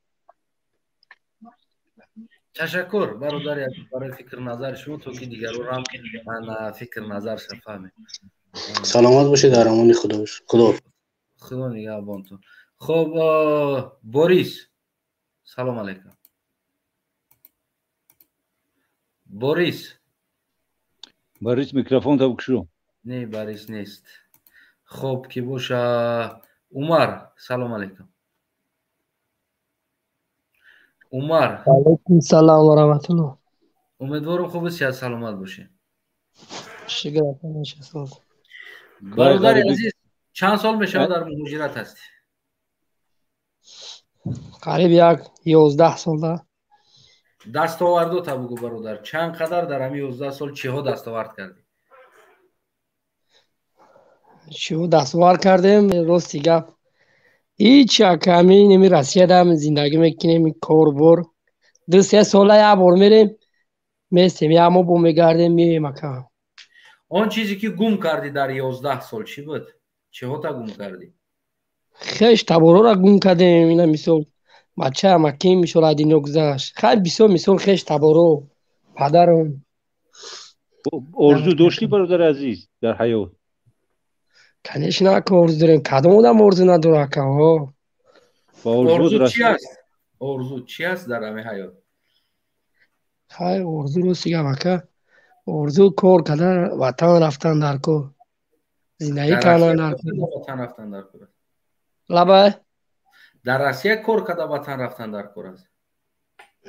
Ташаккур, бародари азиз, барои фикр назари шумо, то ки дигарон ҳам фикр назарша фаҳмем. Саломат бошед, дар амони Худо. Худо. Худо нигаҳбонтон. Хуб, Борис, салом алайкум. Борис. Борис, микрофон та бикшо. Не, Борис нест. Хуб, ки боша, Умар, салом алайкум. Умар. Алайкум салом ва раҳматуллоҳ. Умедворам, хуби сиҳат саломат бошед. Шукр. Бародари азиз, чанд сол мешавад дар муҳоҷират ҳастӣ? Қариб як 11 сол да. Дастовардота бугӯ, бародар, чанд қадар дар ҳамин 11 сол чиҳо дастовард кардӣ? Чиҳо дастовард кардем? Рости гап, ҳеч ака. Ҳамин ими Россиядам зиндагӣ мекунем, корбор 2-3 сола як бор мерем, местем, як моҳ бо мегардем, меоем, ака. Он чизе ки гум кардӣ дар 11 сол, чӣ буд? Чиҳота гум кардӣ? Хеш таборора гум кардем. Ина мисол, бачаам аким мисол аз дунё гузашт. Хай, бисёр мисол хеш таборо, падарам. Орзу доштӣ, бародари азиз, дар ҳаёт? Конечно, ака, орзу дорем. Кадом одам орзу надорад, ака? Орзу чи аст? Орзу чи аст дар ҳамин ҳаёт? Хай, орзу, рости гап, ака, орзу кор кардан, ватан рафтан дар кор, зиндагӣ кардан дар Ватан рафтан дар кор? Лабай. Дар Россия кор карда, ватан рафтан дар кор аст?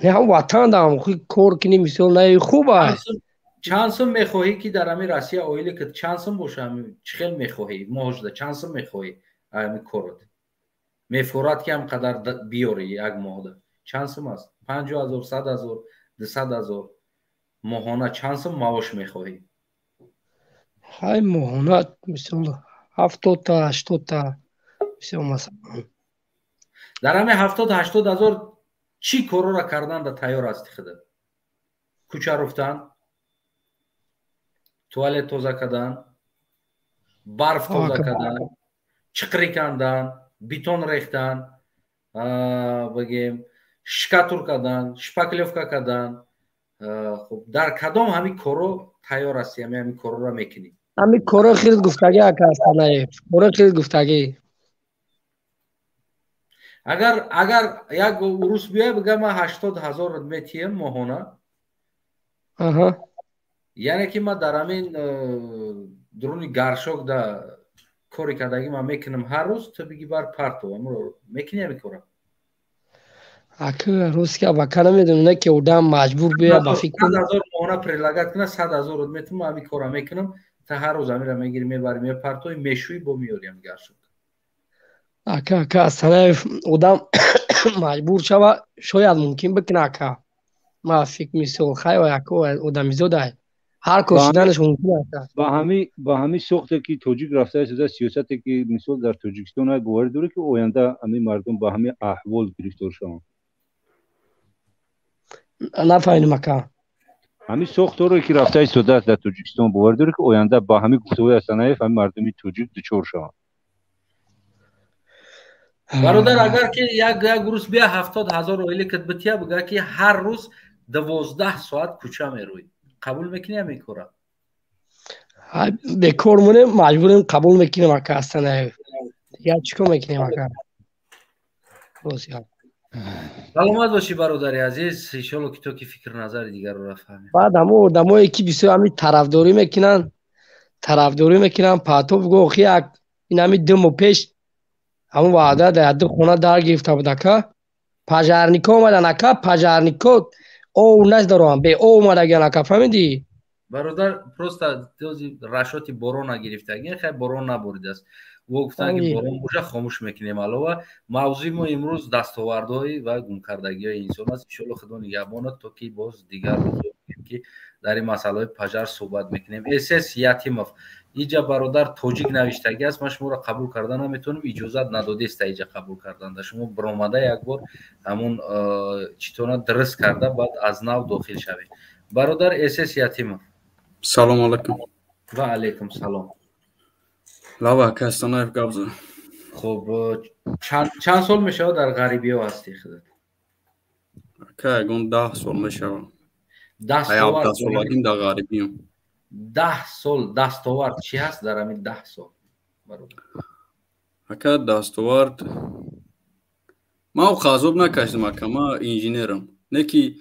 Не, ҳам ватан дам кор кунӣ, мисол, на хуб аст. Чанд сум мехоҳӣ, ки дар ҳамин Россия оила ки чанд сум боша? Чӣ хел мехоҳӣ? Моҳошда чанд сум мехоҳӣ? Ҳамин корот мефорад, ки ҳам қадар биёрӣ як моҳда? Чанд сум аст? 50 000, 100 000, 200 000? Моҳона чанд сум маош мехоҳӣ? Ҳай, моҳона мисол 70-та, 80-та мисол, масалан. Дар ҳамин 70-80 ҳазор чӣ корора карданда тайёр ҳасти худат? Кӯча руфтан, туалет тоза кардан, барф тоза кардан, чиқрӣ кандан, бетон рехтан, бигем, штукатур кардан, шпаклёвка кардан. Хуб, дар кадом ҳамин коро тайёр ҳасти, ҳамин корора мекунӣ? Ҳамин коро хеле гуфтагӣ, ака Астанаев, коро хеле гуфтагӣ. Агар як урус биёя, бига, ман 80 000 метиҳам моҳона, яъне ки ман дар ҳамин дуруни горшок да кори кардагӣ ман мекунам ҳар рӯз, ту биги бар парто, мекунӣ ҳамин кора? Ака, рости гап, ака, намедонам, не ки одам маҷбур биёя, ба фикр. 100 000 моҳона предлагать кунад, 100 000 метавонам, ман ҳамин кора мекунам, ту ҳар рӯз ҳаминро мегири, мебари, мепартои, мешӯӣ, бо меёри ҳамин горшок. Ака Астанаев, одам маҷбур шава, шояд мумкин бикуна, ака. Ма фикр, мисол, хай, ака, одамизодай, ҳар кор шуданаш мумкин, ака. Ба ҳамин сохте ки тоҷик рафта истода, сиёсате ки мисол дар Тоҷикистон, боварӣ дорӣ, ки оянда ҳамин мардум ба ҳамин аҳвол гирифтор шаванд? Нафаҳмидам, ака. Ҳамин сохторе ки рафта истодааст дар Тоҷикистон, боварӣ дорӣ, ки оянда ба ҳамин гуфтуҳои Астанаев ҳамин мардуми тоҷик дучор шаванд? Бародар, агар ки як рӯз бия, 70 000 оила кит бития, бига, ки ҳар рӯз 12 соат кӯча мерӯӣ, қабул мекунӣ ҳамин кора? Бекор монем, маҷбурем, қабул мекунем, ака Астанаев. Дигар чӣ кор мекунем, ака? Саломат бошӣ, бародари азиз. Иншолло, ки то ки фикр назари дигарро фаҳмем. Баъд ҳамо одамое ки бисёр ҳамин тарафдорӣ мекунанд, пато буго, охи, як ин ҳамин 2 моҳ пеш ҳамон ваъда дар ду хона дар гирифта буд, ака. Пожарник о омадан, ака, пожарник о ов надоранд, бе ов омадагиан, ака, фаҳмидӣ? Бародар, просто дози расчёти борона гирифтаги, хай, борон наборидааст. Во гуфтанд, ки борон боша, хомӯш мекунем алова. Мавзӯи мо имрӯз дастовардҳои ва гумкардагиҳои инсон аст. Иншолло, худо нигаҳбонад, то ки боз дигар рӯзо ки дар ин масъалаҳои пожар суҳбат мекунем. Сс Ятимов, иҷа бародар тоҷик навиштагӣ аст, ман шуморо қабул карда наметавонам, иҷозат надодеста иҷа қабул карданда. Шумо биромада, як бор ҳамун читона дуруст карда, баъд аз нав дохил шавед. Бародар Сс Ятимов. Салому алайкум. Ва алайкум салом. Лава, ака Астанаев, гап зад. Хуб, чанд сол мешавад дар ғарибиё ҳастӣ худат? Ака, ягон 10 сол мешавад. 17 солагим дар ғарибиём. 10 сол дастовард чӣ ҳаст дар ҳамин 10 сол? Ака, дастовард, ман оқа азоб накашидам, ака, ман инженерам, не ки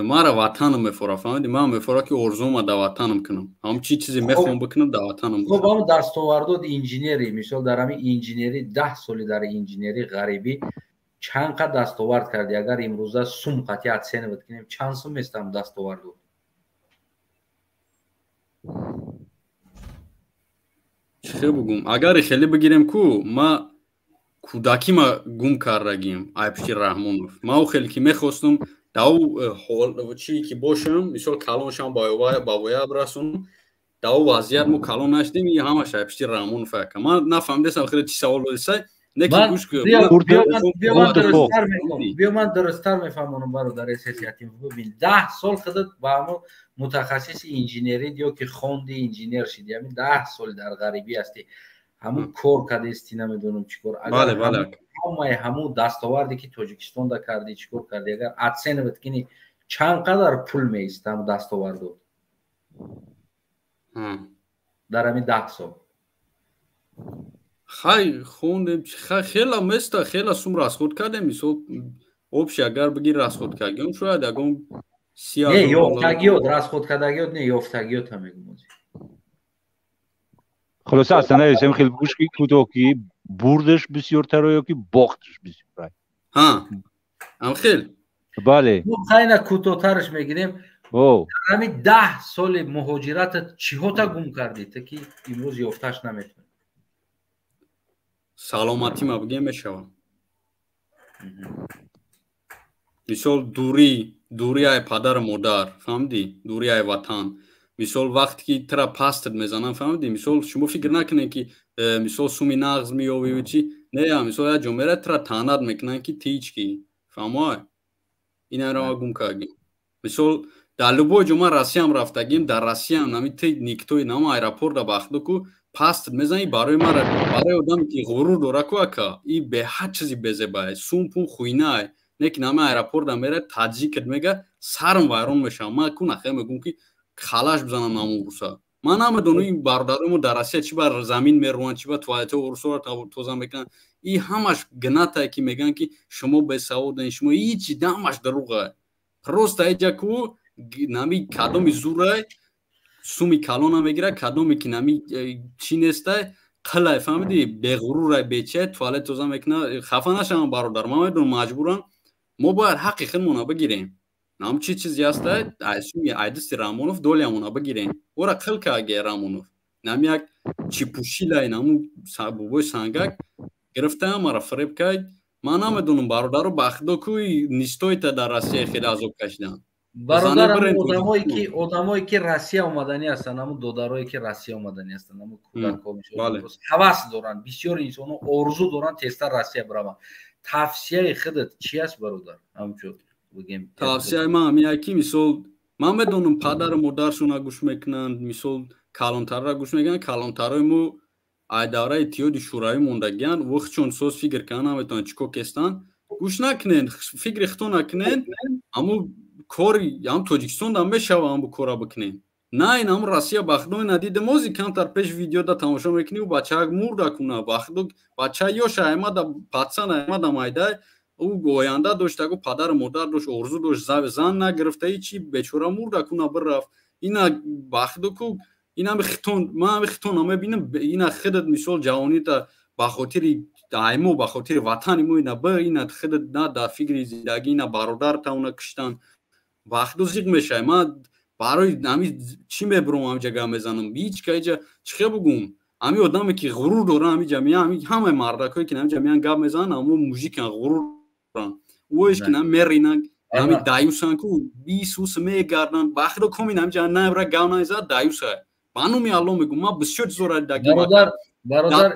мара ватанам мефора, фаҳмиди? Ман мефора, ки орзума дар ватанам кунам, ҳам чи чизе мехоҳам бикунам, дар ватанам. Хуб, ҳам дастовардот инженерӣ, мисол, дар ҳамин инженерӣ 10 соли дар инженерӣ ғарибӣ чанд қад дастовард кардӣ? Агар имрӯза сум қатъи оценивать кунем, чанд сум местам дастовардот? Чӣ хел бугум? Агари хеле бигирем ку, ма кӯдакима гум кардагим, ай пишти Раҳмонов. Ма ӯ хеле ки мехостум. Дар ҳол чӣ ки бошам, мисол калоншам ба воя расонам, дар он вазъият мо калон нашудем, ин ҳамаш ай пишти Раҳмонов ака. Ман нафаҳмидастам хеле чӣ савол додисай. Биё, ман дурусттар мефаҳмонам, бародар эсэсиятим. Бибин, 10 сол худат ба ҳамон мутахассиси инженерӣ ё ки хонди, инженер шиди, ҳамин 10 сол дар ғарибӣ ҳастӣ, ҳамун кор кардести, намедонам чӣ кор. Агар ҳамаи ҳамун дастоварде ки Тоҷикистонда кардӣ, чӣ кор кардӣ, агар оценивать кунӣ, чанд қадар пул меист ҳамун дастовардот дар ҳамин 10 сол? Хай, хондем, хела места, хела сум расход кардем. Мисол, общий агар бигир, расход кардем, шояд ягон Не, ёфтагиёт, расход кардагиёт не, ёфтагиёт ҳам мегум. Хулоса, аслан хеле гӯш ки кӯтоҳ, ки бурдаш бисёртаро ё ки бохташ бисёртар? Ҳа, амхел. Бале. Хайна, кӯтоҳтараш мегирем. Ҳамин 10 соли муҳоҷиратат чиҳота гум кардӣ, та ки имрӯз ёфташ наметавонӣ? Саломатима бигем мешавад. Мисол, дурӣ, дурӣ ай падару модар, фаҳмидӣ, дурӣ ай ватан. Мисол, вақте ки тра пастат мезанам, фаҳмидӣ, мисол, шумо фикр накунед, ки мисол суми нағз меёвӣ, чи не. Мисол, як ҷо мера, тра таънат мекунанд, ки ту ҳеч ки фаҳмоай. Инро ма гум кардем. Мисол, дар любой ҷо, ман Россиям рафтагим, дар Россиям нами ти никтои нама аэропорта бахту ку пастат мезанӣ. Барои мара, барои одаме ки ғурур дора ку, ака, и беҳад чизи безебае, сум пун хуйнае. Не ки нами аэропорта мера, таҷикат мега, сарм вайрон мешавам. Ман ку нахе мегӯм, ки халаш бизанам намун руса. Ман намедонам, ин бародарои мо дар Россия чӣ бар замин мерӯанд, чӣ ба туалетҳои урусоро тоза мекунанд. И ҳамаш гнатае, ки мегӯянд, ки шумо бесаводен, шумо ҳичи, ҳамаш дурӯғае. Просто эҷа ку нами кадоми зурай суми калона мегирад, кадоме ки нами чӣ нестай, қилай, фаҳмидӣ, беғурурай, бечай, туалет тоза мекунад. Хафа нашавам, бародар, ман медонам, маҷбурам. Мо бояд ҳаққи худмона бигирем. Нам чӣ чизе ҳастай, айсуми айдисти Раҳмонов долиамона бигирем. Ора қил каге Раҳмонов нам як чипушилай, наму бобои сангак гирифтаам, мара фиреб кард. Ман намедонам, бародаро, ба худо кӯи нистоита дар Россия хеле азоб кашидан. Бародар, одамое ки Россия омаданӣ ҳастанд, ҳамун додарое ки Россия омаданӣ ҳастанд, ҳамун кӯдакҳо ҳавас доранд, бисёр инсонҳо орзу доранд тезтар Россия бираванд, тавсияи худат чи аст, бародар, ҳамчун бигем? Тавсияи ман ҳамин, ки мисол, ман медонам, падару модаршона гӯш мекунанд, мисол, калонтарра гӯш мекунанд. Калонтарои мо ай давраи Иттиҳоди Шӯравӣ мондагиянд, вохчон соз фикр кардан наметавонанд, чӣ кор кестанд. Гӯш накунед, фикри худто накунед. Ҳамун кори ҳам Тоҷикистон дам мешава, ҳамбу кора бикунем. На ин ҳамун Россия, ба худо, ина дидем, ози камтар пеш видеода тамошо мекунӣ, ӯ бачаак мурда куна, ба худо, бача ёша аймада, пацан аймада, майдай, ӯ оянда дошт, аго падару модар дошт, орзу дошт, зан нагирифта, ҳичи, бечора мурда куна бирафт. Ина, ба худо ку, инами хитон, ман ҳами хитона мебинам. Ина худат, мисол, ҷавонита ба хотири аймо, ба хотири ватани мо ина бир, ина худат на дар фикри зиндагӣ, ина бародарта уна киштан, ба худо, зиқ мешавӣ. Ман барои ҳами чӣ мебурам, ҳамиҷа гап мезанам? Ҳеҷ ка иҷа чӣ хел бугум, ҳами одаме ки ғурур дора, ҳамиҷа меян, ҳами ҳамаи мардакое ки ҳамиҷа меян гап мезананд, ҳамо мужикан, ғурур доранд. Оеш ки на меринан, ҳами даюсан ку бисус мегарданд. Ба худо, комин ҳамиҷа набра гап намезанад, даюса. Ба номи Алло мегӯм, ман бисёр чизора даги. Бародар, бародар,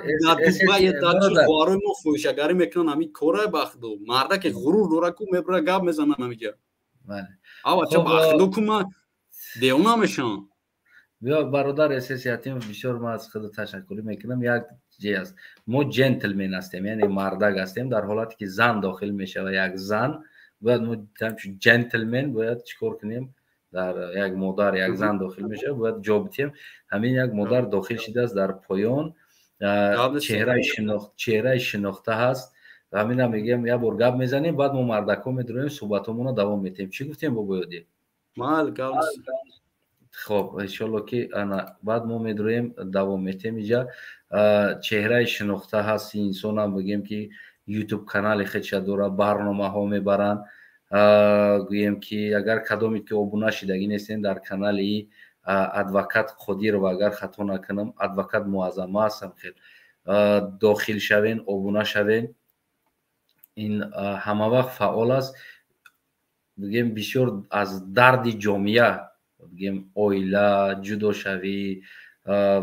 хоҳарои мо фоҳишагарӣ мекунанд, ҳами кора. Ба худо, мардаке ғурур дора ку мебра гап мезананд ҳамиҷа. Авача, ба худо ку, ман девона мешавам. Биё, бародар Эсэс Ятимов, бисёр ман аз худ ташаккурӣ мекунам. Як ҷе аст, мо ҷентлмен ҳастем, яъне мардак ҳастем. Дар ҳолате ки зан дохил мешава, як зан, бояд мо ҳамчун ҷентлмен бояд чӣ кор кунем? Дар як модар, як зан дохил мешава, бояд ҷо битем. Ҳамин як модар дохил шидааст дар поён, чеҳраи шинохта ҳаст. Ҳамина мегӯям, як бор гап мезанем, баъд мо мардакҳо медуроем, суҳбатҳомонро давом метиҳем. Чӣ гуфтем, бобоёдӣ? Хоб, иншолло ки ана баъд мо медуроем, давом метиҳем. Иҷа чеҳраи шинохта ҳаст инсонам, бигем ки Ютуб канали худша дорад, барномаҳо мебаранд. Гӯем ки агар кадоме ки обуна шидагӣ нестем дар канали адвокат Қодирова, агар хато накунам, адвокат Муаззама ҳастам, хел дохил шавен, обуна шавен. Ин ҳама вақт фаъол аст. Бигем, бисёр аз дарди ҷомеа, бигем, оила, ҷудошавӣ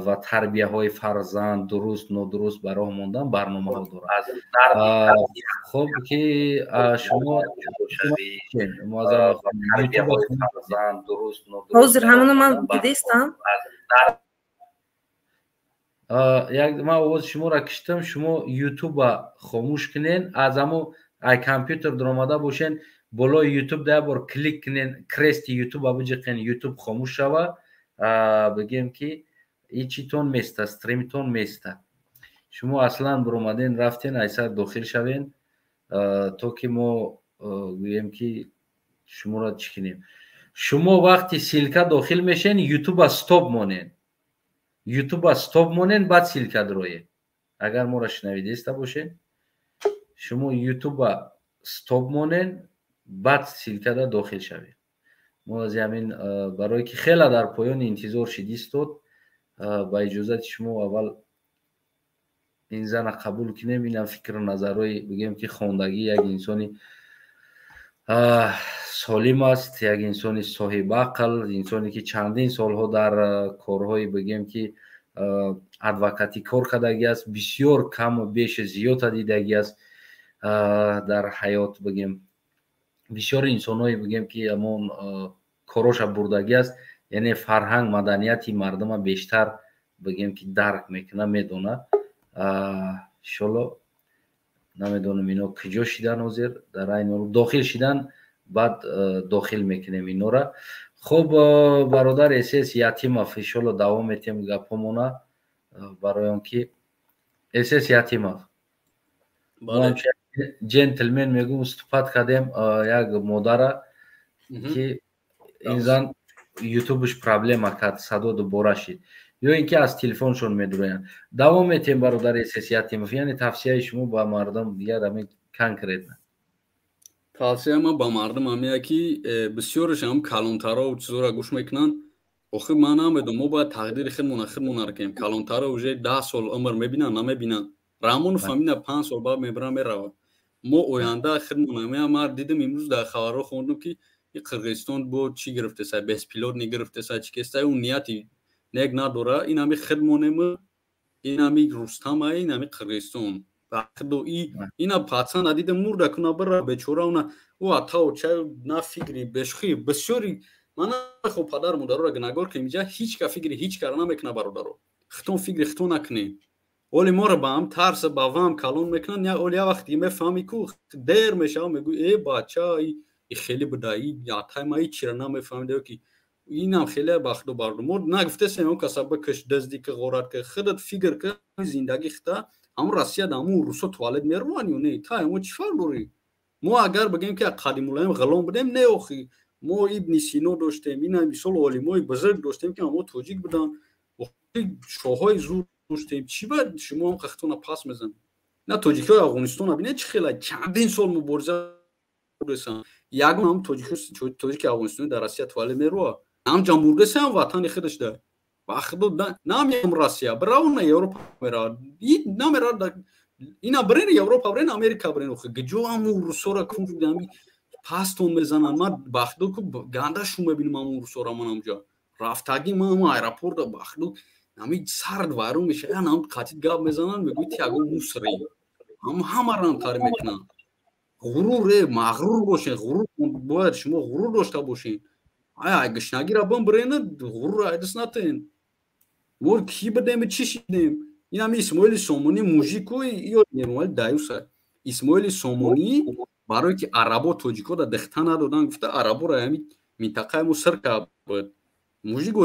ва тарбияҳои фарзанд, дуруст, нодуруст ба роҳ мондан барномаҳо дорад. Хуб, ки шумо Ҳозир ҳамона ман дидестам. Ман овози шуморо киштам. Шумо ютуба хомӯш кунен, аз амо ай компютер даромада бошен, болои ютуб да як бор клик кунен, крести ютуба биҷиқен, ютуб хомӯш шава. Бигем, ки ичитон места, стримтон места. Шумо аслан биромаден, рафтен, айсар дохил шавен, то ки мо гӯем, ки шуморо чӣ кунем. Шумо вақти ссылка дохил мешен, ютуба стоп монен, ютуба стоп монен, баъд ссылка дароед. Агар моро шунавидеста бошед, шумо ютуба стоп монен, баъд ссылкада дохил шавед. Мо аз ҳамин, барое ки хеле дар поёни интизор шидистод, ба иҷозати шумо аввал ин зана қабул кунем. Инам фикру назарҳои, бигем, ки хондагӣ, як инсони солим аст, як инсони соҳибақл, инсоне ки чандин солҳо дар корҳои, бигем, ки адвокатӣ кор кардагӣ аст, бисёр каму беши зиёда дидагӣ аст дар ҳаёт, бигем, бисёри инсонҳое, бигем, ки ҳамон короша бурдагӣ аст, яъне фарҳанг, маданияти мардума бештар, бигем, ки дарк мекунад, медонад. Иншолло, намедонам, ино куҷо шидан ҳозир, дар айни ҳол дохил шидан, баъд дохил мекунем инора. Хуб, бародар Эсес Ятимов, иншолло, давом метиҳем гапҳомона, барои он ки Эсес Ятимов, джентльмен мегӯм, уступать кардем як модара, ки ин зан ютубш проблема кард, садо дубора шид, ё ин ки аз телефоншон медуроянд. Давом метиҳем, бародари Эсес Ятимов, яъне тавсияи шумо ба мардум дигар ҳамин конкретно. Тавсияи ман ба мардум ҳамия, ки бисёреш ҳам калонтаро чизоро гӯш мекунанд. Охир ман намедонам, мо бояд тақдири худмона худмона ракем. Калонтаро уже 10 сол умр мебинанд, намебинанд. Раҳмонов ҳамина 5 сол баъд мебира, меравад. Мо оянда худмона. Ман дидам, имрӯз дар хабарҳо хондам, ки Қирғизистон бо чӣ гирифтеса, беспилотник гирифтеса, чӣ кеста, ӯ нияти нек надора. Ин ҳами худмонем, ин ҳами Рустама, ин ҳами Қирғизистон. Ина пацан надида, мурда куна, бира бечора, уна ӯ атау чай на фикри бешухи бисёри. Ман нахо падар модароро гунагор кунем, инҷа ҳеҷ ка фикри ҳеҷ кара намекуна. Бародаро, хитон фикри хитон накунем. Оли моро ба ҳам тарса, ба ваҳм калон мекунанд. Оли як вақт мефаҳми, ку дер мешава, мегӯй: «Э, бача, и хеле буда, и атай ма ҳечира намефаҳмида», ки инам хеле бахту барду. Мо нагуфтесем он каса бикаш, дазди ки, ғорат ки, худат фикр ки, зиндагӣ хита. Ҳамун Россияда ҳамун русо туалет мерованд ё не? Та мо чӣ фарқ дорӣ? Мо агар бигем, ки қадимулаем ғулом будем, не, охи мо Ибни Сино доштем, ина мисол олимои бузург доштем, ки ҳамо тоҷик буданд, шоҳҳои зур доштем. Чӣ ба шумо ҳам хахтона пас мезанед? На, тоҷикҳои Афғонистона бинед, чӣ хела чандин сол мубориза бурдесанд. Ягон ҳам тоҷики афғонистони дар Россия туалет мерова? Ҳам ҷамурдеса, ҳам ватани худаш да. Бахудо, намеам Россия бирав, на Европа меравад, намерад. Ина бирен Европа, бирен Америка, бирен, охи гиҷо ҳаму русора кун пастон мезананд. Ман бахдо ку ганда шу мебинам ҳамун русора. Ман ҳамҷа рафтагӣ, ман ҳама аэропорта, бахдо, ҳами сард вайрон мешава. Ам қатит гап мезананд, мегӯи ти ягон мусори. Ҳамаро тари мекунанд. Ғурур, е мағрур бошед, ғурур бояд, шумо ғурур дошта бошед. Ай гушнагира бам бирена, ғурур айдис натен. Мо ки бидем, чӣ шидем? Ин ҳами Исмоили Сомонӣ мужику ё Эмомалӣ даюса. Исмоили Сомонӣ барое ки арабо тоҷико да дихта надодан, гуфта, араборо ҳами минтақаи мо сир кард буд. Мужик,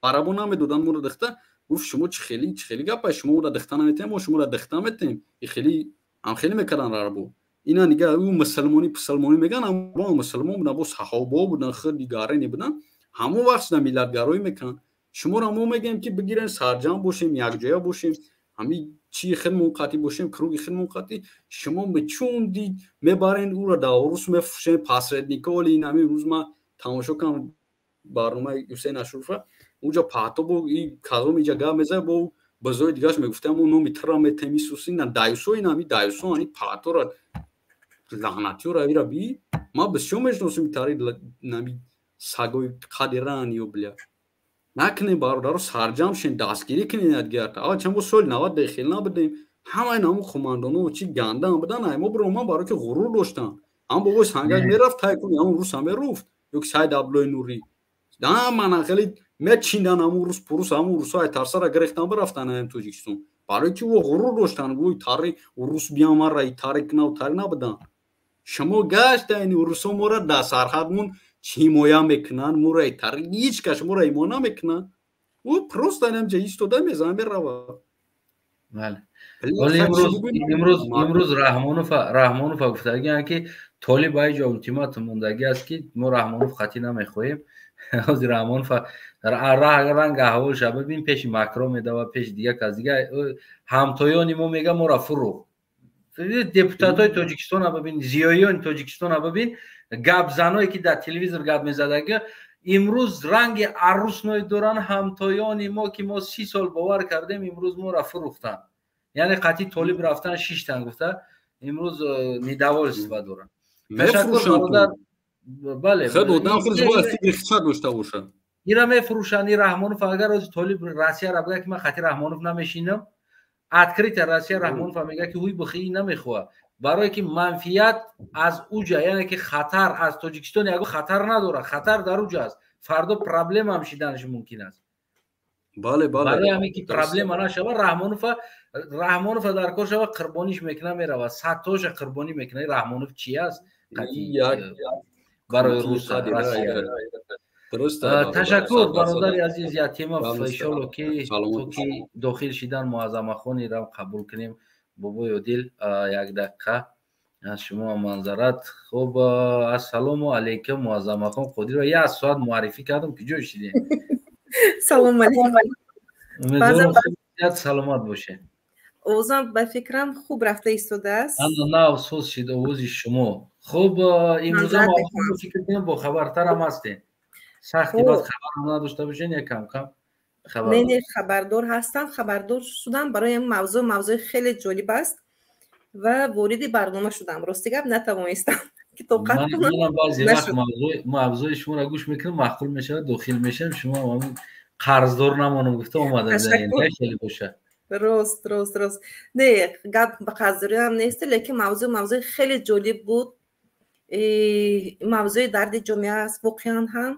арабо намедодан моро дихта, гуфт: «Шумо чӣ хели, чӣ хели гапа? Шумо моро дихта наметем, мо шуморо дихта метем». И хели ҳам хеле мекардан арабо. Ина нига, ӯ мусулмонӣ пусулмонӣ меган, аммо мусулмон будан, бо саҳобаҳо будан, худ дигаре будан. Ҳамон вақт шуда миллатгароӣ мекунанд. Шуморо мо мегӯем, ки бигирем, сарҷамъ бошем, якҷоя бошем, ҳами чи худмон қатъӣ бошем, круги худмон қатъӣ. Шумо чун дид мебарен, ӯро дар урус мефурӯшен, посредника. Оли ин ҳамин рӯз ман тамошо кардам барномаи Ҳусейн Ашурфа, унҷа паҳто бо и калом иҷа гап мезад, бо бузои дигараш мегуфтам: «Мо номи тра метем, исус». Ина даюсо, ин ҳами даюсо ани паҳтора Лаънатиёра ира би ма бисёр мешиносем, тари нами сагои қадиран ё бля. Накунем, бародаро, сарҷам шен, дастгирӣ кунем якдигарта. Ава чанд бо соли 90 дехел набудем, ҳамаи наму қумандоно чи гандаам будан, ай мо бироман, барое ки ғурур доштан. Ҳам бобои Сангак мерафт тай куни, ҳамон рус ҳам меруфт, ё ки Саид Абдуллои Нурӣ мана хеле мечиндан, ҳамун рус пурус, ҳамун русо ай тарсара гирехтан, бирафтан аям Тоҷикистон, барое ки ӯ ғурур доштан. Вой, тари урус биямара и тари кунав, тари набудан. Шумо гашта ини урусо мора дар сарҳадмон ҳимоя мекунанд, мора и тари ҳеҷ кас шуморо ҳимоя намекунанд. Ӯ просто инамҷа истода мезанад, меравад. Бале, имрӯз Раҳмонова гуфтагианд, ки Толиб айҷо ултиматум мондагӣ аст, ки мо Раҳмонов қатъӣ намехоҳем. Ҳозир Раҳмонов ранг аҳволша бибин, пеши Макрон медава, пеши дига кас дига ҳамтоёни мо мега, мора фурӯх. Депутатҳои Тоҷикистона бибин, зиёиёни Тоҷикистона бибин, гапзаное ки дар телевизор гап мезадаги, имрӯз ранги арӯсной доранд. Ҳамтоёни мо, ки мо 30 сол бовар кардем, имрӯз мора фурӯхтанд, яъне қатъи Толиб рафтан шиштан гуфта, имрӯз недовольство доранд. Ташаккур, бародар. Бале. Дошта бошад. Ира мефурӯшанд. И Раҳмонов, агар ози Толиб Россияра бигӯяд, ки ман қатъи Раҳмонов намешинам, открыто Россия Раҳмонова мегӯяд, ки ҳуй бихӣ намехоҳад, барое ки манфиат аз уҷа, яъне ки хатар аз Тоҷикистон ягон хатар надорад, хатар дар уҷа аст. Фардо проблемаам шиданаш мумкин аст. Бале, бале. Барои ҳамин ки проблема нашава, Раҳмонова дар кор шава, қурбониш мекуна, мерава, садтоша қурбонӣ мекуна. Раҳмонов чи аст барои Россия? Ташаккур, бародари азиз. Ятимов, иншолло, ки то ки дохил шидан Муаззамахонирам қабул кунем. Бобои Одил, як дақиқа аз шумо манзарат. Хуб, ассалому алайкум, Муаззамахон Қодирова. Як соат муаррифӣ кардам, куҷо шидем? Салом алейкум. Умедворам, саломат бошед. Овозам, ба фикрам, хуб рафта истодааст. Нав соз шид овози шумо. Хуб, имрӯза фикр кунем, бохабартарам ҳастем. Сахти баъд хабар надошта бошен, я кам кам. Не, не, хабардор ҳастам, хабардор шудам. Барои мавзӯъ, мавзӯи хеле ҷолиб аст ва вориди барнома шудам. Рости гап, натавонистам ки тоқат кунам. Баъзе вақт мавзӯи шуморо гӯш мекунам, маъқул мешавад, дохил мешавам. Шумо ҳамин қарздор намонам гуфта омада, хеле бошад. Рост, рост, рост. Не, гап ба қарздориам нест, лекин мавзӯъ мавзӯи хеле ҷолиб буд, мавзӯи дарди ҷомеа аст воқеан ҳам,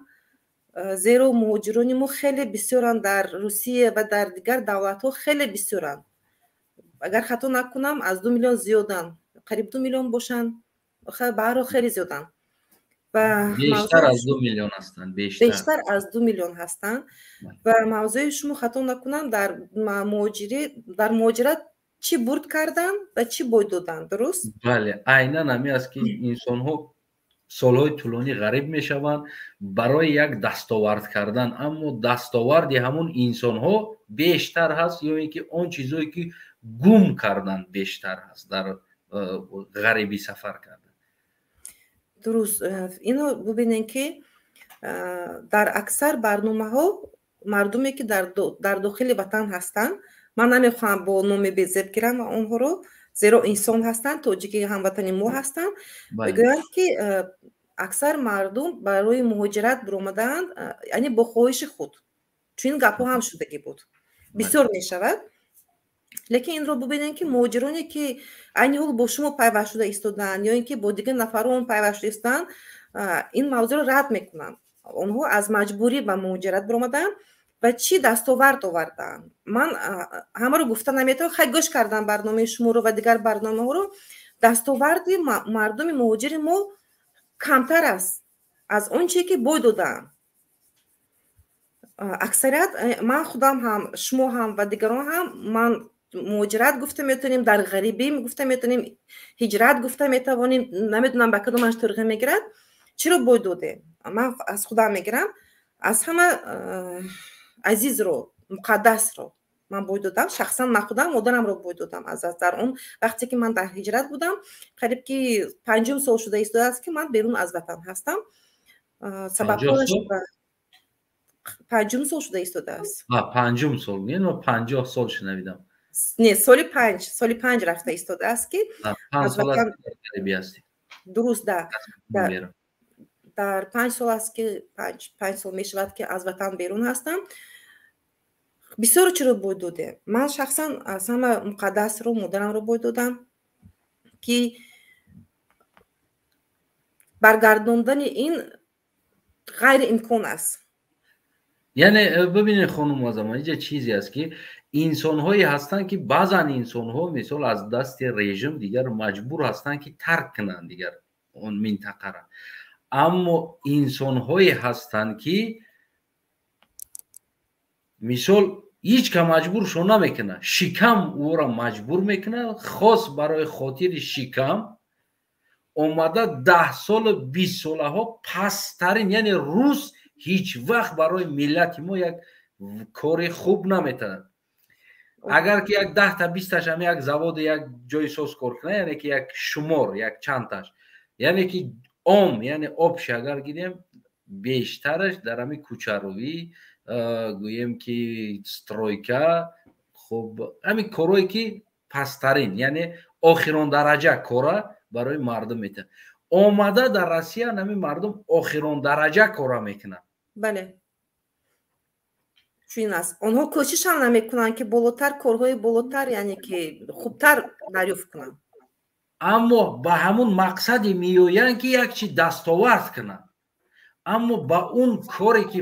зеро муҳоҷирони мо хеле бисёранд дар Русия ва дар дигар давлатҳо, хеле бисёранд. Агар хато накунам, аз 2 миллион зиёданд, қариб 2 миллион бошанд, баҳрҳол хеле зиёданд. Бештар аз 2 миллион ҳастанд. Бештар аз 2 миллион ҳастанд. Ва мавзӯи шумо, хато накунам, дар муҳоҷирӣ, дар муҳоҷират чӣ бурд карданд ва чӣ бой доданд, дуруст? Бале, айнан ҳамин аст, ки инсонҳо солҳои тӯлонӣ ғариб мешаванд барои як дастовард кардан, аммо дастоварди ҳамон инсонҳо бештар ҳаст ё ин ки он чизое ки гум кардан бештар ҳаст дар ғарибӣ сафар кардан? Дуруст. Ино бубинем, ки дар аксар барномаҳо мардуме ки дар дохили ватан ҳастанд, ман намехоҳам бо номи безеб гирам онҳоро, зеро инсон ҳастанд, тоҷики ҳамватани мо ҳастанд, мегӯянд, ки аксар мардум барои муҳоҷират биромадаанд, яъне бо хоҳиши худ. Чунин гапҳо ҳам шудагӣ буд, бисёр мешавад. Лекин инро бубинем, ки муҳоҷироне ки айни ҳол бо шумо пайваст шуда истодаанд ё ин ки бо дигар нафарон пайваст шуда истодаанд, ин мавзӯъро рад мекунанд. Онҳо аз маҷбурӣ ба муҳоҷират биромадаанд ва чӣ дастовард овардаанд, ман ҳамаро гуфта наметавонам. Хай, гӯш кардам барномаи шуморо ва дигар барномаҳоро. Дастоварди мардуми муҳоҷири мо камтар аст аз он чизе ки бой додаанд аксарият. Ман худам ҳам, шумо ҳам ва дигарон ҳам, ман муҳоҷират гуфта метавонем, дар ғарибӣ гуфта метавонем, ҳиҷрат гуфта метавонем, намедонам, ба кадомаш турға мегирад. Чиро бой додем? Ман аз худам мегирам: аз ҳама азизро, муқаддасро ман бой додам. Шахсан ман худам модарамро бой додам аз даст дар он вақте ки ман дар ҳиҷрат будам. Қариб ки панҷум сол шуда истодааст, ки ман берун аз ватан ҳастам. Сабабҳояш, панҷум сол шуда истодааст. Панҷум сол? 50 сол шунавидам. Не, соли панҷ, соли панҷ рафта истодааст, ки аз ватан. Дуруст, дар 5 сол аст, ки 5 сол мешавад, ки аз ватан берун ҳастам. Бисёр чиро бой додем. Ман шахсан аз ҳама муқаддасро, модарамро бой додам, ки баргардондани ин ғайриимкон аст. Яъне бибинед, хонум Азама, инҷа чизе аст, ки инсонҳое ҳастанд, ки баъзан инсонҳо, мисол, аз дасти режим дигар маҷбур ҳастанд, ки тарк кунанд дигар он минтақара, аммо инсонҳое ҳастанд, ки мисол, ҳеҷ ка маҷбуршон намекунад, шикам ӯро маҷбур мекунад. Хос барои хотири шикам омада 10 солу 20 солаҳо пасттарин, яъне рус ҳеҷ вақт барои миллати мо як кори хуб наметавонад. Агар ки як 10-та 20-таш ҳам як заводи, як ҷои соз кор кунад, яъне ки як шумор, як чандташ, яъне ки ом, яъне общий агар гирем, бештараш дар ҳамин кӯчарӯӣ, гӯем ки стройка, хуб, ҳамин корое ки пасттарин, яъне охирон дараҷа кора барои мардум метавад. Омада дар Россия ҳамин мардум охирон дараҷа кора мекунад. Бале, чунин аст. Онҳо кӯшишам намекунанд, ки болотар, корҳои болотар, яъне ки хубтар дарёфт кунанд. Аммо ба ҳамун мақсаде меоянд, ки як чи дастовард кунанд, аммо ба он коре ки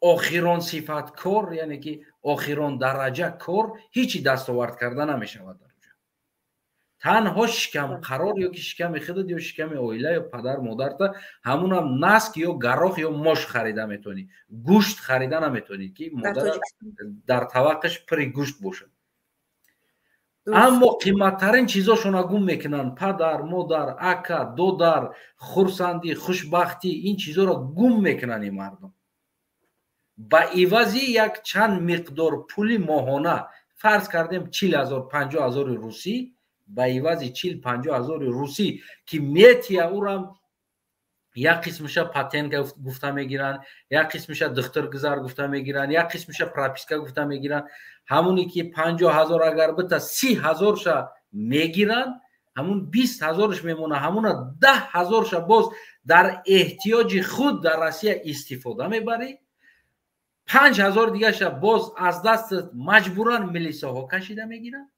охирон сифат кор, яъне ки охирон дараҷа кор, ҳечи дастовард карда намешавад. Дар оҷа танҳо шикам қарор, ё ки шиками худат, ё шиками оила, ё падар модарта, ҳамунам наск ё гарох ё мош харида метавонӣ, гӯшт харида наметавонӣ, ки модар дар таваққаш пури гӯшт бошад. Аммо қиматтарин чизошона гум мекунанд: падар, модар, ака, додар, хурсандӣ, хушбахтӣ, ин чизоро гум мекунанд ин мардум ба ивази як чанд миқдор пули моҳона. Фарз кардем, 40 000, 50 000-и русӣ, ба ивази 40-50 ҳазори русӣ, ки метия, урам як қисмиша патент гуфта мегиранд, як қисмиша духтур гузар гуфта мегиранд, як қисмиша прописка гуфта мегиранд. Ҳамоне ки 50 000 агар бита, 30 ҳазорша мегиранд, ҳамун 20 ҳазорш мемонад. Ҳамуна 10 ҳазорша боз дар эҳтиёҷи худ дар Россия истифода мебарӣ, 5 ҳазор дигаша боз аз дастат маҷбуран милисаҳо кашида мегиранд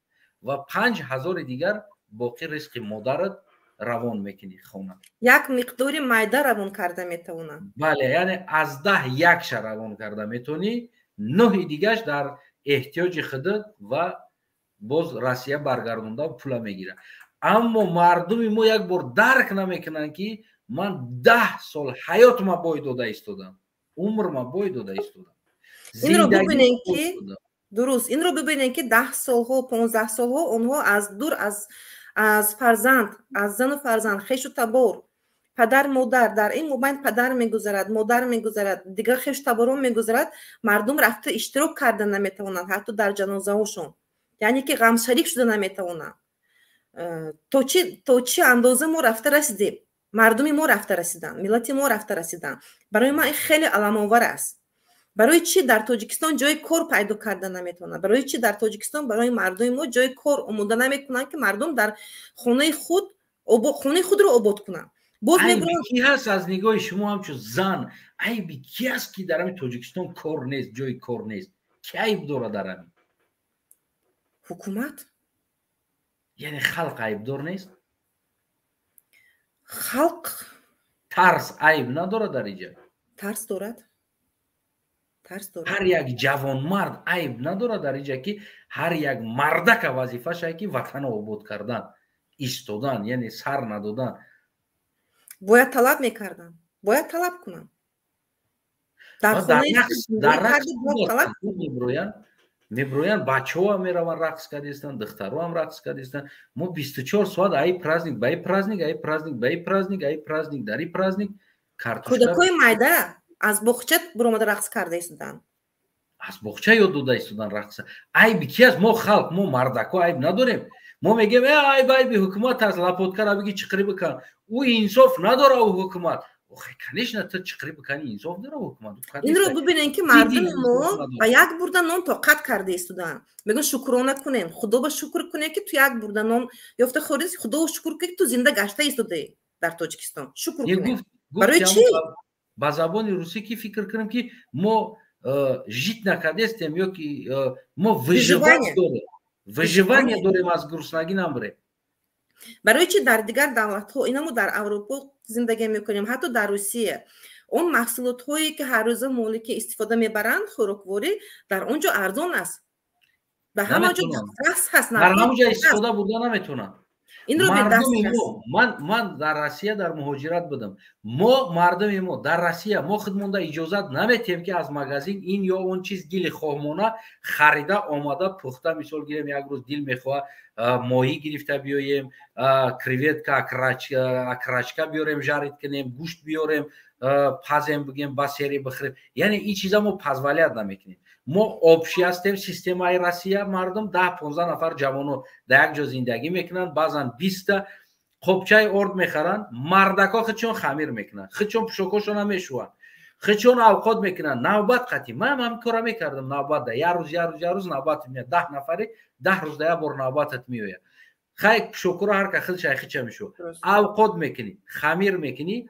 ва 5 ҳазори дигар боқӣ ризқи модарат равон мекунӣ хона. Як миқдори майда равон карда метавонам. Бале, яъне аз 10 якша равон карда метавонӣ, нӯҳи дигаш дар эҳтиёҷи худат ва боз Россия баргардонда пула мегирад. Аммо мардуми мо як бор дарк намекунанд, ки ман 10 сол ҳаётма бой дода истодам, умрма бой дода истодам. Инро бибинем, ки дуруст, инро бибинем, ки 10 солҳо, 15 солҳо онҳо аз дур, аз фарзанд, аз зану фарзанд, хешу табор, падар, модар. Дар ин мобайн падар мегузарад, модар мегузарад, дигар хешу таборон мегузарад. Мардум рафта иштирок карда наметавонанд ҳатто дар ҷанозаҳошон, яъне ки ғамшарик шуда наметавонанд. То чӣ андоза мо рафта расидем, мардуми мо рафта расиданд, миллати мо рафта расиданд? Барои ман ин хеле аламовар аст. Барои чӣ дар Тоҷикистон ҷои кор пайдо карда наметавонад? Барои чӣ дар Тоҷикистон барои мардуми мо ҷои кор омода намекунанд, ки мардум дар хонаи худ, хонаи худро обод кунанд? Боз ки ҳаст, аз нигоҳи шумо ҳамчун зан, айби ки аст, ки дар ҳамин Тоҷикистон кор нест, ҷои кор нест? Ки айб дорад дар ҳамин? Ҳукумат. Яъне халқ айбдор нест? Халқ. Тарс айб надорад дар иҷа? Тарс дорад, тарс дорад. Ҳар як ҷавонмард айб надорад дар иҷа, ки ҳар як мардака вазифаша ки ватанро обод кардан, истодан, яъне сар надодан. Бояд талаб мекардам, бояд талаб кунам. Дар рақс меброянд, бачаҳоам мераванд, рақс кардистанд, духтароам рақс кардистанд. Мо 24 соат аи праздник ба и праздник, аи праздник ба и праздник, аи праздник дар и праздник. Кӯдакҳои майда аз боғча буромада рақс карда истоданд. Аз боғча ёд дода истодан рақса. Айби ки аст? Мо халқ, мо мардако айб надорем. Мо мегем: «Э, айб, айби ҳукумат аст, лапоткара биги, чиқирӣ бикан, ӯ инсоф надора, ӯ ҳукумат». Охе, конечно, ту чиқирӣ бикани, инсоф дора ҳукумат. Инро бибинем, ки мардуми мо ба як бурда нон тоқат карда истоданд. Мегӯн: «Шукрона кунем, Худо ба шукр кунем, ки ту як бурда нон ёфта хӯрди, Худо шукр кунем, ки ту зинда гашта истодаӣ». Дар Тоҷикистон шукр кунем. Барои чӣ? Ба забони русӣ ки фикр кунем, ки мо жить накардестем ё ки мо выживать дорем, выживание дорем, аз гуруснагӣ намбурем. Барои чӣ дар дигар давлатҳо, инамо дар Аврупо зиндагӣ мекунем, ҳатто дар Русия, он маҳсулотҳое ки ҳаррӯза молики истифода мебаранд, хӯрокворӣ, дар он ҷо арзон аст, ба ҳама ҷо дастрас ҳаст. Дар ҳамон ҷо истифода бурда наметавонанд. Инро мардуми мо, ман дар Россия дар муҳоҷират будам, мо, мардуми мо дар Россия, мо худмонда иҷозат наметиҳем, ки аз магазин ин ё он чиз дили хоҳмона харида омада пухта, мисол гирем, як рӯз дил мехоҳа моҳӣ гирифта биёем, креветка, окорочка биёрем, жарить кунем, гӯшт биёрем, пазем, бигем, ба сери бихӯрем. Яъне ин чиза мо позволять намекунем. Мо общий ҳастем, системаи Россия, мардум 10-15 нафар ҷавоно дар як ҷо зиндагӣ мекунанд, баъзан 20-та. Қопчаи орд мехаранд, мардако худшон хамир мекунанд, худшон пӯшокошона мешӯванд, худшон авқот мекунанд, навбат қатӣ. Ман ҳамин кора мекардам, навбатда як рӯз, як рӯз, як рӯз навбат меяд, 10 нафари, 10 рӯзда як бор навбатат меояд. Хай, пӯшокуро ҳар ка худш айхича мешӯ, авқот мекунӣ, хамир мекунӣ.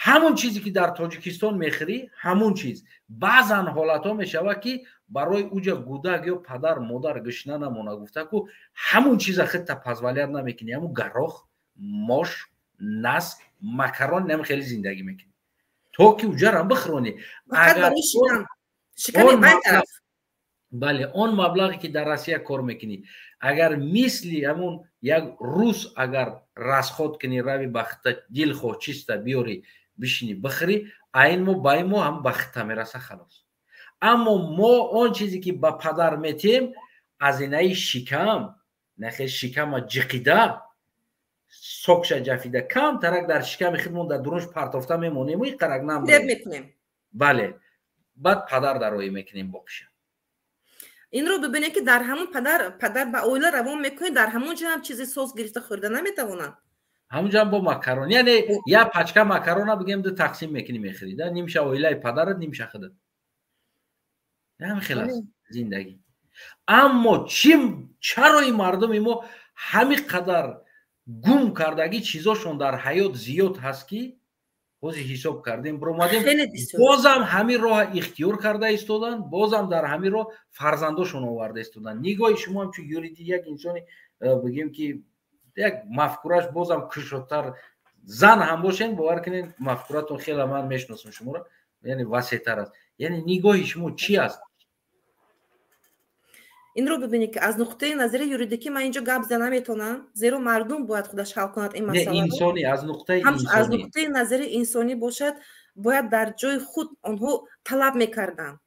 Ҳамон чизе ки дар Тоҷикистон мехӯрӣ, ҳамон чиз. Баъзан ҳолатҳо мешавад, ки барои уҷа гудак ё падар модар гушна намона гуфта ку, ҳамон чиза худта позволять намекунӣ, ҳамун горох, мош, наск, макарон, нам хеле зиндагӣ мекунӣ, то ки уҷарам бихӯронӣ. Бале, он маблағе ки дар Россия кор мекунӣ, агар мисли ҳамун як рус агар расход кунӣ, рави ба хита дилхоҳ чиста биёрӣ, бишинӣ, бихӯрӣ, айн мо ба ин мо ҳам ба хита мераса, халос. Аммо мо он чизе ки ба падар метиҳем, аз инаи шикам нахе, шикама ҷиқида, сокша ҷафида, камтарак дар шиками худмон дар дурунш партофта мемонему иқарак намекунем. Бале, баъд падар дароӣ мекунем боқиша. Инро бибинед, ки дар ҳамон падар ба оила равон мекунед, дар ҳамон ҷо ҳам чизи соз гирифта хӯрда наметавонанд. Ҳамунҷо ҳам бо макарон, яъне як пачка макарона, бигем, ду тақсим мекунӣ, мехӯрӣ да, нимша оилаи падарат, нимша худат. Ҳамин хел аст зиндагӣ. Аммо чим, чарои мардуми мо ҳамин қадар гум кардагӣ чизошон дар ҳаёт зиёд ҳаст, ки ҳозир ҳисоб кардем, биромадем, бозам ҳамин роҳа ихтиёр карда истоданд, бозам дар ҳамин роҳ фарзандошон оварда истоданд? Нигоҳи шумо ҳамчун юриди, як инсони, бигем, ки як мафкураш бозам кушодтар, зан ҳам бошен, бовар кунед, мафкуратон хеле, ман мешиносам шуморо, яъне васеътар аст, яъне нигоҳи шумо чӣ аст? Инро бибинед, ки аз нуқтаи назари юридикӣ ман инҷо гап зада наметавонам, зеро мардум бояд худаш ҳал кунад ин масъаларо. Инсонӣ, аз нуқтаи аз нуқтаи назари инсонӣ бошад, бояд дар ҷои худ онҳо талаб мекарданд.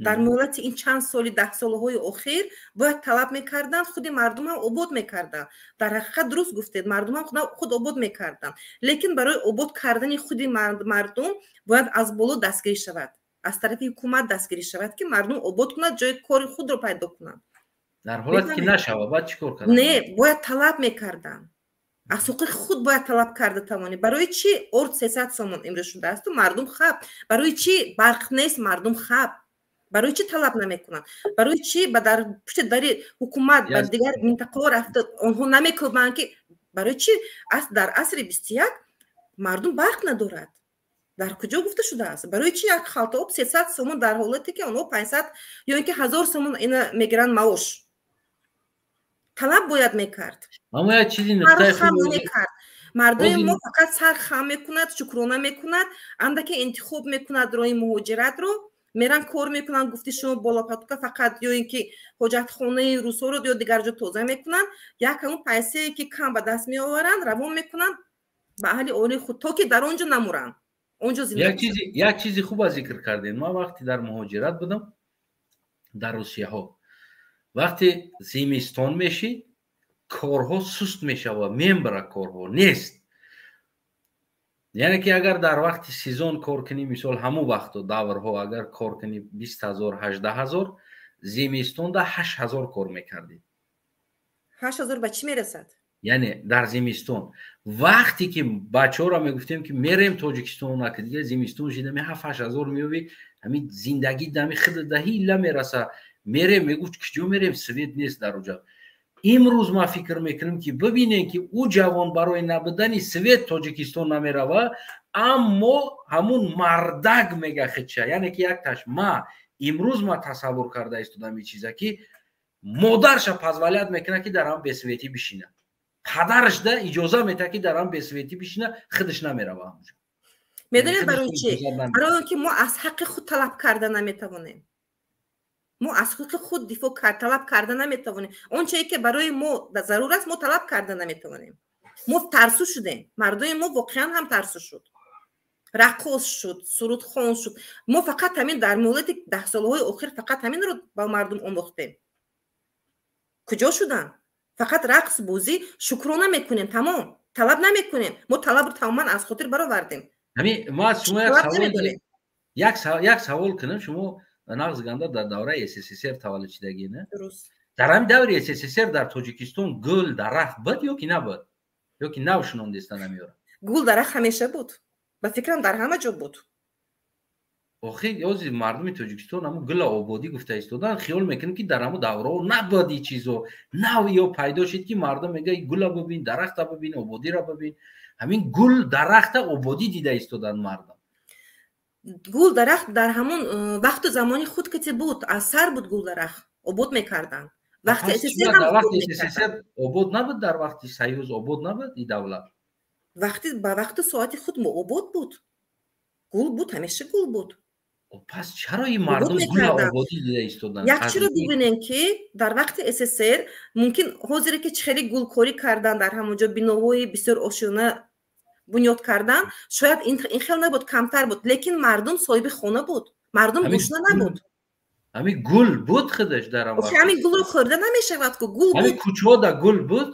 Дар муҳлати ин чанд соли, даҳсолаҳои охир бояд талаб мекарданд, худи мардум ҳам обод мекарданд. Дар ҳақиқат дуруст гуфтед, мардум ҳам худ обод мекарданд, лекин барои обод кардани худи мардум бояд аз боло дастгирӣ шавад, аз тарафи ҳукумат дастгирӣ шавад, ки мардум обод кунад, ҷои кори худро пайдо кунанд. Дар ҳолате ки нашавад, баъд чӣ кор кард? Не, бояд талаб мекарданд, аз ҳуқуқи худ бояд талаб карда тавонӣ. Барои чӣ орд 300 сомон имрӯз шудаасту мардум хаб? Барои чӣ барқ нест, мардум хаб? Барои чӣ талаб намекунанд? Барои чӣ ба дар пушти дари ҳукумат ба дигар минтақаҳо рафта онҳо намекӯбанд, ки барои чӣ дар асри 21 мардум барқ надорад? Дар куҷо гуфта шудааст? Барои чӣ як халта об 300 сомон, дар ҳолате ки онҳо 500 ё ин ки 1000 сомон ина мегиранд маош? Талаб бояд мекард. Аммо як чизи нуқтаи мекард. Мардуми мо фақат сар хам мекунад, шукрона мекунад, андаке интихоб мекунад роҳи муҳоҷиратро, меран, кор мекунанд, гуфти шумо, болопатука фақат ё ин ки ҳоҷатхонаи русҳоро ё дигар ҷо тоза мекунанд. Як ҳамун пайсае ки кам ба даст меоваранд, равон мекунанд ба аҳли оилаи худ, то ки дар он ҷо намуранд, он ҷо. Як чизи хуба зикр кардем. Ман вақте дар муҳоҷират будам, дар Русияҳо, вақте зимистон мешид, корҳо суст мешавад, мембара, корҳо нест. Яъне ки агар дар вақти сезон кор кунӣ, мисол, ҳамун вақту даврҳо агар кор кунӣ 20 000, 18 000, зимистонда 8000 кор мекардӣ. 8000 ба чӣ мерасад? Яъне дар зимистон, вақте ки бачаҳоро мегуфтем, ки мерем Тоҷикистон, ки дига зимистон шида, ме 7-8 ҳазор меёбӣ, ҳамин зиндагӣ дами худа да ҳила мераса, мерем. Мегуфт: «Куҷо мерем? Свет нест дар уҷа». Имрӯз ман фикр мекунам, ки бибинем, ки ӯ ҷавон барои набудани свет Тоҷикистон намерава, аммо ҳамун мардак мега хича, яъне ки якташ ма имрӯз ма тасаввур карда истодам ин чиза, ки модарша позволять мекунад, ки дар ҳам бесветӣ бишина, падарашда иҷоза метаҳад, ки дар ҳам бесветӣ бишина, худаш намерава ҳамуҷо. Медонед барои чӣ? Барои он ки мо аз ҳаққи худ талаб карда наметавонем. Мо аз ҳуқуқи худ дифоъ талаб карда наметавонем. Он чие ки барои мо зарур аст, мо талаб карда наметавонем. Мо тарсу шудем. Мардуми мо воқеан ҳам тарсу шуд, раққос шуд, сурудхон шуд. Мо фақат ҳамин дар муҳлати даҳсолаҳои охир фақат ҳаминро ба мардум омӯхтем. Куҷо шуданд? Фақат рақс, бозӣ, шукрона мекунем, тамом. Талаб намекунем. Мо талабро тамоман аз хотир баровардем. Ма аз шумо як савол кунам. Шумо нағз ганда дар давраи СССР таваллуд шудагӣ, не? Дар ҳамин даври СССР дар Тоҷикистон гул, дарахт буд ё ки набуд, ё ки нав шунондестан намеёрад? Гул, дарахт ҳамеша буд, ба фикрам, дар ҳама ҷо буд. Охир ҳозир мардуми Тоҷикистон ҳамун гула ободӣ гуфта истодан, хиёл мекунем, ки дар ҳамун давраҳо набуд. И чизо нав ё пайдо шуд, ки мардум мега: гула бибин, дарахта бибин, ободиро бибин. Ҳамин гул, дарахта ободӣ дида истодан мардум. Гул, дарахт дар ҳамон вақту замони худ кати буд, аз сар буд. Гул, дарахт обод мекарданд. Вақти СССР обод набуд? Дар вақти Союз обод набуд и давлат? Вақти ба вақту соати худ мо обод буд, гул буд, ҳамеша гул буд. Пас чаро ин мардум гула ободӣ дида истоданд? Як чиро бибинем, ки дар вақти СССР мумкин ҳозире ки хеле гулкорӣ кардан, дар ҳамон ҷо биноҳои бисёр ошиёна бунёд кардан, шояд ин хел набуд, камтар буд, лекин мардум соҳиби хона буд, мардум гушна набуд. Ҳамин гул буд худаш дар ҳамин гулро хӯрда намешавад ку, гул буд. Кӯчода гул буд.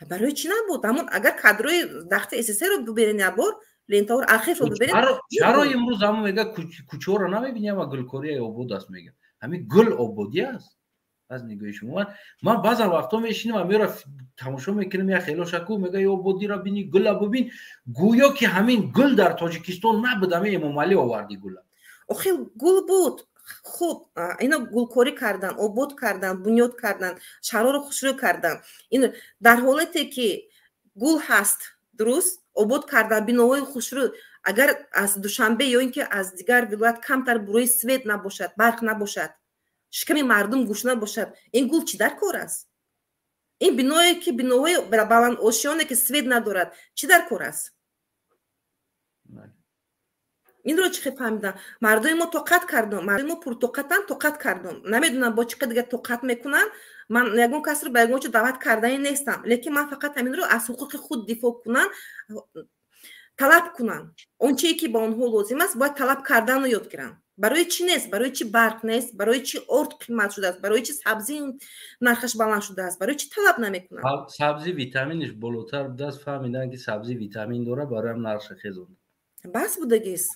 Барои чӣ набуд? Ҳамон агар кадрои вақти СССРро бибинед, ябор лентаҳоро, архивро бибинед. Чаро имрӯз ҳамон мега кӯчаҳоро намебинӣ, ама гулкорияи обод аст мега? Ҳамин гул ободӣ аст аз нигоҳи шумо? Ман баъзан вақтҳо мешинам, амира тамошо мекунам, як хелошаку мега: ободиро бини, гула бибин. Гӯё ки ҳамин гул дар Тоҷикистон набуд, ҳамин Эмомалӣ оварди гула. Охир гул буд. Хуб, ино гулкорӣ кардан, обод кардан, бунёд кардан, шаҳрҳоро хушрӯ кардан. Ин дар ҳолате ки гул ҳаст, дуруст обод кардан, биноҳои хушрӯ, агар аз Душанбе ё ин ки аз дигар вилоят камтар бурои свет набошад, барқ набошад, шиками мардум гушна бошад, ин гул чӣ дар кор аст? Ин биное ки биноҳои баландошёне ки свет надорад, чӣ дар кор аст? Инро чӣ хел фаҳмидам? Мардуми мо тоқат кардум, мардуми мо пуртоқатанд, тоқат кардум. Намедонам, бо чӣ қадр дигар тоқат мекунанд. Ман ягон касро ба ягон чиз даъват кардани нестам, лекин ман фақат ҳаминро аз ҳуқуқи худ дифоъ кунанд, талаб кунанд. Он чие ки ба онҳо лозим аст, бояд талаб карданро ёд гиранд. Барои чӣ нест? Барои чӣ барқ нест? Барои чӣ орд қимат шудааст? Барои чӣ сабзӣ нархаш баланд шудааст? Барои чӣ талаб намекунанд? Сабзӣ витаминаш болотар будааст, фаҳмиданд, ки сабзӣ витамин дорад, бароям нархша хезонд. Бас будагист,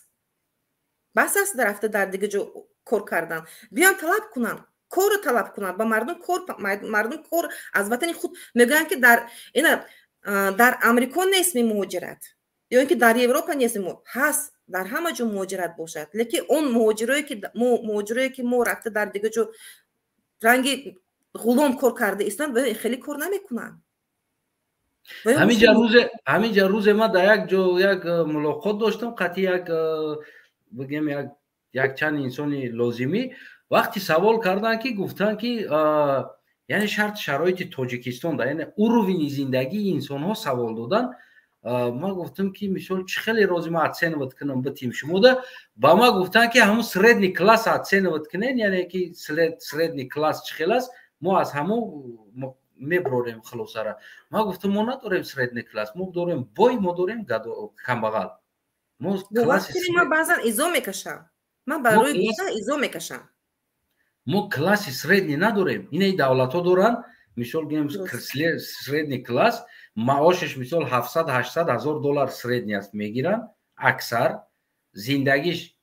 бас аст рафта дар дигар ҷо кор кардан. Биён талаб кунанд, корро талаб кунанд ба мардум, кор, мардум кор аз ватани худ. Мегӯянд, ки дар ина дар Амрико нест муҳоҷират ё ин ки дар Европа нест. Ҳаст, дар ҳама ҷо муҳоҷират бошад, лекин он муҳоҷирое ки мо рафта дар дигар ҷо ранги ғулом кор карда истанд, хеле кор намекунанд. Ҳаминҷа рӯзе ман дар як ҷо як мулоқот доштам қатъи як бигем якчанд инсони лозимӣ. Вақти савол карданд, ки гуфтанд, ки яъне шарт шароити Тоҷикистон да, яъне уровень и зиндагии инсонҳо савол доданд. Ман гуфтам, ки мисол чӣ хеле рози ман оценивать кунам битим шумода? Ба ман гуфтанд, ки ҳамун средний класс оценивать кунен, яъне ки средний класс чӣ хел аст, мо аз ҳамун меброрем хулосара. Ман гуфтам: мо надорем средний класс, мо дорем бой, мо дорем камбағал. Мо класси ман баъзан изо мекашам, ман барои гуфтан изо мекашам. Мо класси средний надорем. Инаи давлатҳо доранд, мисол гӯем, средний класс маошаш мисол 700, 800 ҳазор доллар средний аст мегиранд, аксар зиндагиш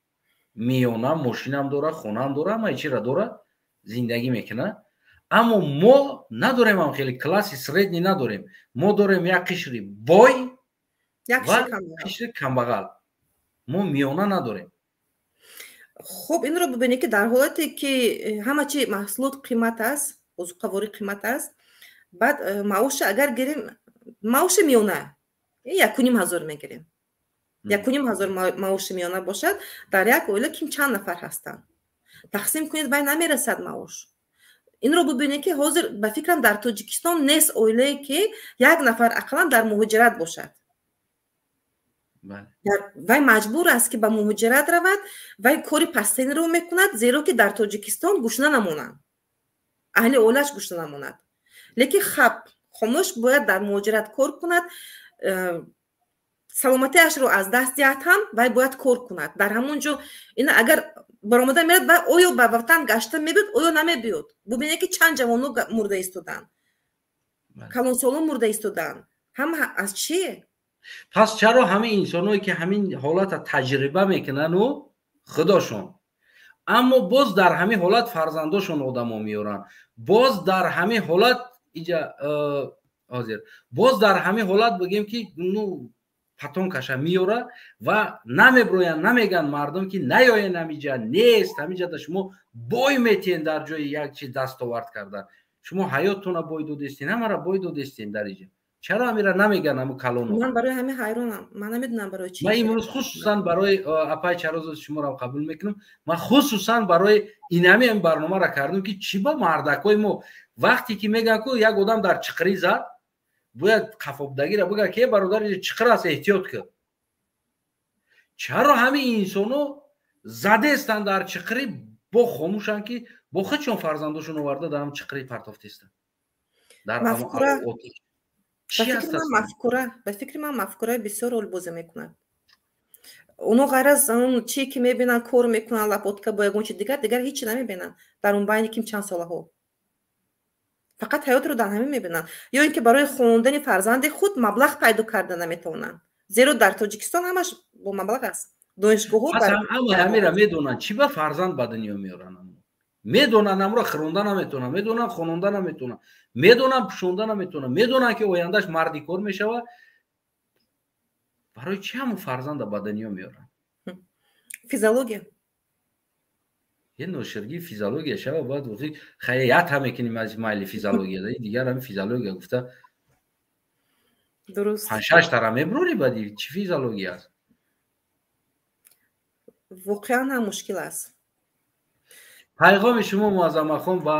миёна, мошинам дора, хонаам дора, ҳамаи чира дора, зиндагӣ мекунад. Аммо мо надорем ҳам хеле класси средний надорем. Мо дорем як қишри бой ва қишри камбағал, мо миёна надорем. Хуб, инро бибинед, ки дар ҳолате ки ҳама чи маҳсулот қимат аст, озуқаворӣ қимат аст. Баъд маоша агар гирем, маоши миёна 1500 мегирем, 1500 маоши миёна бошад, дар як оила ким чанд нафар ҳастанд, тақсим кунед, вай намерасад маош. Инро бубинед, ки ҳозир, ба фикрам, дар Тоҷикистон нест оилае, ки як нафар ақаллан дар муҳоҷират бошад. Вай маҷбур аст, ки ба муҳоҷират равад, вай кори пастинро мекунад, зеро ки дар Тоҷикистон гушна намонанд, аҳли оилааш гушна намонад. Лекин хаб хомӯш бояд дар муҳоҷират кор кунад, саломатиашро аз даст диҳад ҳам, вай бояд кор кунад дар ҳамон ҷо. Ина агар баромада мерад, вай оё ба ватан гашта мебиёд, оё намебиёд? Бубинед, ки чанд ҷавоно мурда истодаанд, калонсолон мурда истодаанд. Ҳама аз чи? Пас чаро ҳамин инсоное, ки ҳамин ҳолата таҷриба мекунану худошон, аммо боз дар ҳамин ҳолат фарзандошон одамо меоранд, боз дар ҳамин ҳолат иҷа ҳозир, боз дар ҳамин ҳолат бигем, ки ну патонкаша меёра ва намеброянд, намеган мардум, ки наёен, ҳамиҷа нест, ҳамиҷада шумо бой метиҳен, дар ҷои як чиз дастовард кардан шумо ҳаёттона бой додестин, ҳамара бой додестин дар иҷа. Чаро ҳамира намеган ҳаму калоно? Ман барои ҳамин ҳайронам, ман намедонам барои чӣ. Ман имрӯз хусусан барои апай Чарозо шуморо қабул мекунам, ман хусусан барои инами ин барномаро кардам, ки чӣ ба мардакҳои мо вақте ки меган, ку як одам дар чиқирӣ зад, бояд қафобдагиро бигӯяд, ки бародар, чиқир аст, эҳтиёт кун. Чаро ҳамин инсоно задестанд дар чиқирӣ, бо хомӯшанд, ки бо худшон фарзандошон оварда дар ҳам чиқирӣ партофтестанд дар Мафкура, ба фикри ман, мафкура бисёр ролбозӣ мекунад. Оно ғайр аз он чие, ки мебинанд, кор мекунанд, лопатка бо ягон чи дигар, дигар ҳечи намебинанд. Дар он байни ким чанд солаҳо фақат ҳаётро дар ҳамин мебинанд. Ё ин ки барои хондани фарзанди худ маблағ пайдо карда наметавонанд, зеро дар Тоҷикистон ҳамаш бо маблағ аст, донишгоҳҳо. Ҳама ҳамира медонанд, чӣ ба фарзанд ба дунё меоранд? Медонанд, амро хӯронда наметавонанд, медонанд, хононда наметавонанд, медонанд, пӯшонда наметавонанд, медонанд, ки ояндаш марди кор мешавад. Барои чӣ ҳамун фарзанда ба дунё меоранд? Физиология. Е ноширгии физиология шава, бояд хаят ҳам мекунем аз майли физиология, дигар ҳами физиология гуфта. Дуруст. Панҷшаш тара мебурори, баъди чӣ физиология аст? Воқеан ҳам мушкил аст. Пайғоми шумо, Муаззамахон, ба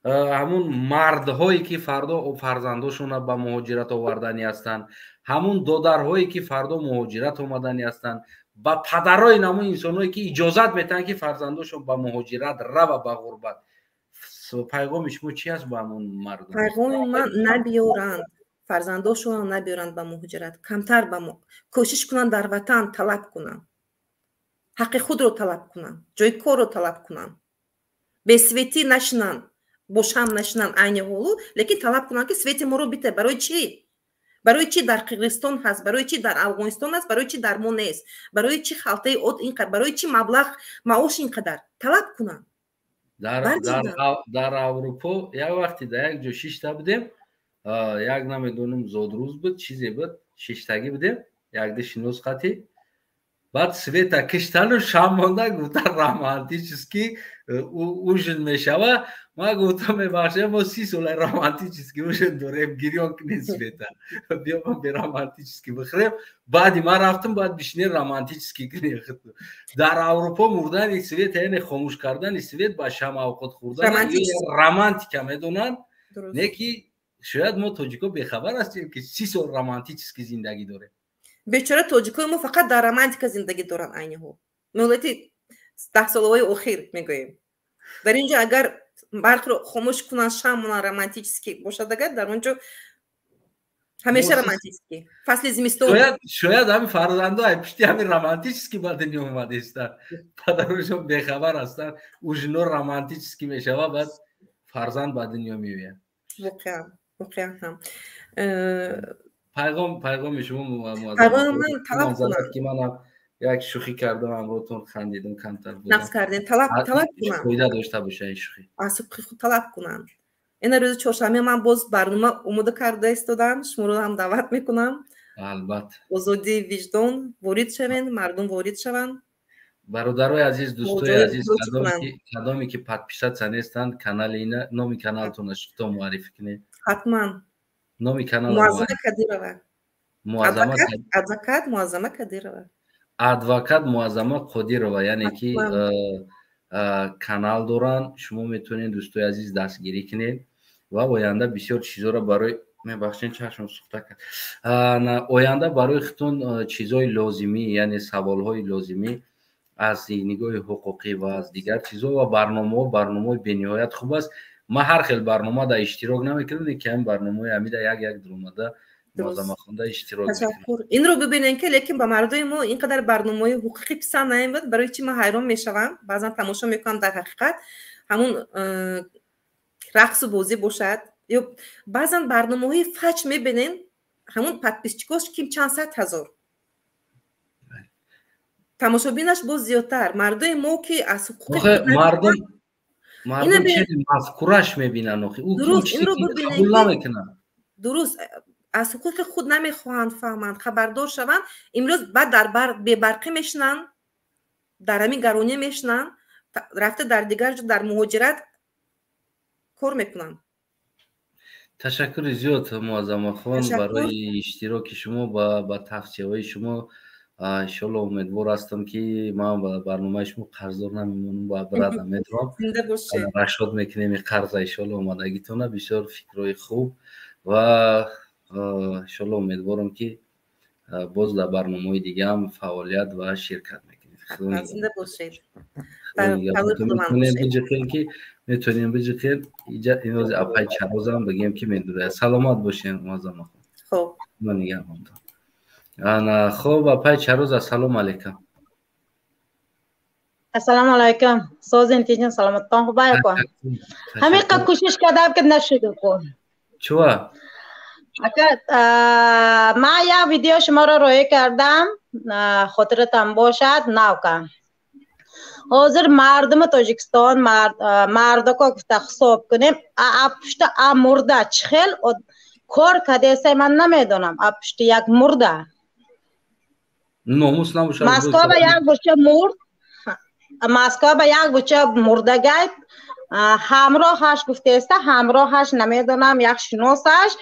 ҳамун мардҳое, ки фардо фарзандошонро ба муҳоҷират оварданӣ ҳастанд, ҳамун додарҳое, ки фардо муҳоҷират омаданӣ ҳастанд, ба падарои намун инсонҳое, ки иҷозат метаҳанд, ки фарзандошон ба муҳоҷират рава, ба ғурбат, пайғоми шумо чи аст ба ҳамун мардум? Пайғоми ман: набиёранд фарзандошонро, набиёранд ба муҳоҷират, камтар ба кӯшиш кунанд, дар ватан талаб кунанд, ҳаққи худро талаб кунанд, ҷои корро талаб кунанд, бе свет ӣ нашинанд, бо шам нашинанд айни ҳолу, лекин талаб кунанд, ки свет и моро бите. Барои чӣ? Барои чӣ дар Қирғизистон ҳаст, барои чӣ дар Афғонистон ҳаст, барои чӣ дар мо нест? Барои чӣ халтаи от ин қадар, барои чӣ маблағ, маош ин қадар? Талаб кунанд. Дар Аврупо як вақте дар як ҷо шишта будем, як намедонам зодрӯз буд, чизе буд, шиштагӣ будем якди шинос қатӣ. Баъд свет а киштану шам монда, гуфта, романтический ужин мешава. Ман гуфтам, мебахшед, мо 30 сола романтический ужин дорем, гирён кунед свет а, биё ма бе романтический бихӯрем. Баъди ман рафтам, баъд бишинем, романтический кунем. Дар Аврупо мурдани свет, яъне хомӯш кардани свет, ба шам авқот хӯрдан романтика медонанд. Не ки шояд мо тоҷико бехабар ҳастем, ки 30 сол романтический зиндагӣ дорем. Бечора тоҷикои мо фақат дар романтика зиндагӣ доранд айни ҳол, муҳлати 10 солаҳои охир мегӯем. Дар ин ҷо агар барқро хомӯш кунанд, шам монанд, романтический бошад, агар дар он ҷо ҳамеша романтический, фасли зимистон. Шояд ҳамин фарзандо ай пишти ҳамин романтический ба дунё омадестанд, падарушон бехабар ҳастанд, ужин о романтический мешава, баъд фарзанд ба дунё меояд. Воқеан, воқеан ҳам. Пайғоми шумо? Пайғоми ман: талаб кунанд. Ки манам як шӯхӣ кардам, ҳамротон хандидам камтар. Нақс кардем. Талаб кунанд. Фоида дошта боша ин шӯхӣ. Аз ҳуқуқи худ талаб кунанд. Ина рӯзи чоршанбе ман боз барнома омода карда истодам, шуморо ҳам даъват мекунам. Албатта. Озодии виҷдон, ворид шавен, мардум ворид шаванд. Бародарои азиз, дӯстои азиз, кадоме ки подписаться нестанд, канали ина, номи каналтона шуто муаррифӣ кунед. Ҳатман. Номи канал? Муаззама Кадирова. Муаззама. Адвокат Муаззама Кадирова. Адвокат Муаззама Қодирова, яъне ки канал доранд. Шумо метавонед, дӯстои азиз, дастгирӣ кунед ва оянда бисёр чизҳоро барои, мебахшед, чашм сӯхта кард, оянда барои худтон чизҳои лозимӣ, яъне саволҳои лозимӣ аз нигоҳи ҳуқуқӣ ва аз дигар чизҳо ва барномаҳо. Барномаҳои бениҳоят хуб аст. Ман ҳар хел барнома дар иштирок намекунам, ки ҳамин барномаҳои ҳамида як як дуромада Муаззамахонда иштирок. Ташаккур. Инро бибинем, ки лекин ба мардуми мо ин қадар барномаҳои ҳуқуқӣ писанд наомад. Барои чӣ ман ҳайрон мешавам? Баъзан тамошо мекунам, дар ҳақиқат ҳамун рақсу бозӣ бошад ё баъзан барномаҳои фаҷ мебинем, ҳамун подписчик ош ким чанд сад ҳазор, тамошобинаш боз зиёдтар. Мардуми мо ки аз ҳуқуқи мардум чизи мафкураш мебинанд, охи ӯ қабул намекунад. Дуруст, аз ҳуқуқи худ намехоҳанд фаҳманд, хабардор шаванд. Имрӯз баъд дар бебарқӣ мешинанд, дар ҳамин гаронӣ мешинанд, рафта дар дигар ҷо дар муҳоҷират кор мекунанд. Ташаккури зиёд, Муаззамахон, барои иштироки шумо, ба тавсияҳои шумо. Иншолло, умедвор ҳастам, ки ман ба барномаи шумо қарздор намемонам ва брада медорам, рашод мекунем и қарза, иншолло. Омадагитона бисёр фикрҳои хуб ва иншолло умедворам, ки боз дар барномаҳои дигаам фаъолият ва ширкат мекунед. Зинда бошед. Биҷиқем, ки метавонем биҷиқем. Имрӯз апай Чарозам бигем, ки медурая. Саломат бошем, Муаззамахон. Хоб. Нигаҳбонтон. Ана, хоб, апай Чароз, ассалому алайкум. Ассалому алайкум. Созин, тиҷин, саломаттон, хубай ко? Ҳамиқа кӯшиш кардам, ки нашуд ко. Чува? Ака, ман як видео шуморо роҳӣ кардам, хотиратам бошад, навка. Ҳозир мардуми Тоҷикистон, мардако гуфта ҳисоб кунем, а пушта а мурда чӣ хел кор кардесай, ман намедонам, а пушти як мурда. Номус набошад. Москва ба як буча мурд, Москва ба як буча мурдагай ҳамроҳаш гуфтеста, ҳамроҳаш намедонам, як шиносаш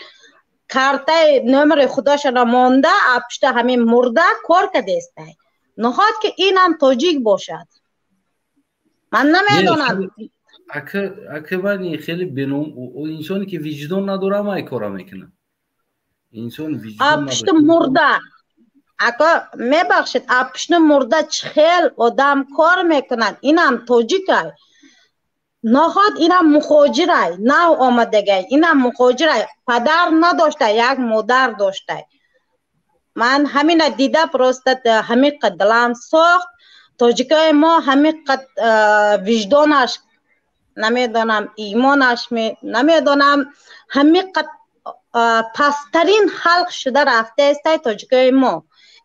картаи номери худошона монда, а пушта ҳамин мурда кор кардестай. Ноход ки инам тоҷик бошад. Ман намедонам. Ака, вани хеле беном инсоне ки виҷдон надора, ама кора мекунад. Инсон виҷдон. А пушти мурда, ака, мебахшед, а пушти мурда чӣ хел одам кор мекунад? Инам тоҷикай. Ноход инам мухоҷирай, нав омадагай, инам мухоҷирай, падар надошта, як модар доштай. Ман ҳамина дида, просто ҳамиқа дилам сохт. Тоҷикои мо ҳамиқа виҷдонаш намедонам, имонаш намедонам, ҳамиқа пасттарин халқ шуда рафтаестай тоҷикои мо.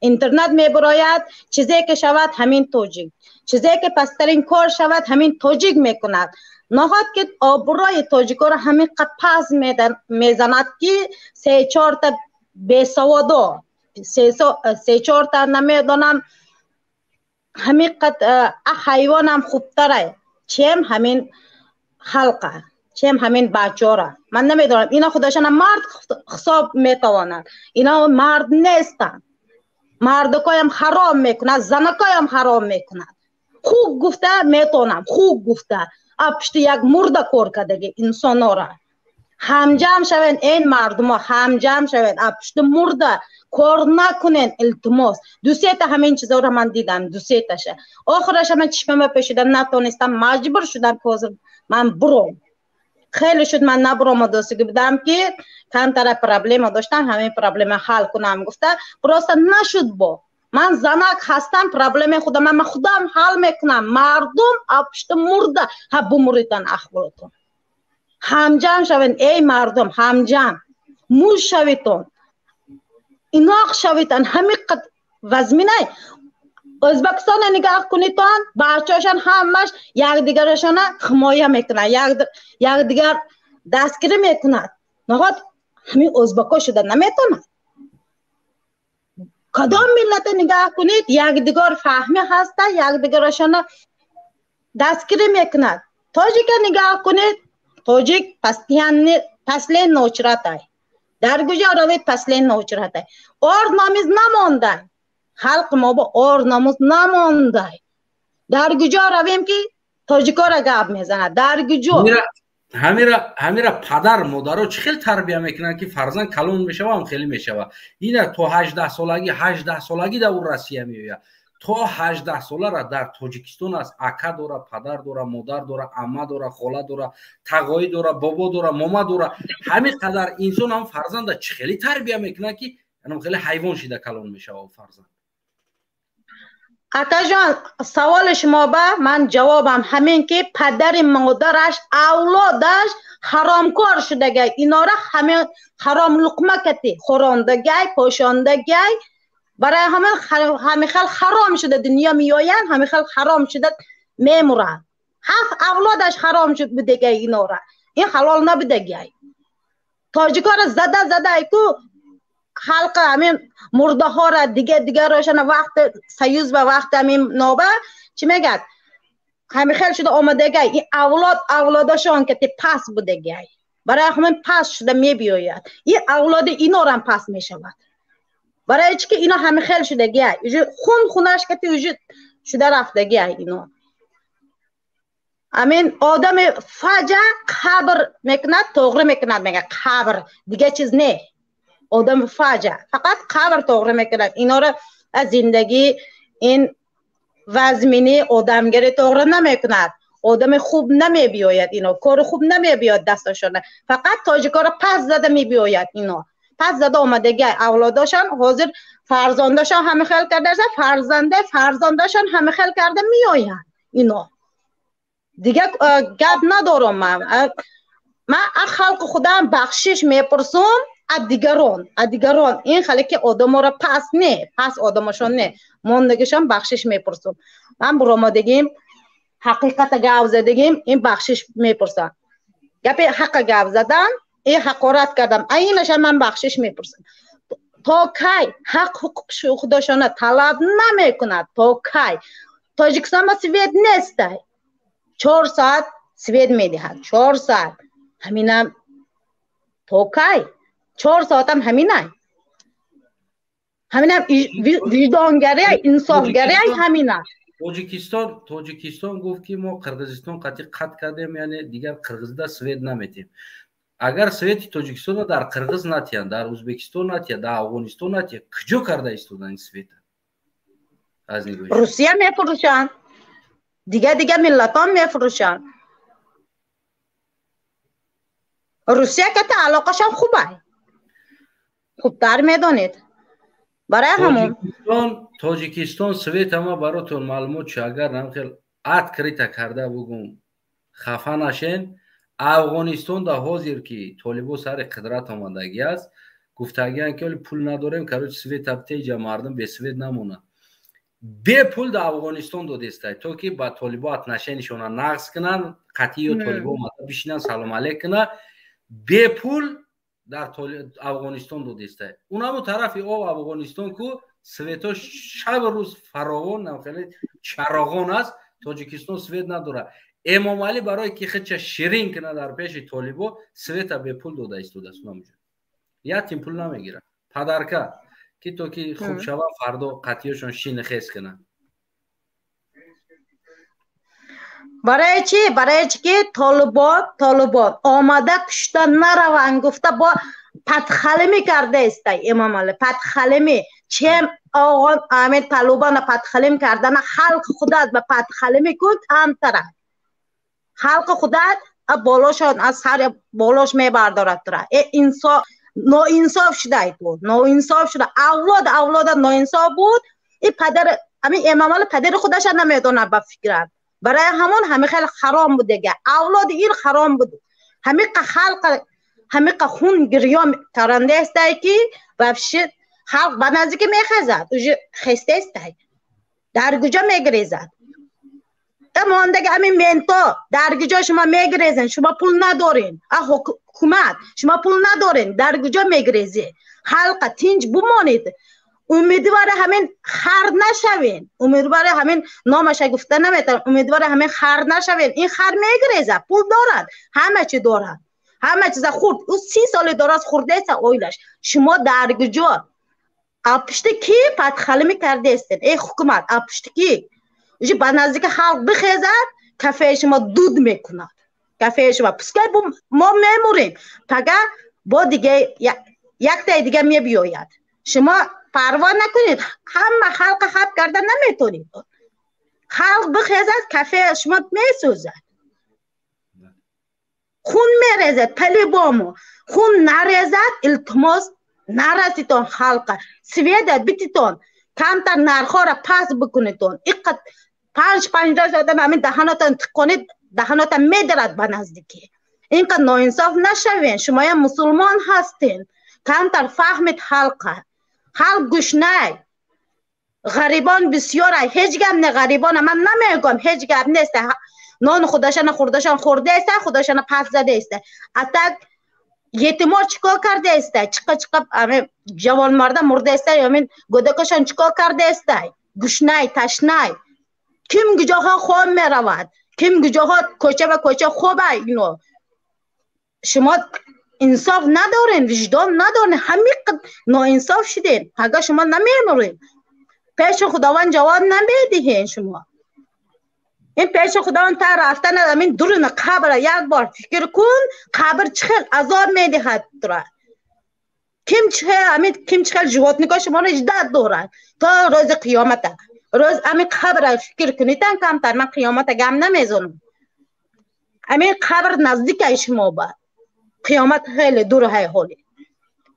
Интернет мебарояд, чизе ки шавад, ҳамин тоҷик, чизе ки пасттарин кор шавад, ҳамин тоҷик мекунад. Ноход ки обрӯи тоҷикоро ҳамиқа пас мезанад, ки се чорта бесаводо, се чорта намедонам, ҳамиқа ҳайвонам хубтарай, чем ҳамин халқа, чем ҳамин бачора. Ман намедонам, ина худашона мард ҳисоб метавонад, ина мард нестанд. Мардакоям ҳаром мекунад, занакоям ҳаром мекунад. Хуб гуфта метавонам, хуб гуфта, а пушти як мурда кор кардаги инсонора. Ҳамҷам шавед, эн мардумо, ҳамҷам шавед, а пушти мурда кор накунен, илтимос. Ду сета ҳамин чизоро ман дидам, ду сеташа. Охираша ман чишмама пӯшида натонистам, маҷбур шудам, ки ҳозир ман буром. Хеле шуд ман набуромадосиги будам, ки камтара проблема доштам, ҳамин проблема ҳал кунам гуфта, просто нашуд. Бо ман занак ҳастам, проблемаи худам ман худам ҳал мекунам. Мардум, а пушти мурда ҳа бумуритан ахборотон. Ҳамҷам шавед, эй мардум, ҳамҷам муж шавитон, иноқ шавитан. Ҳамиқа вазминай. Ӯзбекистонро нигаҳ кунитон, бачаҳошон ҳамаш якдигарашона ҳимоя мекунад, якдигар дастгирӣ мекунад. Ноход ҳамин ӯзбако шуда наметавонад. Кадом миллата нигаҳ кунед, якдигар фаҳмӣ ҳаста, якдигарашона дастгирӣ мекунад. Тоҷика нигаҳ кунед, тоҷик постоянно Последний очередь ай. Дар куҷо равед последний очередь ай. Ор номус намондай. Халқи мо бо ор номус намондай. Дар куҷо равем ки тоҷикора гап мезанад? Дар куҷо? Ҳамира падар модаро чӣ хел тарбия мекунанд, ки фарзанд калон мешава, ҳам хеле мешава. Ина то 18 солагӣ, 18 солагӣ дар ӯ Россия меояд. То 18 солара дар Тоҷикистон аст, ака дора, падар дора, модар дора, амма дора, хола дора, тағоӣ дора, бобо дора, мома дора. Ҳамин қадар инсон ҳам фарзанда чӣ хеле тарбия мекунад, ки хеле ҳайвон шида калон мешава фарзанд. Акаҷон, саволи шумо ба ман ҷавобам ҳамин ки падари модараш авлодаш ҳаромкор шудагай, инора ҳамин ҳаром луқма кати хӯрондагай, пошондагай, барои ҳамин ҳамин хел ҳаром шуда дунё меоянд, ҳамин хел ҳаром шуда мемуранд. Ҳафт авлодаш ҳаром шуд будагай инора. Ин ҳалол набудагай. Тоҷикора зада задай ку халқи ҳамин мурдаҳоро дига дигарошана вақти союз ва вақти ҳамин ноба чӣ мегӯяд, ҳамин хел шуда омадагай. Ин авлод авлодашон кати пас будагай, барои ҳамин пас шуда мебиёяд. Ин авлоди инорам пас мешавад. Барои чӣ ки ино ҳамин хел шудагай, уже хун хунаш кати уже шуда рафтагай ино. Ҳамин одами фаҷа қабр мекунад, тоғрӣ мекунад, мегӯяд қабр, дига чиз не. Одам фаҷа фақат қабр тоғрӣ мекунад. Инора аз зиндагӣ ин вазмини одамгари тоғрӣ намекунад. Одами хуб намебиёяд ино, кори хуб намебиёяд дасташона. Фақат тоҷикоро пас зада мебиёяд ино. Пас зада омадагай авлодошон, ҳозир фарзандошон ҳама хел кардаша, фарзанде фарзандошон ҳама хел карда меоянд ино. Дига гап надорам ман. Ман аз халқи худам бахшиш мепурсам, аз дигарон, аз дигарон. Ин хеле ки одаморо пас не, пас одамошон не, мондагишон бахшиш мепурсам. Ман буромадагим, ҳақиқата гап задагим, ин бахшиш мепурсам. Гапи ҳаққа гап задам, ин ҳақорат кардам, айнаша ман бахшиш мепурсам. То кай ҳақ ҳуқуқ худошона талаб намекунад? То кай? Тоҷикистон ба свет нестай. 4 соат свет медиҳад, 4 соат. Ҳаминам то кай? 4 соатам ҳаминай. Ҳаминам виҷдонгарӣ, инсофгарӣ ҳамина. Тоҷикистон гуфт ки мо Қирғизистон қатъи қатъ кардем, яъне дигар Қирғизда свет наметем. Агар свети Тоҷикистонро дар Қирғиз натиҳанд, дар Ӯзбекистон натиҳанд, дар Афғонистон натиҳанд, куҷо карда истодан ин света? Аз нигоҳи Русия мефурӯшанд, дига дига миллатон мефурӯшанд. Русия ката алоқашон хубай, хубтар медонед. Барои ҳамон Тоҷикистон свет ҳама баротон маълумот шу, агар намхел открыто карда бугум, хафа нашен. Афғонистон да ҳозир ки толибо сари қудрат омадагӣ аст, гуфтагиан ки оли пул надорем, короче свет абтеҷа мардум бесвет намонад. Бепул да Афғонистон додестай, то ки ба толибо отношения шона нағз кунанд, қатъи ё толибо омада бишинанд, салом алейк кунанд. Бепул дар Афғонистон додестай. Унаму тарафи об Афғонистон ку свето шаб рӯз фаровон, хеле чароғон аст. Тоҷикистон свет надорад. Эмомалӣ барое ки худша ширин кунад дар пеши толибо, света бепул дода истодааст. Унамуҷо як тим пул намегирад. Падарка ки то ки хуб шава, фардо қатъиёшон шини хез кунанд. Барои чӣ? Барои чӣ ки толибон омада кушта нараванд гуфта бо падхалимӣ карда истай Эмомалӣ. Падхалимӣ чем оғон ҳамин талубана падхалим кардана халқи худат ба падхалимӣ кун камтара. Халқи худат болошон аз сари болош мебардорад тура. Инсоф ноинсоф шудай ту, ноинсоф шуда. Авлод авлода ноинсоф буд. И падар ҳамин Эмомалӣ падари худаша намедонад ба фикрат. Барои ҳамон ҳамин хеле ҳаром буд дига. Авлоди ин ҳаром буд. Ҳамиқа халқ ҳамиқа хун гирён каранда истай ки вообще халқ ба наздикӣ мехезад, уже хеста истай. Дар куҷо мегирезад? Мондаги ҳамин менто дар куҷо шумо мегирезен? Шумо пул надорен. Ҳукумат шумо пул надорен, дар куҷо мегирезед? Халқа тинҷ бимонед. Умедвори ҳамин хар нашавен. Умедвори ҳамин номаша гуфта наметавонам. Умедвори ҳамин хар нашавен. Ин хар мегирезад, пул дорад, ҳама чи дорад. Ҳама чиза хӯрд. Ӯ 30 соли дораз хӯрдаеста оилаш. Шумо дар куҷо? Пушти ки падхалими кардаестен? Эй ҳукумат, пушти ки? Уже ба наздики халқ бихезад, кафеи шумо дуд мекунад. Кафеи шумо. Пускай мо мемурем. Пага бо дига яктаи дига мебиёяд. Шумо парво накунед. Ҳама халқа хаб карда наметонед. Халқ бихезад, кафеи шумо месӯзад. Хун мерезад, по-любому. Хун нарезад, илтимос нараситон халқа. Света бититон. Камтар нархҳоро паст бикунедон. Иққат 5-5 одам ҳамин даҳанотон тиқонед, даҳанотон медарад ба наздикӣ. Инқадр ноинсоф нашавен. Шумоям мусулмон ҳастен. Камтар фаҳмед халқа. Халқ гушнай. Ғарибон бисёр. Ҳеҷ гап не ғарибона. Ман намегӯям, ҳеҷ гап нест. Нони худашона хӯрдашон хӯрдаеста, худашона пас задаеста. А так етимо чикор кардаеста? Чиқа чиқа ами ҷавонмарда мурдаеста, ё гӯдакашон чикор кардаеста? Гушнай, ташнай. Ким куҷоҳо хоб меравад? Ким куҷоҳо кӯча ба кӯча хоба ино? Шумо инсоф надорен, виҷдон надорен, ҳамин ноинсоф шуден. Пага шумо намемурен. Пеши Худованд ҷавоб намедиҳен шумо. Ин пеши Худованд та рафтан ҳамин дуруни қабр як бор фикр кун, қабр чӣ хел азоб медиҳад тура. Ким чӣ хел ҳамин ким чӣ хел животнико шуморо ждать дорад то рӯзи қиёмата. Рӯз ҳамин қабр фикр кунитан камтар, ман қиёмата гам намезанам. Ҳамин қабр наздикай шумо ба. Қиёмат хеле дур ҳай ҳоли.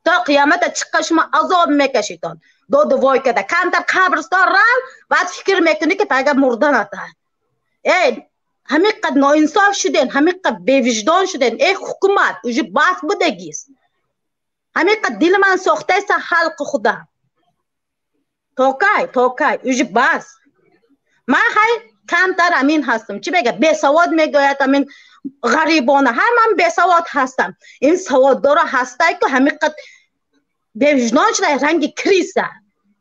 То қиёмата чиққа шумо азоб мекашитон. Доду вой када. Камтар қабристон рав, баъд фикр мекунӣ ки пага мурданата. Эй, ҳамин қад ноинсоф шуден, ҳамин қад бевиҷдон шуден. Эй ҳукумат, уже бас будагист. Ҳамин қад дили ман сохтаеста халқи худам. Токай, токай, уже бас. Ман хай камтар амин ҳастам. Чӣ мега? Бесавод мегӯяд амин ғарибона. Ҳа, ман бесавод ҳастам. Ин саводдоро ҳастай ку ҳамин қад бевиҷдон шудай ранги криса.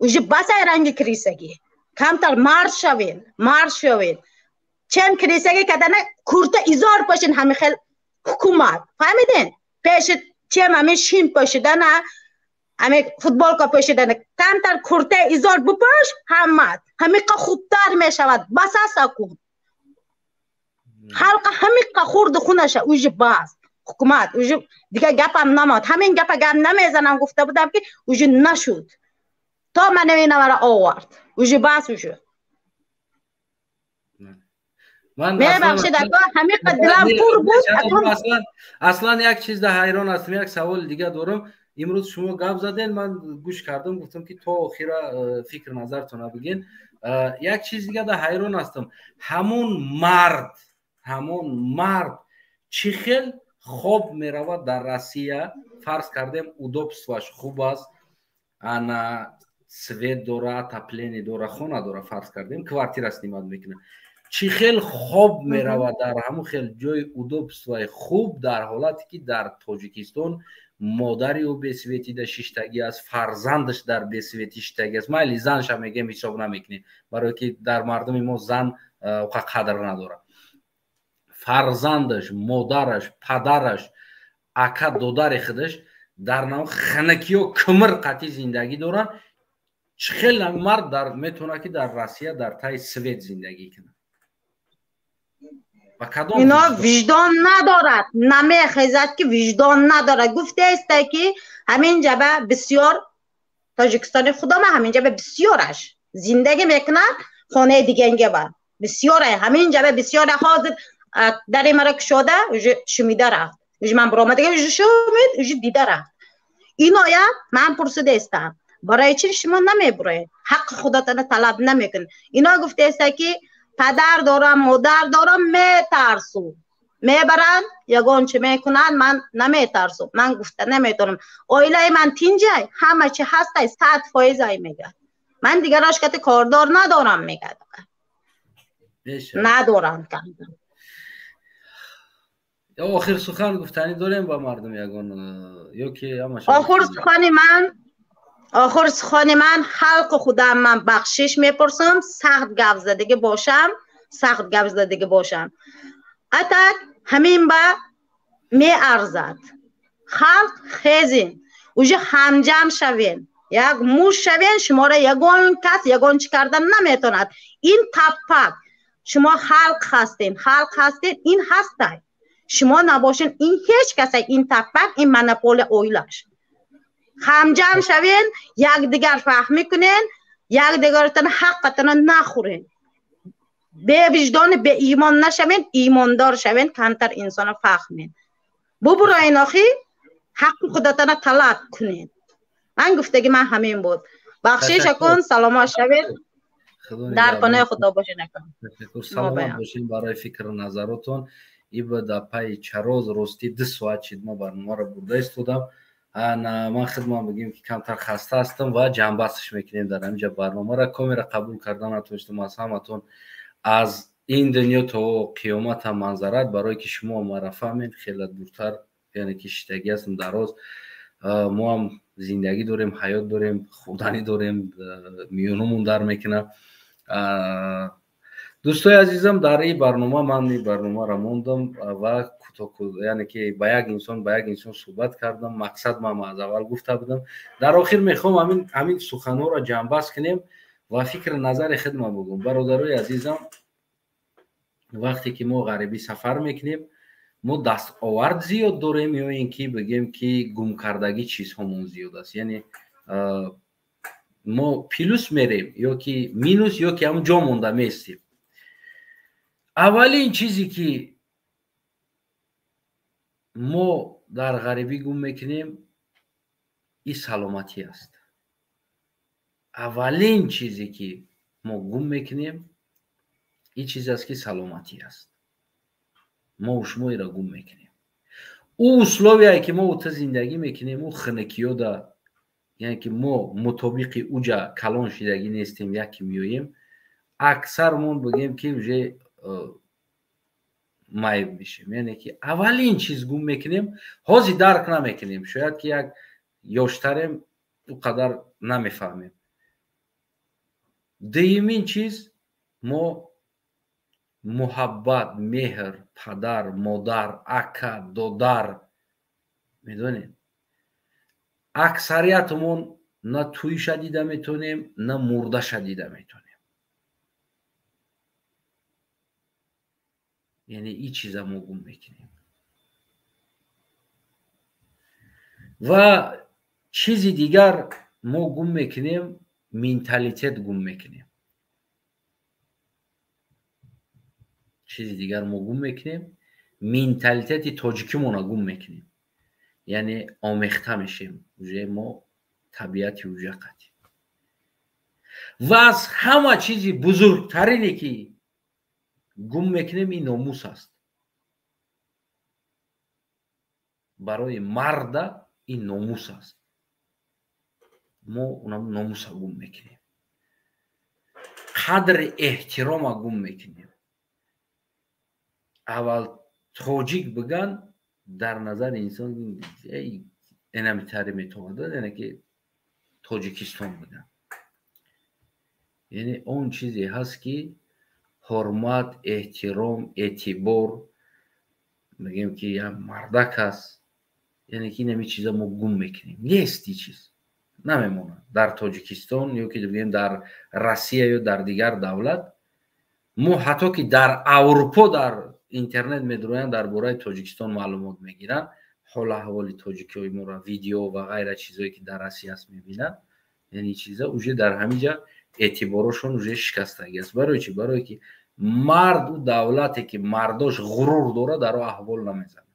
Уже басай ранги крисагӣ. Камтар мард шавен, мард шавен. Чем крисагӣ кадана курта изор пошин ҳамин хел ҳукумат. Фаҳмиден? Пеши чем ҳамин шин пошидана, ҳамин футболка пошидана, камтар курта изор бипош, ҳамат. Ҳамиқа хубтар мешавад. Бас аст акун. Халқа ҳамиқа хурду хунаша уже бас. Ҳукумат уже дига гапам намонд. Ҳамин гапа гап намезанам гуфта будам ки уже нашуд. То ман инамара овард. Уже бас уже. Мебахшед ака, ҳамиқа дилам пур буд. Аслан як чиз да ҳайрон ҳастам, як саволи дига дорам. Имрӯз шумо гап заден, ман гӯш кардам, гуфтам ки то охира фикр назартона бигин. Як чиз дига да ҳайрон ҳастам. Ҳамон мард чӣ хел хоб меравад дар Россия? Фарз кардем удобствоаш хуб аст, ана свет дора, отопление дора, хона дора, фарз кардем квартира снимать мекунад. Чӣ хел хоб меравад дар ҳамон хел ҷои удобствои хуб, дар ҳолате ки дар Тоҷикистон модари ӯ бесветида шиштагӣ аст, фарзандаш дар бесветӣ шиштагӣ аст. Майли занша мегем ҳисоб намекунем, барое ки дар мардуми мо зан уқа қадр надорад. Фарзандаш, модараш, падараш, ака додари худаш дар нав ханакиё кимир қатъи зиндагӣ доранд. Чӣ хел мард метавонад ки дар Россия дар таи свет зиндагӣ кунад? Ино виҷдон надорад, намехезад ки виҷдон надорад. Гуфтаеста ки ҳамин ҷаба бисёр Тоҷикистони худома ҳамин ҷаба бисёраш зиндагӣ мекунад, хонаи диганга ба бисёре ҳамин ҷаба бисёре. Ҳозир дари мара кушода уже шумида рафт. Уже ман баромадага уже шумид, уже дида рафт. Иноя ман пурсидаестам, барои чӣ шумо намебуроед? Ҳаққи худотона талаб намекунед. Ино гуфтаеста ки падар дорам, модар дорам, метарсу. Мебаранд, ягон чӣ мекунанд, ман наметарсу. Ман гуфта наметавонам. Оилаи ман тинҷай, ҳама чӣ ҳастай, 100% ай мегӯяд. Ман дигарош кати кордор надорам мегӯяд. Надорам. Охир сухан гуфтанӣ дорем ба мардум ягон ё ки ҳамаша? Охир сухани ман халқи худам ман бахшиш мепурсам, сахт гап задагӣ бошам, сахт гап задагӣ бошам. Атак ҳамин ба Меарзад. Халқ хезин, уже ҳамҷам шавен, як муш шавен, шуморо ягон кас ягон чӣ кардан наметавонад. Ин таппак. Шумо халқ ҳастен, халқ ҳастен, ин ҳастай. Шумо набошен, ин ҳеҷ каса, ин таппак, ин монополия оилаш. Ҳамҷам шавен, якдигар фаҳмӣ кунен, якдигаратон ҳаққатонро нахӯрен. Бевиҷдони беимон нашавен, имондор шавен, камтар инсонро фаҳмен. Бубуроен охи, ҳаққи худатонро талаб кунед. Ман гуфтаги ман ҳамин буд. Бахшиш акун, саломат шавед. Дар паноҳи Худо бошед акун. Ташаккур, саломат бошед барои фикру назаротон. Ибо дар пайи чароз ростӣ 2 соат шид ма барномаро бурда истодам. Ман хидмат бигем ки камтар хаста ҳастам ва ҷамъбастш мекунем дар ҳаминҷа барномаро. Камера қабул кардан натонистам аз ҳаматон, аз ин дунё то қиёмат ҳам манзарат, барое ки шумо маро фаҳмед, хеле дуртар, яъне ки шиштагӣ ҳастам дароз. Мо ҳам зиндагӣ дорем, ҳаёт дорем, хӯрданӣ дорем, миёнумон дар мекунад. Дӯстои азизам, дар ин барнома ман ин барномаро мондам ва яъне ки ба як инсон суҳбат кардам. Мақсад ман аз аввал гуфта будам. Дар охир мехоҳам ҳамин суханҳоро ҷамъбаст кунем ва фикри назари худман бигӯм. Бародарои азизам, вақте ки мо ғарибӣ сафар мекунем, мо дастовард зиёд дорем ё ин ки бигем ки гумкардагӣ чизҳомон зиёд аст. Яъне мо плюс мерем ё ки минус, ё ки ҳамон ҷо монда меистем. Аввалин чизе ки мо дар ғарибӣ гум мекунем, ин саломатӣ аст. Аввалин чизе ки мо гум мекунем, ин чиз аст ки саломатӣ аст. Мо шумо инро гум мекунем. Ӯ условияе ки мо ута зиндагӣ мекунем, ӯ хунукиёда, яъне ки мо мутобиқи уҷа калон шидагӣ нестем, яке меоем, аксармон бигем ки уже майб мешем. Яъне ки аввалин чиз гум мекунем, ҳозир дарк намекунем, шояд ки як ёштарем, ӯ қадар намефаҳмем. Дуюмин чиз, мо муҳаббат, меҳр, падар, модар, ака, додар, медонед, аксариятмон на тӯйша дида метавонем, на мурдаша дида метавонем. Яъне ин чиза мо гум мекунем. Ва чизи дигар мо гум мекунем, менталитет гум мекунем. Чизи дигар мо гум мекунем, менталитети тоҷикимонро гум мекунем. Яъне омехта мешем, уже мо табиати уҷа қатӣ. Ва аз ҳама чизи бузургтарине ки гум мекунем, ин номус аст. Барои марда ин номус аст. Мо номуса гум мекунем, қадри эҳтирома гум мекунем. Аввал тоҷик биган, дар назари инсон энамитари метавонад, яъне ки Тоҷикистон биган. Яъне он чизе ҳаст ки ҳурмат, эҳтиром, эътибор, мегӯем ки як мардак аст, яъне ки инами чиза мо гум мекунем. Нест ин чиз, намемонад дар Тоҷикистон ё ки бигӯем дар Россия ё дар дигар давлат. Мо ҳатто ки дар Аврупо дар интернет медуроянд, дар бораи Тоҷикистон маълумот мегиранд, ҳол аҳволи тоҷикиҳои моро, видео ва ғайра чизое ки дар Россия аст мебинанд. Яъне чиза уже дар ҳаминҷа эътиборошон уже шикастагӣ аст. Барои чӣ? Барое ки мард ӯ давлате ки мардош ғурур дорад, дар о аҳвол намезанад.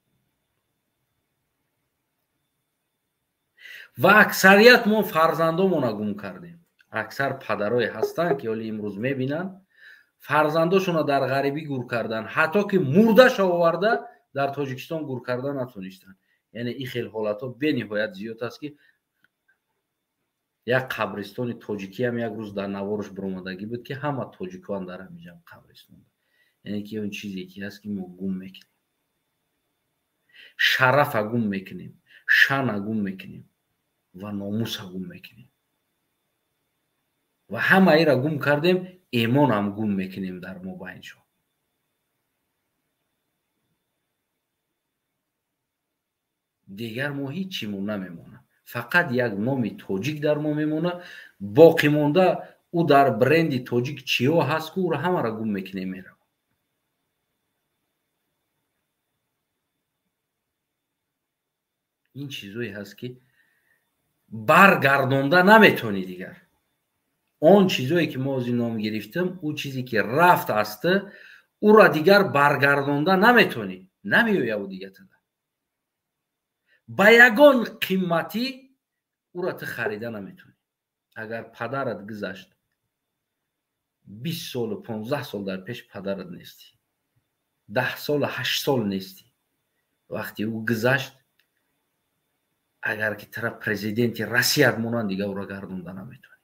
Ва аксарият мо фарзандомонро гум кардем. Аксар падарое ҳастанд ки ҳоли имрӯз мебинанд, фарзандошонро дар ғарибӣ гур кардан, ҳатто ки мурдаша оварда дар Тоҷикистон гур карда натонистанд. Яъне ин хел ҳолатҳо бениҳоят зиёд аст ки як қабристони тоҷикиам як рӯз дар наворш биромадагӣ буд ки ҳама тоҷикоан дар ҳаминҷа қабристон. Яъне ки он чизе ки ҳаст ки мо гум мекунем, шарафа гум мекунем, шана гум мекунем ва номуса гум мекунем. Ва ҳамаиро гум кардем, эмонам гум мекунем дар мобайншон. Дигар мо ҳеҷ чимон намемонад, фақат як номи тоҷик дар мо мемонад. Боқӣ монда ӯ дар бренди тоҷик чиҳо ҳаст, ку ӯро ҳамаро гум мекунем, меравад. Ин чизое ҳаст, ки баргардонда наметавонӣ дигар. Он чизое ки мо ози ном гирифтем, ӯ чизе ки рафт аст, ӯро дигар баргардонда наметавонӣ, намеояд ӯ дига тада. Ба ягон қиматӣ ӯро ту харида наметавонӣ. Агар падарат гузашт, 20 солу 15 сол дар пеш падарат нестӣ, 10 солу 8 сол нестӣ. Вақте ӯ гузашт, агар ки тара президенти Россият монанд, дига ӯро гардонда наметавонӣ.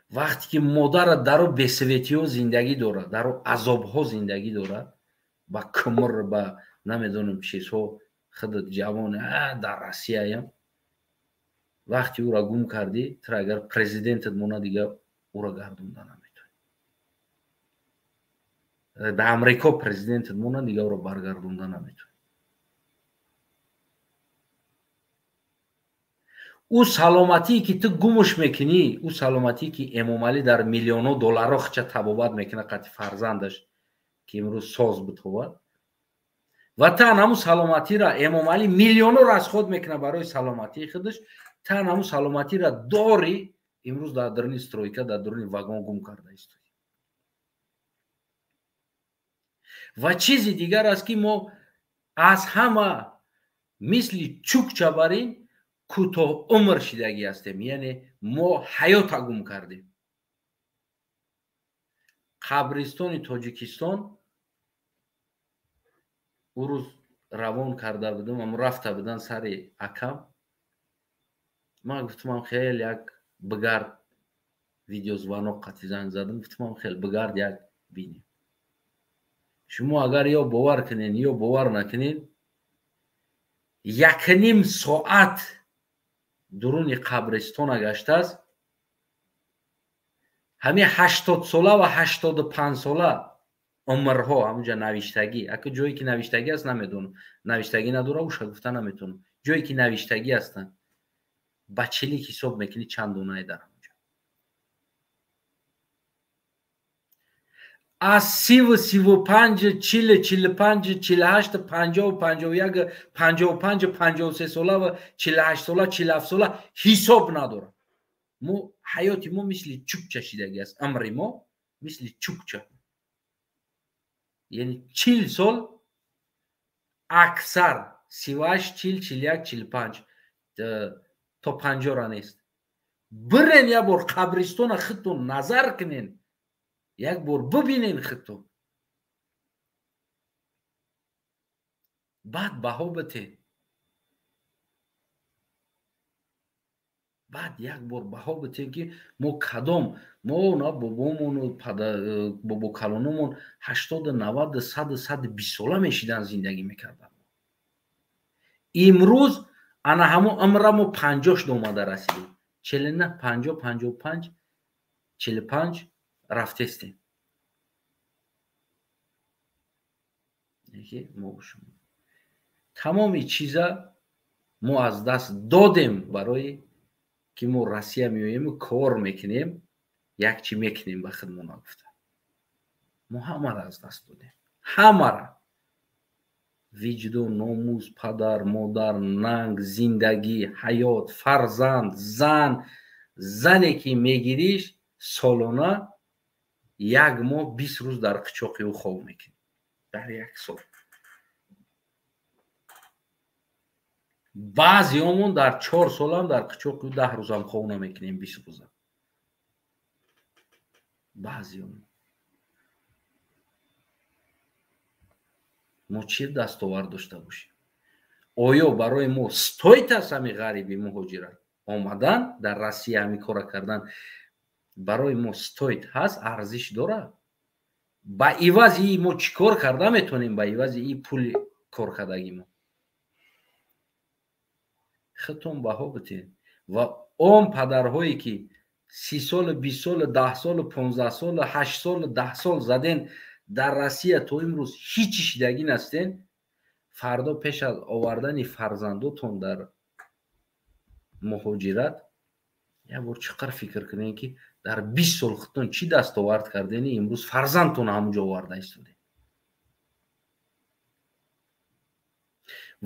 Вақте ки модарат дару бесветиҳо зиндагӣ дорад, дару азобҳо зиндагӣ дорад, ба кумр, ба намедонам чизҳо, худат ҷавон дар Россияям, вақте ӯро гум кардӣ, тара агар президентат монад, дига ӯро гардонда наметавонӣ. Дар Амрико президентат монад, дига ӯро баргардонда наметавонӣ. Ӯ саломатие ки ту гумуш мекунӣ, ӯ саломатие ки Эмомалӣ дар миллионҳо долларҳо хича табобат мекунад қати фарзандаш, ки имрӯз соз битовад, ва тан ҳамун саломатиро Эмомалӣ миллионҳо расход мекунад барои саломатии худаш, тан ҳамун саломатиро дорӣ, имрӯз дар дуруни стройка, дар дуруни вагон гум карда истоӣ. Ва чизи дигар аст, ки мо аз ҳама мисли чукча барин кӯтоҳ умр шидагӣ ҳастем, яъне мо ҳаёта гум кардем. Қабристони Тоҷикистон ӯ рӯз равон карда будам, ам рафта будан сари акам. Ман гуфтумам, хел як бигард, видеозвонок қати занг задам, гуфтумам, хел бигард, як бинем. Шумо агар ё бовар кунен, ё бовар накунен, якним соат дуруни қабристона гаштааст. Ҳамин 80сола ва 85сола умрҳо ҳамунҷа навиштагӣ. Ака, ҷое ки навиштагӣ аст, намедонам, навиштагӣ надора, уша гуфта наметавонам. Ҷое ки навиштагӣ ҳастанд, ба чилик ҳисоб мекунӣ, чанд донае дар ҳамунҷа. Аз 30-у 35, 40, 45, 48, 50, 51, 55, 53 сола ва 48 сола, 47 сола ҳисоб надорад. Мо ҳаёти мо мисли чукча шидагӣ аст, амри мо мисли чукча, яъне 40 сол аксар, 38, 40, 41, 45, то 50-ра нест. Бирен, як бор қабристона худтон назар кунен, як бор бибинен худтон, баъд баҳо битен, баъд як бор баҳо битен, ки мо кадом. Мо на бобомону бобокалономон 80-у 90-у 100-у 120 сола мешидан, зиндагӣ мекарданд. Имрӯз ана ҳамон умра мо 50 шуда омада расидем, 49, 50, 55, 45 рафтестем. Мо шумо тамоми чиза мо аз даст додем, барои ки мо Россия меоему кор мекунем, як чӣ мекунем ба худмон гуфта. Мо ҳамаро аз даст додем, ҳамара: виҷдон, номус, падар, модар, нанг, зиндагӣ, ҳаёт, фарзанд, зан. Зане ки мегириш, солона як моҳ 20 рӯз дар қичоқи ӯ хоб мекунӣ дар як сол. Баъзеомон дар 4 солам дар қичоқи ӯ 10 рӯзам хоб намекунем, 20 рӯзам баъзеомон. Мо чӣ дастовард дошта бошем? Оё барои мо стоит аст ҳами ғариби муҳоҷират омадан, дар Россия ҳамин кора кардан барои мо стоит ҳаст, арзиш дорад? Ба ивази мо чӣ кор карда метавонем? Ба ивази и пули коркардагӣ мо худтон баҳо битед. Ва он падарҳое ки 30 солу, 20 солу, 10 солу, 15 солу, 8 солу, 10 сол заден дар Россия, то имрӯз ҳичи шидагӣ настен. Фардо пеш аз овардани фарзандотон дар муҳоҷират як бор чӣ қадр фикр кунед, ки дар 20 сол худтон чӣ дастовард кардени, имрӯз фарзандтон ҳамунҷо оварда истодед.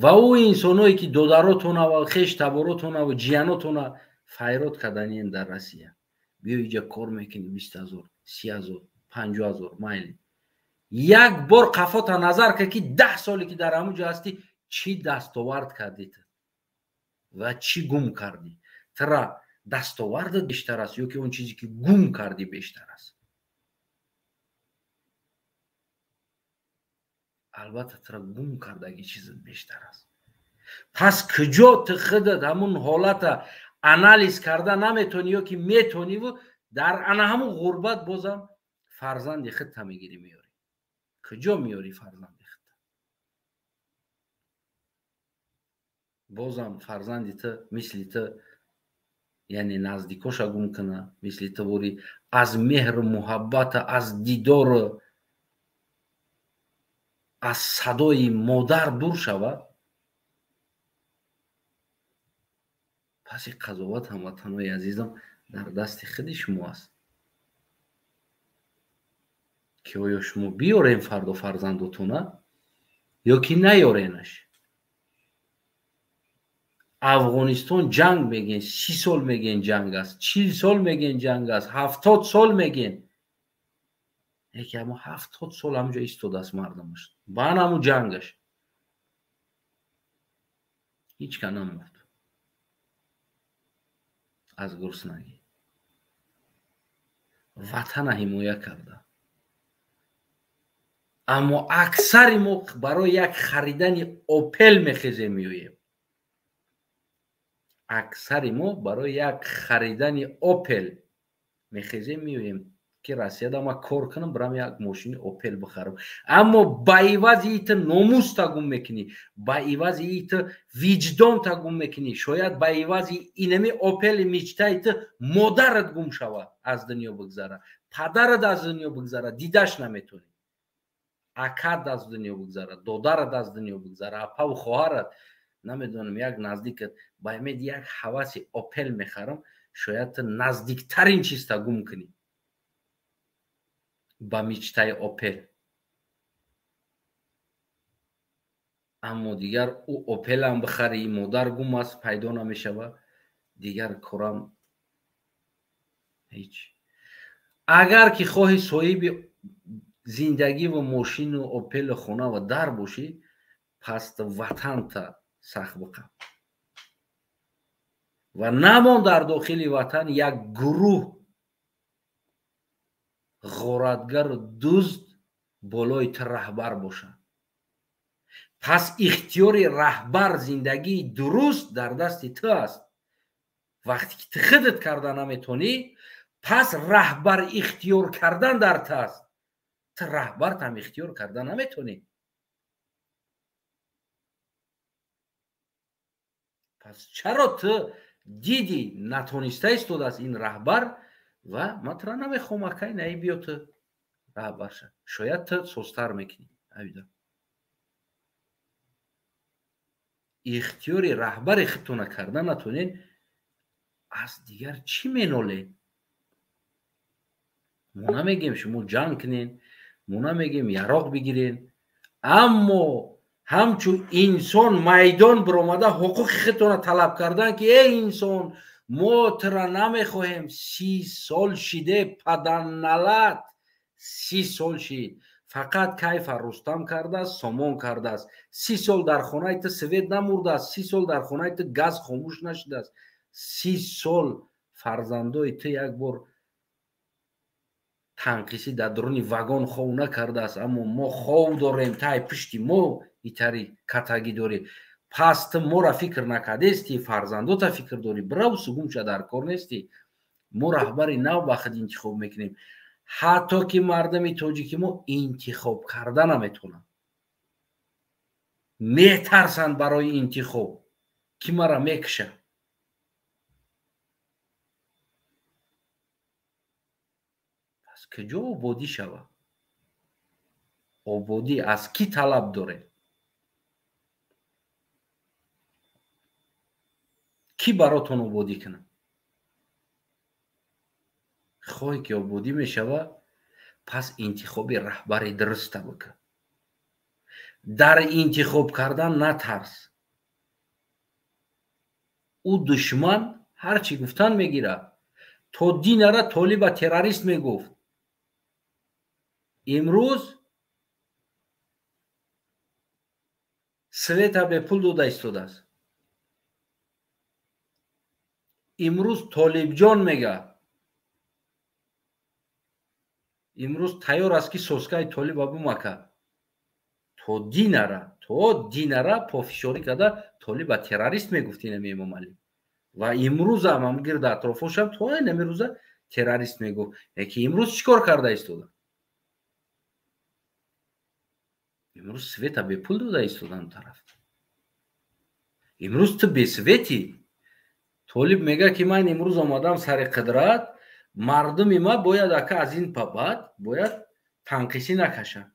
Ва ӯ инсоное ки додаротона ва хеш таборотона ва ҷиянотона файрод карданиен дар Россия, биё иҷа кор мекунӣ 20 000, 30 000, 50 000, майли. Як бор қафота назар кар, ки 10 соле ки дар ҳамун ҷо ҳастӣ, чӣ дастовард кардӣ ту ва чӣ гум кардӣ. Тра дастовардат бештар аст ё ки он чизе ки гум кардӣ бештар аст? Албатта, тра гум кардаги чизат бештар аст. Пас куҷо ту худат ҳамун ҳолата анализ карда наметонӣ ё ки метониву дар ана ҳамун ғурбат бозам фарзанди худта мегирӣ меёрӣ? Куҷо меёрӣ фарзанди худта? Бозам фарзанди ту мисли ту, яъне наздикоша гум куна, мисли ту бори аз меҳру муҳаббата, аз дидору аз садои модар дур шавад. Пас ин қазоват, ҳамватанои азизам, дар дасти худи шумо аст, ки оё шумо биёрем фардо фарзандотона ё ки наёренаш. Афғонистон ҷанг мегӯен, 30 сол мегӯен ҷанг аст, 40 сол мегӯен ҷанг аст, 70 сол мегӯен. Яке ҳамо 70 сол ҳамҷо истодааст мардумаш ба ан ҳамун ҷангаш. Ҳеҷ ка намурд аз гурснагӣ. Ватана ҳимоя карда. Аммо аксари мо барои як харидани Опел мехезем меоем. Аксари мо барои як харидани Опел мехезем меоем, ки Россияда ма кор кунам, бирам як мошини Опел бихарам. Аммо ба ивази ит номуста гум мекунӣ, ба ивази ит виҷдонта гум мекунӣ, шояд ба ивази инами Опели мечтаи ту модарат гум шавад, аз дунё бигзара, падарат аз дунё бигзара, дидаш наметонӣ, акат аз дунё бигзара, додарат аз дунё бигзара, апаву хоҳарат, намедонам, як наздикат. Ба имед як ҳаваси Опел мехарам, шояд ту наздиктарин чизта гум кунӣ ба мечтаи Опел. Аммо дигар ӯ Опелам бихарӣ, модар гум аст, пайдо намешавад, дигар корам ҳеҷ. Агар ки хоҳӣ соҳиби зиндагӣ ва мошину Опелу хона ва дар бошӣ, пас ватанта сахт биқаб ва намон дар дохили ватан як гурӯҳ ғоратгару дузд болои ту раҳбар бошад. Пас ихтиёри раҳбар, зиндагии дуруст дар дасти ту аст. Вақте ки ту худат карда наметонӣ, пас раҳбар ихтиёр кардан дар ту аст. Ту раҳбартам ихтиёр карда наметонӣ. Пас чаро ту дидӣ натониста истодааст ин раҳбар ва ман тура намехоҳам, акай, наи биё ту раҳбар ша, шояд ту созтар мекунӣ. Авида ихтиёри раҳбари худтона карда натонед, аз дигар чӣ менолед? Мо намегем шумо ҷанг кунед, мо намегем яроқ бигиред, аммо ҳамчун инсон майдон биромада ҳуқуқи худтона талаб кардан, ки эй инсон, мо тура намехоҳем. 30 сол шиде, падарналат, 30 сол шид, фақат кайфа Рустам кардааст, сомон кардааст. 30 сол дар хонаи ту свет намурдааст, 30 сол дар хонаи ту газ хомӯш нашудааст, 30 сол фарзандои ту як бор танқисӣ дар дуруни вагон хов накардааст. Аммо мо хов дорем, тай пушти мо итари катагӣ дорӣ. Пас ту моро фикр накардести, фарзандота фикр дорӣ. Бирав сугумша, дар кор нестӣ. Мо раҳбари нав ба худ интихоб мекунем. Ҳатто ки мардуми тоҷики мо интихоб карда наметонанд, метарсанд барои интихоб, ки мара мекушад. Пас куҷо ободӣ шавад? Ободӣ аз кӣ талаб доред? Кӣ баротон ободӣ кунад? Хоҳе ки ободӣ мешава, пас интихоби раҳбари дуруста бикун. Дар интихоб кардан натарс. Ӯ душман ҳар чӣ гуфтан мегирад. То динара толиба террорист мегуфт. Имрӯз света бепул дода истодааст. Имрӯз Толибҷон мега. Имрӯз тайёр аст ки соскаи толиба бумака. То динара пофишорӣ карда толиба террорист мегуфт инами Эмомалӣ. Ва имрӯзам ҳам гирда атрофошам то инами рӯза террорист мегуфт. Леки имрӯз чӣ кор карда истода? Имрӯз света бепул дода истодан тараф. Имрӯз ту бесветӣ. Толиб мега ки ман имрӯз омадам сари қудрат, мардуми ма бояд ака аз ин баъд бояд танқисӣ накашанд.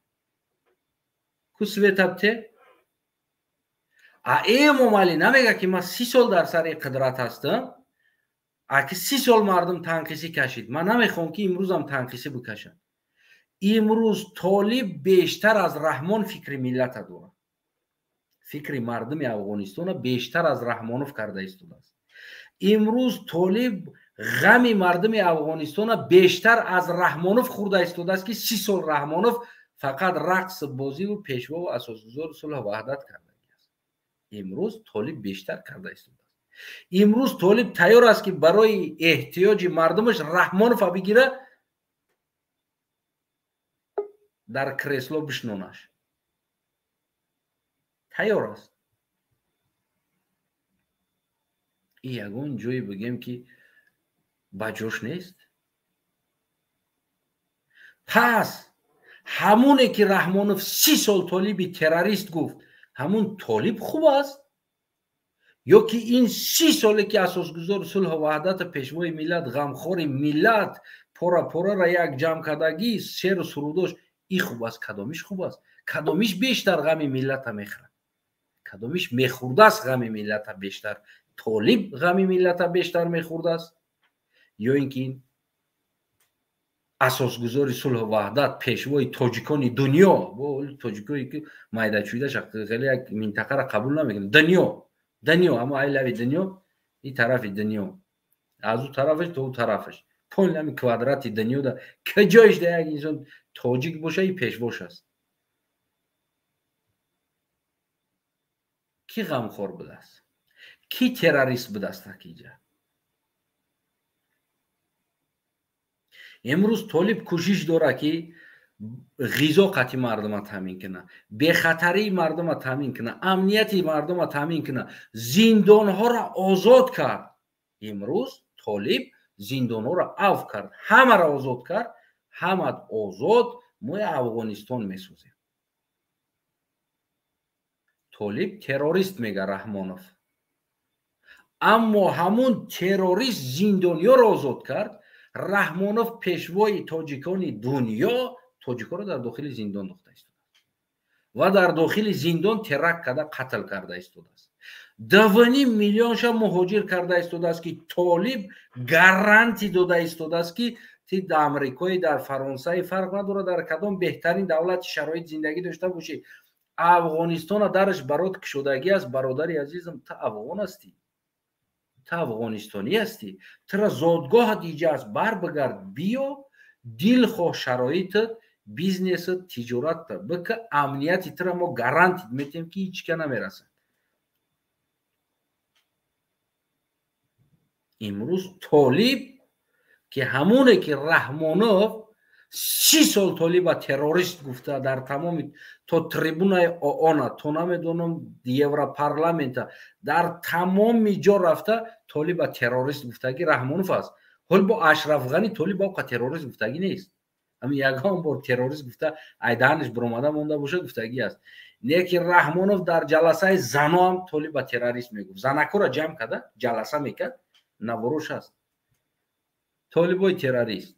Ку светабте? А Эмомалӣ намега ки ман 30 сол дар сари қудрат ҳастам, аки 30 сол мардум танқисӣ кашид. Ман намехоҳам ки имрӯзам танқисӣ бикашанд. Имрӯз Толиб бештар аз Раҳмон фикри миллата дорад. Фикри мардуми Афғонистона бештар аз Раҳмонов карда истодааст. Имрӯз Толиб ғами мардуми Афғонистона бештар аз Раҳмонов хӯрда истодааст, ки 30 сол Раҳмонов фақат рақс, бозиву пешвову асосгузори сулҳу ваҳдат кардагиаст. Имрӯз Толиб бештар карда истодааст. Имрӯз Толиб тайёр аст, ки барои эҳтиёҷи мардумаш Раҳмонова бигира, дар кресло бишнонаш. Тайёр аст. И ягон ҷое бигем ки ба ҷош нест. Пас ҳамоне ки Раҳмонов 30 сол толиби террорист гуфт, ҳамун толиб хуб аст? Ё ки ин 30 соле ки асосгузори сулҳу ваҳдату пешвои миллат, ғамхори миллат, пора порара як ҷамъ кардагӣ, шеру сурудош, и хуб аст? Кадомиш хуб аст? Кадомиш бештар ғами миллата мехӯрад? Кадомиш мехӯрдааст ғами миллата бештар? Толиб ғами миллата бештар мехӯрдааст? Ё ин ки ин асосгузори сулҳу ваҳдат, пешвои тоҷикони дунё, бо тоҷикое ки майдачӯида хеле як минтақаро қабул намекунад, дунё, аммо ай лави дунё, и тарафи дунё, аз ӯ тарафаш то ӯ тарафаш, полни ҳами квадрати дунёда куҷоиш да як инсон тоҷик боша, и пешвош аст. Кӣ ғамхор будааст? Кӣ террорист будааст акиҷа? Имрӯз Толиб кӯшиш дорад ки ғизо қатъи мардума таъмин кунад, бехатарии мардума таъмин кунад, амнияти мардума таъмин кунад, зиндонҳоро озод кард. Имрӯз Толиб зиндонҳоро афв кард, ҳамаро озод кард, ҳамат озод, мо Афғонистон месозем. Толиб террорист мега Раҳмонов, аммо ҳамун террорист зиндониёро озод кард. Раҳмонов пешвои тоҷикони дунё тоҷикоро дар дохили зиндон дохта истодааст ва дар дохили зиндон теракт карда қатл карда истодааст. 2,5 миллионша муҳоҷир карда истодааст, ки Толиб гаранти дода истодааст, ки ти дар Амрикои, дар Фаронсаи фарқ надорад, дар кадом беҳтарин давлати шароит зиндагӣ дошта бошӣ, Афғонистона дараш барот кушодагӣ аст. Бародари азизам, ту афғон ҳастӣ, ту афғонистонӣ ҳастӣ, тура зодгоҳат иҷа аст, барбигард, биё, дилхоҳ шароитат, бизнесат, тиҷоратта бика, амнияти тура мо гарантит метиҳем, ки ҳеҷ ка намерасад. Имрӯз Толиб ки ҳамоне ки Раҳмонов 30 сол толиба террорист гуфта, дар тамоми то трибунаи ООНа, то намедонам Европарламента, дар тамоми ҷо рафта толиба террорист гуфтагӣ Раҳмонов аст. Ҳол бо Ашраф Ғанӣ толиб оқа террорист гуфтагӣ нест. Ҳамин ягон бор террорист гуфта айдаҳанаш биромада монда бошад гуфтагӣ аст. Не ки Раҳмонов дар ҷаласаи заноам толиба террорист мегуфт. Занакора ҷамъ карда ҷаласа мекард, наворош аст. Толибои террорист.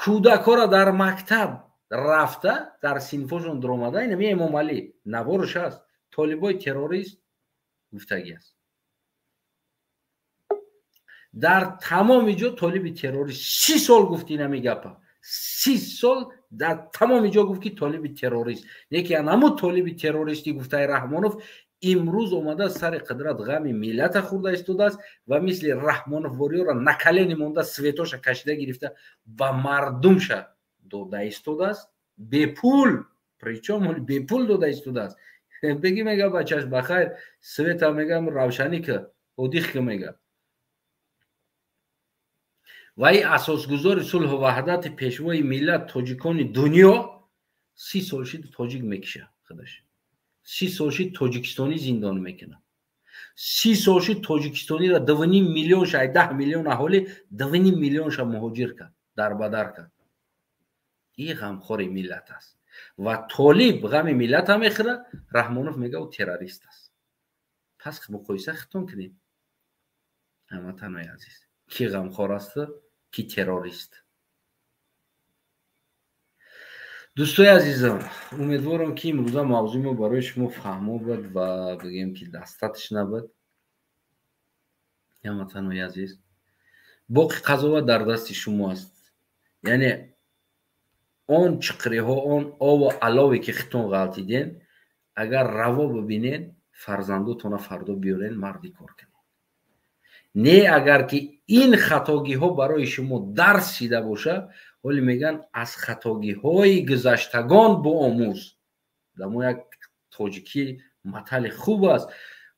Кӯдакҳоро дар мактаб рафта, дар синфошон дуромада, инами Эмомалӣ наворош аст. Толибои террорист гуфтагӣ аст. Дар тамоми ҷо толиби террорист. 30 сол гуфт инами гапа, 30 сол дар тамоми ҷо гуфт, ки толиби террорист. Неки анамо толиби террористӣ гуфтаи Раҳмонов имрӯз омада сари қудрат, ғами миллата хӯрда истодааст ва мисли Раҳмонов вориёра на колени монда, светоша кашида гирифта, ба мардумша дода истодааст бепул, причём бепул дода истодааст. Беги, мега, бачаш бахайр, света, мегам, равшанӣ ка, одих ка, мега. Ва и асосгузори сулҳу ваҳдати, пешвои миллат, тоҷикони дунё, 30 сол шид тоҷик мекиша худаш, 30 сол шид тоҷикистонӣ зиндон мекунад, 30 сол шид тоҷикистониро 2,5 миллион ша, 10 миллион аҳолӣ 2,5 миллионша муҳоҷир кард, дарбадар кард. И ғамхори миллат аст ва толиб ғами миллата мехӯрад. Раҳмонов мега, ӯ террорист аст. Пас муқоиса хитон кунед, ҳамватанои азиз, ки ғамхор асту ки террорист. Дӯстои азизам, умедворам, ки имрӯза мавзӯи мо барои шумо фаҳмо буд ва бигем, ки дастатиш набуд. Ҳамватанои азиз, боқи қазоват дар дасти шумо аст. Яъне он чиқриҳо, он ову алове, ки хитон ғалтиден, агар раво бибинен, фарзандотона фардо биёрен, марди кор кунед. Не, агар ки ин хатогиҳо барои шумо дарс шида боша, ҳоле мегӯянд, аз хатогиҳои гузаштагон боомӯз. Дамо як тоҷикӣ матали хуб аст: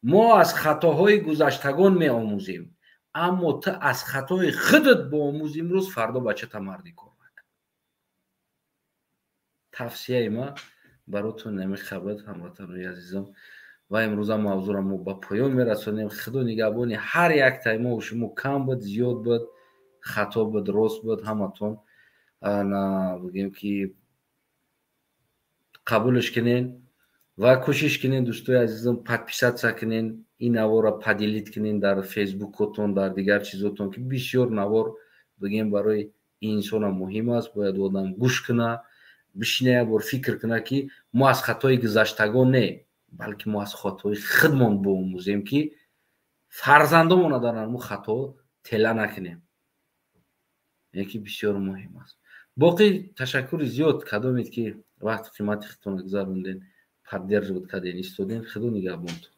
мо аз хатоҳои гузаштагон меомӯзем, аммо ту аз хатои худат боомӯз имрӯз, фардо бачата марди кор накун. Тавсияи ма баротон намехабад, ҳамватанои азизам. Ва имрӯза мавзӯра мо ба поён мерасонем. Худо нигаҳбони ҳар яктаи мо шумо. Кам буд, зиёд буд, хато буд, рост буд, ҳаматон бигем, ки қабулш кунен ва кӯшиш кунен. Дӯстои азизам, подписаться кунен, ин навора поделить кунен дар фейсбукотон, дар дигар чизотон, ки бисёр навор, бигем, барои инсона муҳим аст. Бояд одам гӯш куна, бишина, як бор фикр куна, ки мо аз хатои гузаштагон не, балки мо аз хатои худмон боомӯзем, ки фарзандомона дар ҳамун хато тела накунем, яке бисёр муҳим аст. Боқӣ ташаккури зиёд, кадомед ки вақти қимати худтонро гузаронден, поддерживать карден, истоден. Худо нигаҳбонтон.